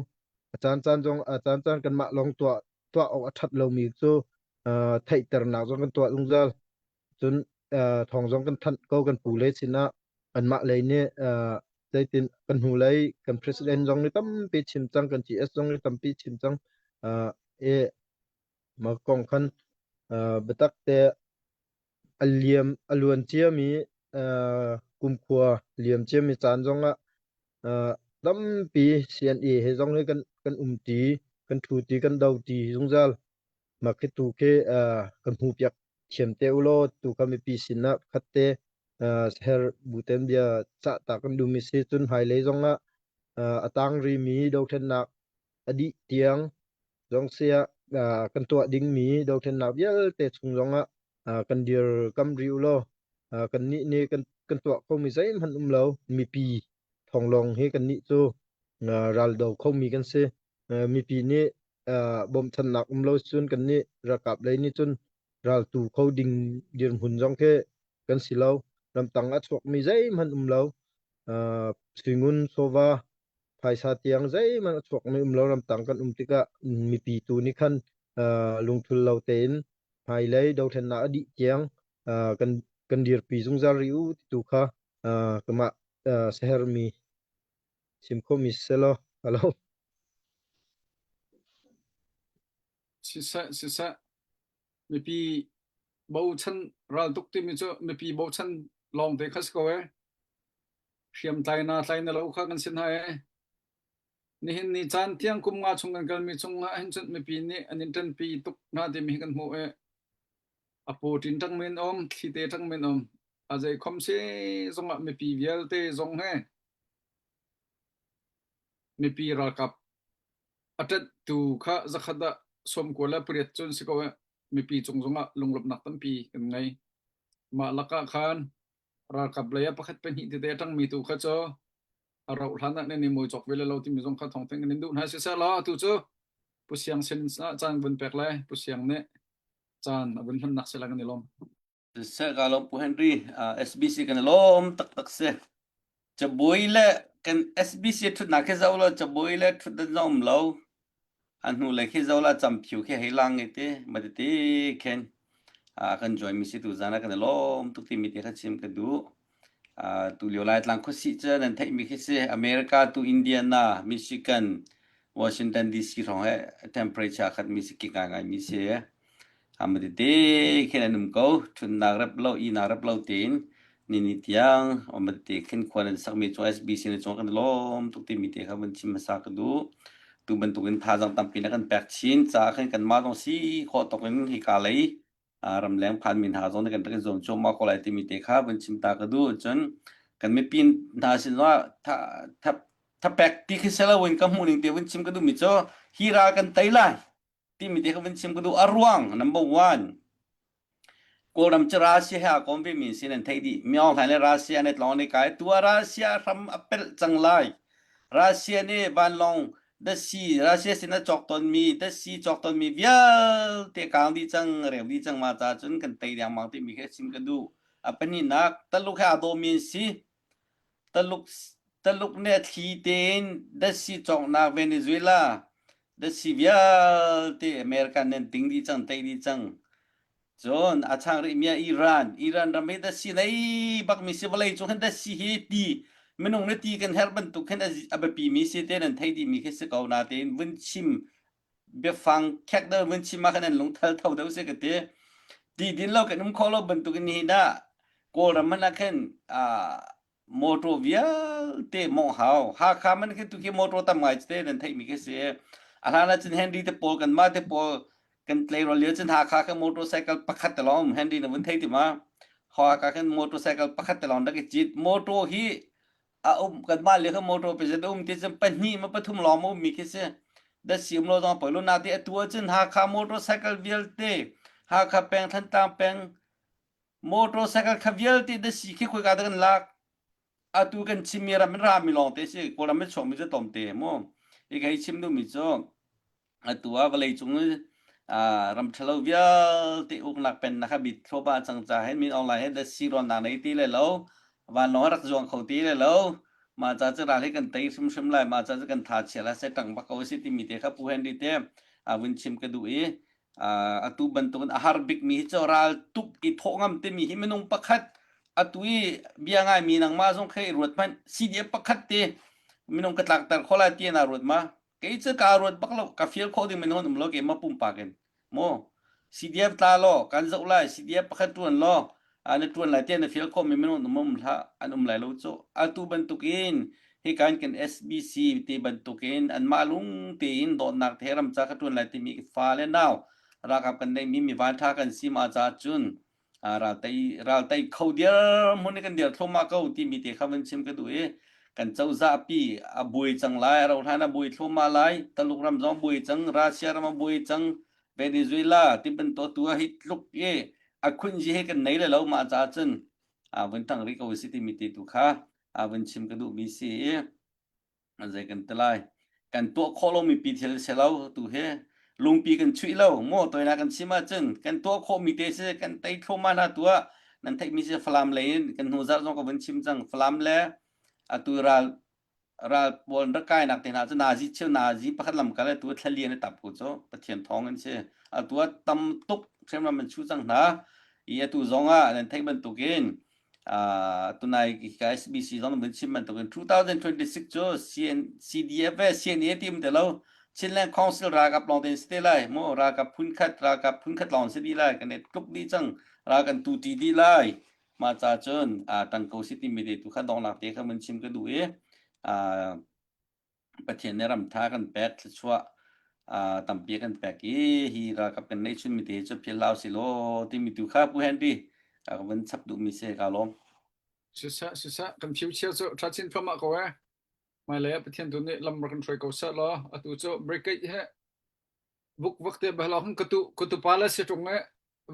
A caancaan zong a caancaan kanmah lawng tuah tuah awk a ṭhat lomi cu uh, theihternak zong kan tuah zungzal. Cun thawng zong kan thanh ko kan pu le sinah anmah lei nih zeitin kan hnulei kan president zong nih tampi chim cang kan GS zong nih tampi chim cang i mah kong khan biatak te a liam a luan ciami kumkhua liam ciami caan zong ah tampi CNA he zong hi kan kan umti kan ṭhuti kan doti zungzal mah khi tu khi kan hmuhpiak thiam te u law tu kha mipi sinah khat te her buten bia cah ta kan duhmi si cun hmailei zong ah a tang rimi dothlennak a dih tiang zong siah kan tuah dingmi dothlennak vialte chung zong ah kan dir kam rih u law kannih nih kan kan tuah khomi zeihmanh um lo mipi thong lawng hi kannih cu raldo khomi kan si mipi nih bawmchannak um lo cun kannih ralkap lei nih cun raltu kho ding dirhmun zong khi kan si lo. Ramtang a chuakmi zeihmanh um lo. Suingun chawva phaisa tiang zeihmanh a chuakmi um lo. Ramtang kan um tikah mipi tu nih khan lungthul lo tein hmailei dothlennak a dih tiang kan kan dirpi zungzal rih u ti tu kha kamah sahermi chim khomi selaw alo. Siseh, siseh, mipi bochan raltuk timi cu mipi bochan lawngte kha si ko ee. Hriamtlai na tlai na lo kha kan si hna ee. Nihin ni caan tiang kum nga chung kan kalmi chung ah hin cun mipi nih an in ṭanpi tuk hna timi hi kan hmuh ee. A paw ṭin ṭang men um, thlite ṭang men um. A zei khom si zongah mipi vialte zong he mipi ralkap A ṭanhtu kha zakhat ah 98 cu an si ko i mipi cung zongah lunglawmhnak tampi kan ngei. Mah lakah khan ralkap lei ah pakhat pahnih tete a ṭangmi tu kha cu a rauh hlan ah nan i mawi cawk ve le lo timi zong kha thawngtheng kan in duh hna. Siseh law atu cu Pu Siang sin ah caan vun pek lai. Pu Siang nih caan a vun hmannak sila kan i lawm. Siseh ka lawm Pu Henry, SBC kan i lawm taktak si. Cabuai le kan SBC ṭhutnak khi zoh law cabuai le ṭhutdan zong um lo. A hnu lei khi zoh la camphiu khi hei lang i ti ma ti khin kan join mi si tu zan ah kan i lawm tuk timi te kha chim ka duh. Tu lio Laitlang khuasih cu nan theih mi khi si America tu Indiana, Michigan, Washington DC hrawng he temperature khat mi si ki ngai ngai mi si. Aa tete khin an um ko. Ṭhutnak rep lo, ihnak rep lo tein nini tiang um tete khin khua nan sakmi cung SBC na cung kan i lawm tuk timi te kha vun chim hmasa ka duh. Tu bantukin thazaang tampi na kan pek chin caah khin kanmah zong si khawh tawk in hika lei ramleng phanmi hna zong nih kan rak i zuam cuahmah ko lai timi te kha vun chim ta ka duh. Cun kan mipi hna sin zongah tha, tha, thapek ti khi si loin ka hmuh ning te vun chim ka duhmi cu hi ral kan tei lai. Timi te kha vun chim ka duh. A ruang number one Kawlram cu Russia he aa kom vemi sin an theih dih. Myaung Hlaing le Russia an i tlawng i kai. Tu ah Russia hram a pelh cang lai. Russia nih vanlawng dasi Russia sin a cawk tawnmi dasi cawk tawnmi vialte kaang dih cang reu dih cang ma ca cun kan tei dengmang timi khi chim ka duh. A pahnihnak Taluk he aa dawmi an si. Taluk Taluk nih a thli tein datsi cawknak Venezuela datsi vialte American nih an ting dih cang, tei dih cang. Cun a chang rihmi ah Iran. Iran ram hi datsi nei bakmi si vawlei cung hin datsi hi ti minung nih ti kan herh bantuk khin a biapimi si te nan thei dihmi khi si ko natein vun chim biafang khek deuh vun chim ah khan an lungthal tho deuh si ka ti. Ti din lo kan um kho lo bantuk in nihin ah Kawlram hmanh ah khin motor vialte mawngh hau. Hakha man khi tu khi motor tam ngai te nan theihmi khi si. A hlan ah cun Henry te pawl kan mah te pawl kan tleirawl lio cun Hakha khan motorcycle pakhat te lawng um. Henry na vun thei ti ma? Hakha khan motorcycle pakhat te lawng rak i cit. Motor hi a um kanmah le kha motor pezet a um ti cun pahnih ma pathum lawng ma ummi khi si dasi um lo zong poi lo na ti atu ahcun Hakha motorcycle vialte Hakha peng Thantlang peng motorcycle kha vialte dasi khi khoika dah kan lak atu kan chimmi ram in rami lawng te si Kawlram in chuakmi cu tlawmte mu hi ka hei chim duhmi cu Atu ah vawleicung i ram ṭhalo vialte uknak pennak kha bit thluahmah cang caah hin Min Aung Hlaing hi dasi rawnnak nei ti lai lo, vanlawng a rak zuang kho ti lai lo. Mah ca cu ral hi kan tei hrimhrim lai, mah ca cu kan tha chia lai, sai ṭang bak ko a si timi te kha Pu Henry te vun chim ka duh i. Atu bantukin a har bikmi hi cu ral tuk i thawh ngam timi hi minung pakhat atu i bia ngaimi nangmah zong kha i ruat hmanh CDF pakhat te minung ka tlakter kho lai ti na ruat ma? Kei cu kaa ruat bak lo ka feel khawh ding minung an um lo keimah pumpak in maw CDF tla law kan zoh lai CDF pakhat ṭuan law na ṭuan lai tiah na feel khawhmi minung an um um hlah an um lai lo cu atu bantukin hika in kan SBC te bantukin anmah lung tein dawtnak te ram ca ka ṭuan lai timi fa le nau ralkap kan neihmi mi vanṭha kan si ma caah cun raltei raltei kho diar hmun i kan dir thluahmah ko timi te kha van chim ka duh i kan cozah pi a buai cang lai a hlan a buai thluahmah lai Taluk ram zong buai cang Russia ram a buai cang Venezuela ti bantuk tu hi tluk i a khunji he kan nei le lo ma ca cun a vun tang ri ko si timi te tu kha a vun chim ka duh mi si i zei kan ti lai kan tuah khawh lomi pi thil si lo tu hi lungpi kan chuih lo maw toina kan chim ahcun kan tuah khawhmi te si kan tei thluahmah hna tuah nan theihmi si Falam lei in kan hnu zarh zong ka vun chim cang Falam le atu ral ral pawl rak kainak te hna cu nazi cheu nazi pakhat lam kal atu thlalian i tap ko cu Pathian thawng in si atu ah tam tuk hriamnam an chu cang hna i atu zong ah nan theih bantukin Uh, tunai ka SBC zong nan chim bantukin 2026 cu CN, CDF le CNA ti um te lo Chinland Council ralkap lawng te si te lai mu ralkap phun khat ralkap phun khat lawng si di lai kan i tluk dih cang ral kan tu ti dih lai ma ca cun uh, tangko si ti mi te tu kha dongnak te kha mun chim ka duh i uh, Pathian nih ramtha kan pek thluachuah uh, tampi kan pek i hi ralkap kan neih chunmi te cu phil hlah usih law timi tu kha Pu Henry ka van chap duhmi si ka lawm. Siseh siseh kan future cu tha chin thluahmah ko eh. Hmailei ah Pathian tu nih lam rak kan hruai ko seh law atu cu brigade he vuk vak te bahlo hung ka tu ka tu pa le si tung eh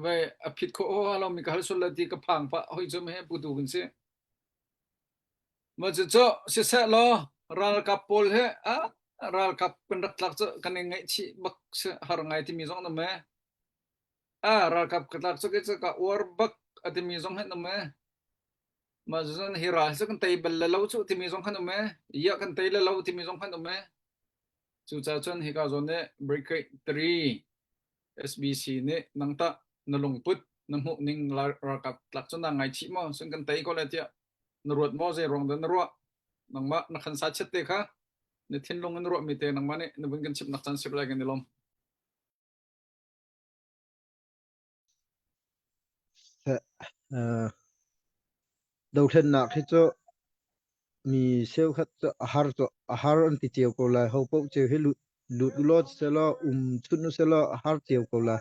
ve a phit kho ho lo mi ka hal sul la ti ka phang pa hoi zum he pu tu kan si. Mah cucu sisehlaw ralkap pawl hi ah ralkap kan rak tlak cu kan i ngaihchih bak si har ngai timi zong an um ee. Ah ralkap ka tlak cu kei cu ka uar bak a timi zong hi an um ee. Mah cucun hi ral cu kan tei bal le lo cu timi zong khan um ee. Iah kan tei le lo timi zong khan um ee. Cucaah cun hika zawn nih Brigade 3 SBC nih nang tah na lungput na hmuh ning ralkap tlak cu naa ngaichih maw sun kan tei ko le tiah na ruat maw zei ruang dah na ruah nangmah na khan sa chet te kha na thinlung in ruah mi te nangmah nih na vun kan chimh nak caan sip lai kan i lawm. Dothlennak hi cu mi cheukhat cu a har cu a har an ti cio ko lai. Ho paoh cio hi lut lut u law selaw um chunh u selaw a har cio ko lai.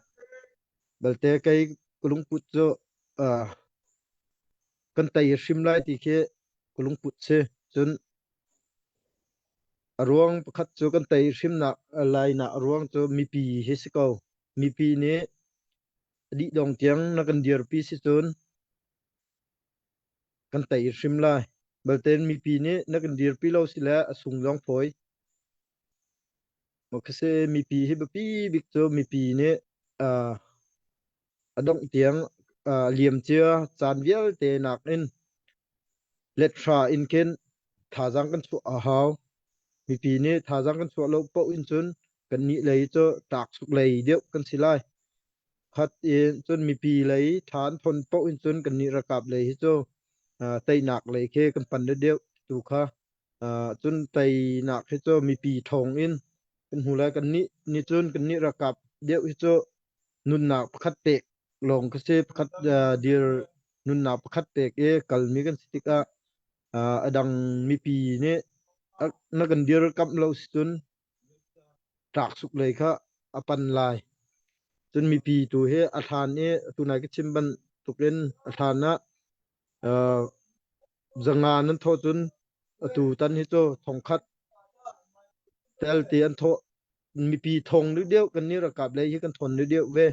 Balte kei ka lungput cu uh, kan tei hrim lai ti khi ka lungput si. Cun a ruang pakhat cu kan tei hrimnak lainak a ruang cu mipi hi si ko. Mipi nih a dih dong tiang na kan dirpi si cun kan tei hrim lai. Baltein mipi nih na kan dirpi lo si le a sung zong fawi. Maw khi mipi hi biapi bik cu mipi nih uh, a dongh tiang uh, liam cia caan vialte nakin lethra in khin thazaang kan chuah a hau. Mipi nih thazaang kan chuah lo paoh in cun kannih lei cu tlak suk lei deuh kan si lai. Khat in cun mipi lei tha an thawn paoh in cun kannih ralkap lei hi cu uh, teinak lei khi kan pan deuh tu kha uh, cun teinak hi cu mipi thawng in kan hmu lai kannih nih cun kannih ralkap deuh hi cu nunnak pakhat pek lawng ka si pakhat uh, dir nunnak pakhat pek i kalmi kan si tikah uh, a dang mipi nih na kan dirkamh lo si cun tlak suk lei kha a pan lai. Cun mipi tu hi a hlan i tunai ka chim bantukin a hlan ah uh, zanga nan thawh cun atu tan hi cu thongkhat tel ti an thawh mipi thong deuh deuh kan nih ralkap lei hi kan thawn deuh deuh ve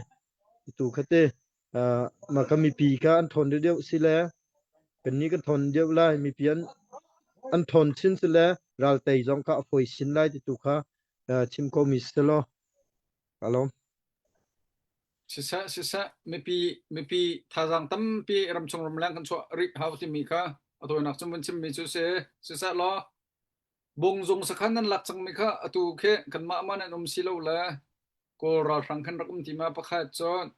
tu kha te uh, ma ka mipi kha an thawn deuh deuh si le kan nih kan thawn deuh lai mipi an an thawn chin si le ral tei zong kha a fawi sin lai ti tu kha uh, chim ko mi si law alom Siseh siseh mipi mipi thazaang tampi ramchung ramleng kan chuah rih hau timi kha a tawinak cun vun chimmi cu si siseh law Bungzung sakhan nan lak cangmi kha atu khi kanmah man an um si lo le. Kawl ralhrang khan rak um ti ma pakhat cun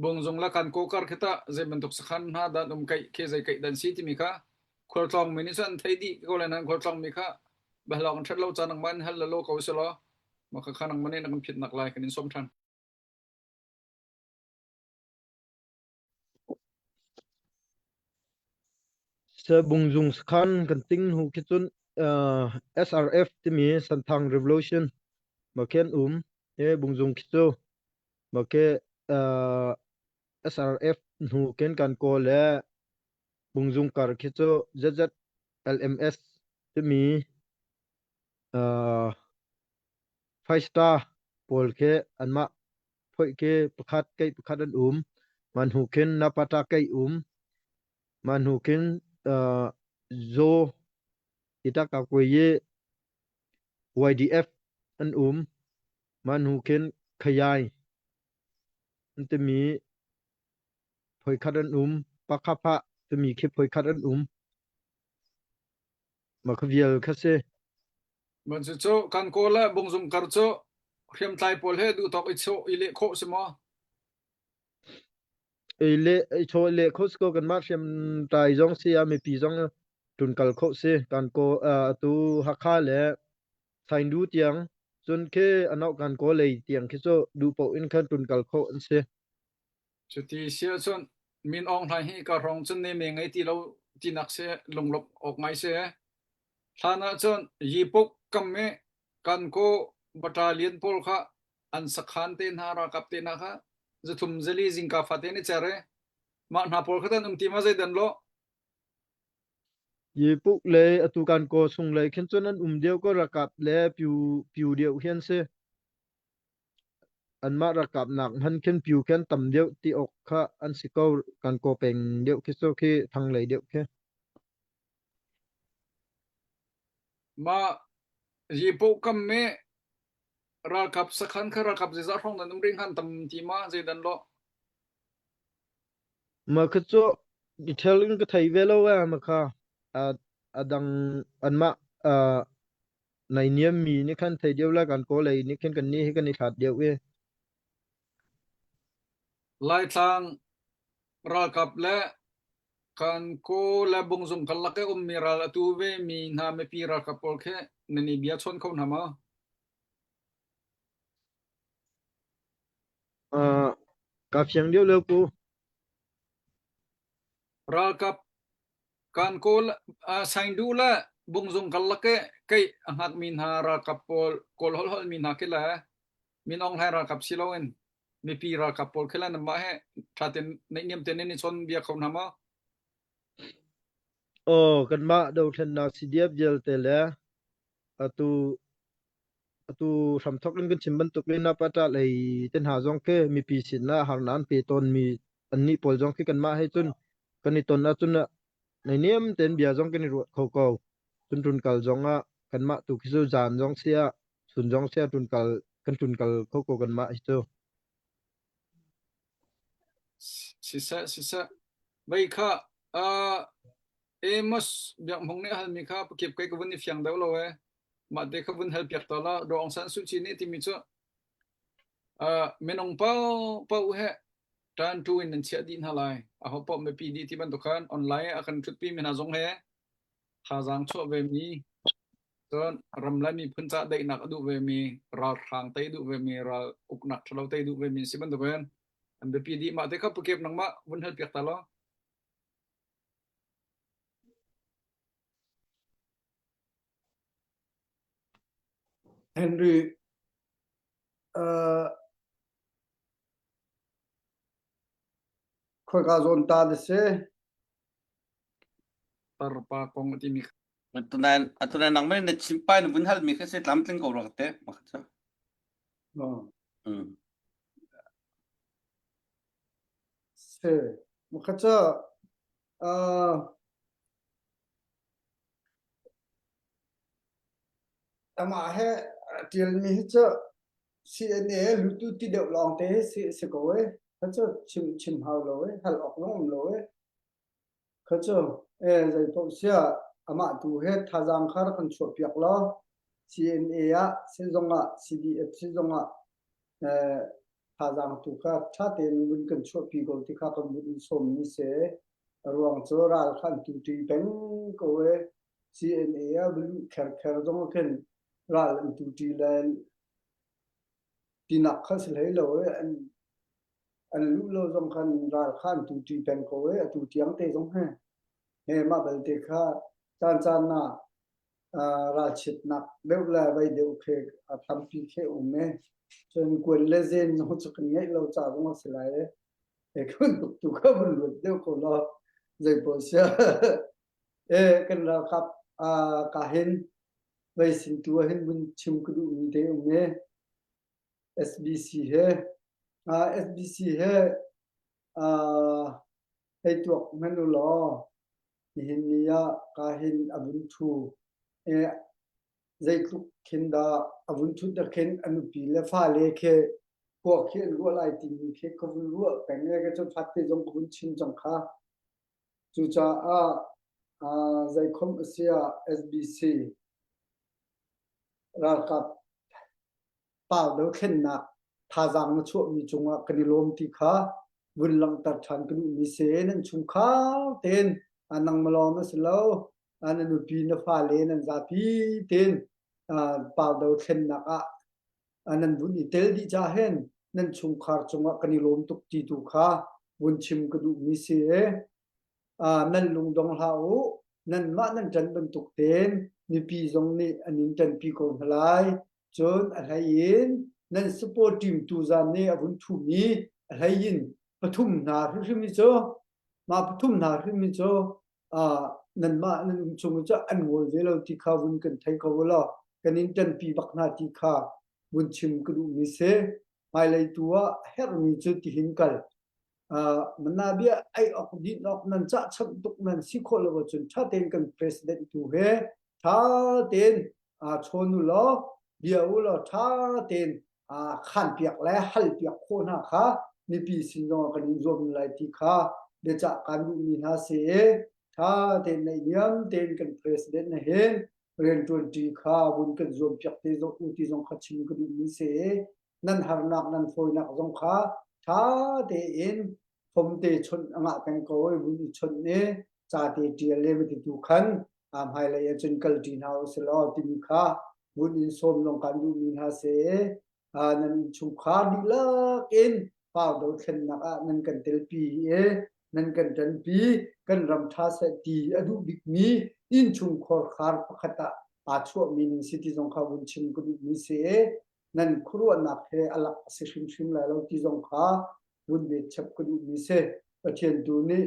Bungzung le kan kawkar khi tah zei bantuk sakhan hna dah um keih khi zei keih dan si timi kha khualtlawng mi nih cun an theih dih ko le nan khualtlawng mi kha biahalawk an ṭhat lo caan nangmah in hal lelaw ko si law mah kha nangmah nih na kan phit nak lai kan in sawm ṭhan. Bungzung sakhan kan ting hnu khi cun uh, SRF timi Santhang Revolution ma khen um he bungzung khi cu ma ke uh, SRF hnu ken kan ko le bungzung kar khi cu ZZLMS timi uh, five star pawl khi anmah phoih khi pakhat keih pakhat an um. Mah hnu khin Napata keih um. Mah hnu khin uh, Zaw Itakakwe i YDF an um. Mah hnu khin Khayai an timi phoikhat an um. Pakhapha timi khi phoikhat an um. Mah kha vial kha si. Mun cu cu kan kawl le bungzung kar cu hriamtlai pawl he duhtawk i chawh i leh khawh si maw? I le i chaw le kho si ko kanmah hriamtlai zong si ah mipi zong ṭunkal khawh si. Kan kaw atu Hakha le Saindu tiang cun khi anau kan kaw lei tiang khi cu duh paoh in khan ṭunkal khawh an si. Cuti si ahcun Min Aung Hlaing hi ka hrawng cun ne me ngei ti lo tinak si lunglawmh awk ngai si. Hlan ahcun Yipuk kam i kan kaw battalion pawl kha an sakhan te hna ralkap te hna kha zathum zali zingka fate in i cer i mah hna pawl kha tan um ti ma zeidan lo Yipuk le atu kan kaw sung lei khin cun an um deuh ko ralkap le pyu pyu deuh hian si. Anmah ralkap nak hman khin pyu khin tam deuh ti awk kha an si ko kan kaw peng deuh khi cu khi thanglei deuh khi. Mah Yipuk kam i ralkap sakhan kha ralkap zeizah hrawng nan um rih hngan tam ti ma zeidan lo? Mah kha cu detail in ka thei ve lo ee ma kha a a dang anmah uh, nainiam mi nih khan thei deuh la kan kaw lei nih khin kan nih hi kan i hlat deuh i. Laitlang ralkap le Kan kaw le bungzung karlak i ummi ral a tu ve mi hna mipi ralkap pawl khi nan i bia chawn kho hna maw? Uh, ka fiang deuh lo pu. Ralkap kan kawl uh, Saindu le bungzung karlak i kei a hngakmi hna ralkap pawl kawl holh holh mi hna khi le Min Aung Hlaing ralkap si loin mipi ralkap pawl khi le nanmah he ṭha tein naihniam tein nan i chawn bia kho hna maw? Aw, kanmah dothlennak CDF vialte le atu atu hramthok in kan chim bantuk in Napata lei te hna zong khi mipi sin ah harnak an pe tawnmi annih pawl zong khi kanmah he cun kan i ton ahcun naihniam tein bia zong kan i ruat kho ko. Cun ṭunkal zong ah kanmah tu khi cu zaan zong si ah chun zong si ah ṭunkal kan ṭunkal kho ko kanmah hi cu. Siseh, siseh. Vei kha uh, Amos Biak Hmung nih a halmi kha pakip kai ka vun i fiang deuh lo e. Mah te kha vun hal piak ta la. Daw Aung San Suu Kyi nih timi cu uh, minung pau pau he tan tu in nan chiah dih hna lai. Aho paoh mipi dih ti bantuk khan online a kan ṭhutpi mi hna zong he thazaang chuah ve mi cun ram le miphun ca daihnak a duh ve mi ralhrang tei duh ve mi ral uknak ṭhalo tei duh ve mi si bantukin an biapi dih mah te kha pukep nangmah vun hal piak ta law Henry uh, khoika zawn ta na si Tarpa kong a timi Atunan atunan nangmah na chim pa na vun hal mi kha se tlamtling ko rak te ma kha Oh. Mm. Se ma kha cha uh, amah he tial mi hi cu CNA lutu ti deuh lawng te si si ko e kha cu chim chim hau lo e hal awk zong um lo e Kha cu ee zeipaoh siah amah tu he thazaang kha rak kan chuahpiak law CNA ah sizung ah CDF sizung ah Thazaang tu kha ṭha tein vun kan chuahpi ko ti kha kan vun in sawmmi si. A ruang cu ral kha an tuṭi peng ko i CNA ah va luh kherkher zong ah khin ral an tuṭi le tinak kha si hlei lo i an an luh lo zong khan ral kha an tuṭi peng ko i atu tiang te zong hi he mah belte kha caan caan ah ralchiatnak deuh le vei deuh khi a tampi khi a um i cun kuan le zen zong cu kan ngeih lo ca zong a si lai i he bantuk tu kha vun ruat deuh ko law zeipaoh sia e kan ralkap ka hin vei sin tu ah hin vun chim ka duhmi te um i SBC he SBC he hei tuak hmanh u law Nihin ni ah ka hin a vun ṭhu i zeitluk khin dah a vun ṭhut ah khin a nupi le fale khi khua khi an ruah lai timi khi ka vun ruah peng i ka cun fatte zong ka vun chim cang kha. Cucaah uh, zeikhom a si ah SBC ralkap pau dothlennak thazaang na chuahmi cungah kan i lawm ti kha vun langhter ṭhan ka duhmi si. Nan chungkhar tein nangmah lawng na si lo, na nupi na fale nan zapi tein pau dothlennak ah nan vun i tel dih ca hin nan chungkhar cungah kan i lawm tuk ti tu kha vun chim ka duhmi si. Nan lungdong hlah u, nanmah nan ṭan bantuk tein mipi zong nih an in ṭanpi ko hna lai. Cun a hlei in nan support team tuzan nih a vun ṭhumi a hlei in pathum hna hrimhrim hi cu mah pathum hna hrim hi cu nanmah nan um chung cu an ngawl ve lo ti kha vun kan thei ko law kan in ṭanpi bak hna ti kha vun chim ka duhmi si. Hmailei tu ah herhmi cu tihin kal. Mana bia ei awk din awk nan cah chap tuk nan si khawh lo ahcun ṭha tein kan president tu he ṭha tein chawn u law bia u law ṭha tein khanpiak le halpiak khawh hna kha mipi sin zong ah kan in zuam lai ti kha biacah kan duhmi hna si i ṭha tein naihniam tein kan president na hin rianṭuanṭi kha vun kan zuampiak te zong u ti zong kha chim ka duhmi si i nan harnak nan fawinak zong kha ṭha tein fomte chawnh a ngah peng ko i vun i chawnh i ca te ṭial le va titu khan hmailei ah cun kalṭi hna u sih law timi kha vun in sawm zong kan duhmi hna si nan innchungkhar dihlak in pau dothlennak ah nan kan telpi i nan kan ṭanpi kan ram ṭha seh ti a duh bikmi innchungkhar khar pakhat ah aa chuahmi ning si ti zong kha vun chim ka duhmi si nan khuaruahnak he a lak a si hrimhrim lai lo ti zong kha vun bet chap ka duhmi si. Pathian tu nih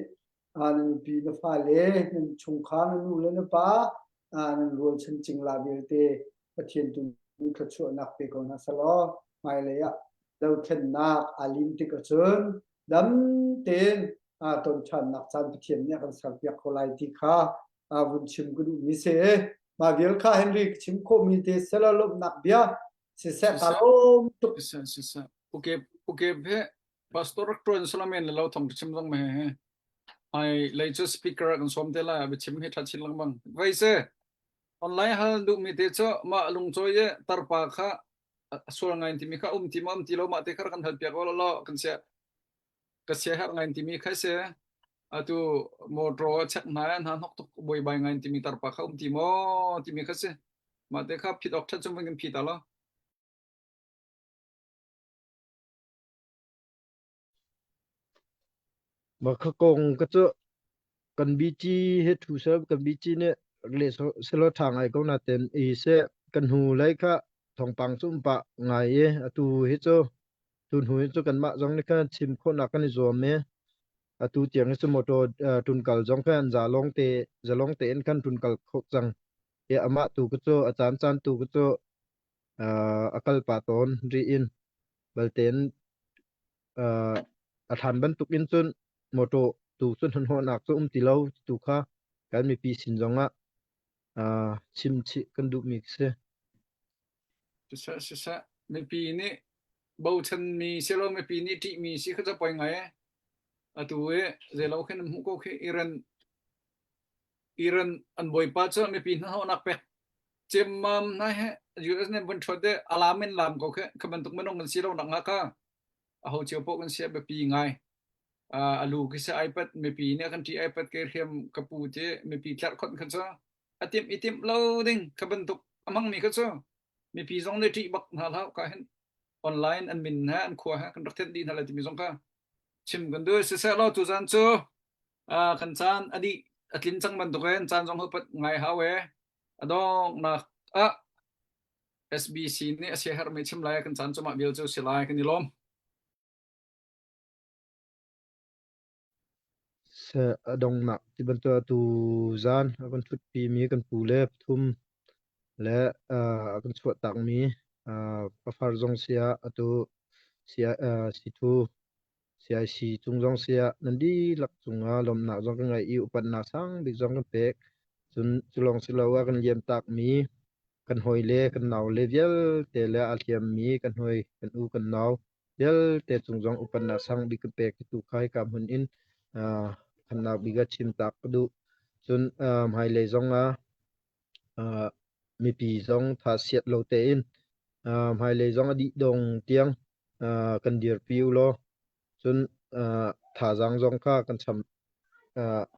na nupi na fale nan chungkhar na nu le na pa nan rualchan cingla vialte Pathian tu nih thluachuahnak pe ko hna selaw hmailei ah dothlennak aa lim tik ahcun dam tein ton ṭhannak caan Pathian nih a kan serpiak ko lai ti kha vun chim ka duhmi si. Mah vial kha Henry ka chim khawhmi te selaw lawmhnak bia siseh ka lawm tuk. Siseh siseh. Uke uke he pastor rak tuan salamen le lo thong chim zong me he. Ai lei cu speaker kan som te lai bi chim hi tha chin lengmang. Vai se online hal duh mi te cu ma lungcawi ye tarpa kha sual ngai timi kha um ti ma um ti lo ma te kha kan hal piak lo kan sia ka sia herh ngai timi kha se atu motor check hna hna hnok tuk buaibai ngai timi tarpa kha um ti maw timi kha si mah te kha phit awk ṭhat chung kan phit lo. Mah kha kong ka cu kan BG he thu sel kan BG nih le selo ṭha ngai ko naten i se kan hnu lei kha thawngpang cu um pah ngai i atu hi cu tu hnu hi cu kanmah zong nih khan chim khawhnak kan i zuam i atu tiang hi cu motor ṭunkal zong khan zalong te zalong tein khan ṭunkal kho cang i amah tu ku cu a caan caan tu ku cu a kal pah tawn ri in balten a thlan bantuk in cun motor tu cu hnahnawhnak cu um ti lo tu kha kan mipi sin zong ah chim chih kan duhmi si. Siseh siseh mipi nih bochanmi silo mipi nih ṭihmi si kha cu poi ngai atu i zeilo khin hmuh ko khi Iran Iran an bawipa cu mipi hnahnawhnak pek. Ciammam na he US nih vun ṭhuat i a lam in lam ko khi kha bantuk minung kan si lo nak nga kha aho cio poh kan sia biapi ngai. Uh, alu khi si iPad mipi nih kan ṭi iPad ke hriam ka pu ti mipi tlerh khon kha cu a timh i timh lo ding kha bantuk a hmangmi kha cu mipi zong nih ṭih bak hna hlah ka hin online an min he an khua he kan rak thenh dih hna lai timi zong kha chim kan duh siseh law tuzan cu uh, kan caan a dih a tlin cang bantukin caan zong upat ngai hau e a donghnak ah SBC nih a siaherhmi chim lai kan caan cumah vial cu si lai kan i lawm. A donghnak ti bantuk atu zan a kan ṭhutpimi kan pu le pathum le a kan chuahtakmi pafar zong siah atu sithu CIC cung zong siah nan dihlak cungah lawmhnak zong kan ngei i upatnak sang bik zong kan pek. Cun cu lawng si lo ah kan liamtakmi kan hawile kan naule vialte le aa hliammi kan hawi kan u kan nau vialte cung zong upatnak sang bik kan pek tu kha hika hmun in khannak bik ah chim tak ka duh. Cun hmailei zong ah mipi zong tha siat lo tein hmailei zong a dih dong tiang kan dirpi u law cun thazaang zong kha kan cham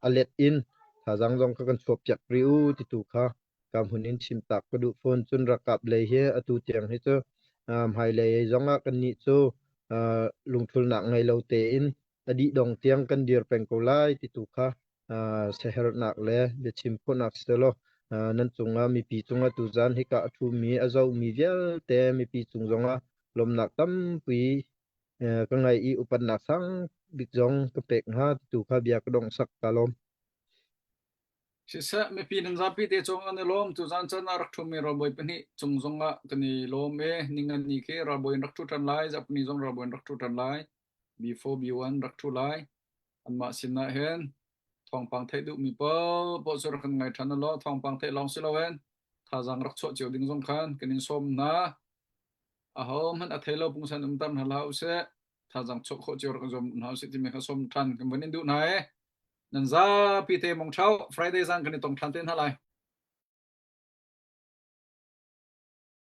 a let in thazaang zong kha kan chuahpiak rih u ti tu kha ka hmun in chimtak ka duh fawn. Cun ralkap lei hi atu tiang hi cu hmailei zong ah kannih cu lungthulnak ngei lo tein a dih dong tiang kan dir peng ko lai ti tu kha siaherhnak le biachim khawhnak selaw nan cungah mipi cungah tuzan hika a ṭhumi a zohmi vialte mipi cung zongah lawmnak tampi ka ngei i upatnak sang bik zong ka pek hnga ti kha bia ka dongh sak ka lawm. Siseh, mipi nan zapi te cung an i lawm. Tuzan caan ah rak ṭhumi ralbawi pahnih cung zongah kan i lawm i ningan ni khi ralbawi in rak ṭhu ṭhan lai, zarhpini zong ralbawi in rak ṭhu ṭhan lai, B4 B1 rak ṭhu lai. Anmah sinah hin thawngpang theih duhmi paohpaoh cu rak kan ngai ṭhan ulaw thawngpang theih lawng si loin thazaang rak chuah cio ding zong khan kan in sawm hna. Ahohmanh a thei lo pungsan umter hna hlah usih. Thazaang chuah khawh cio rak zuam hna usih timi kha sawm ṭhan kan vun in duh hna i nan zapi te mong ṭhau Friday zan kan i tong ṭhan te hna lai.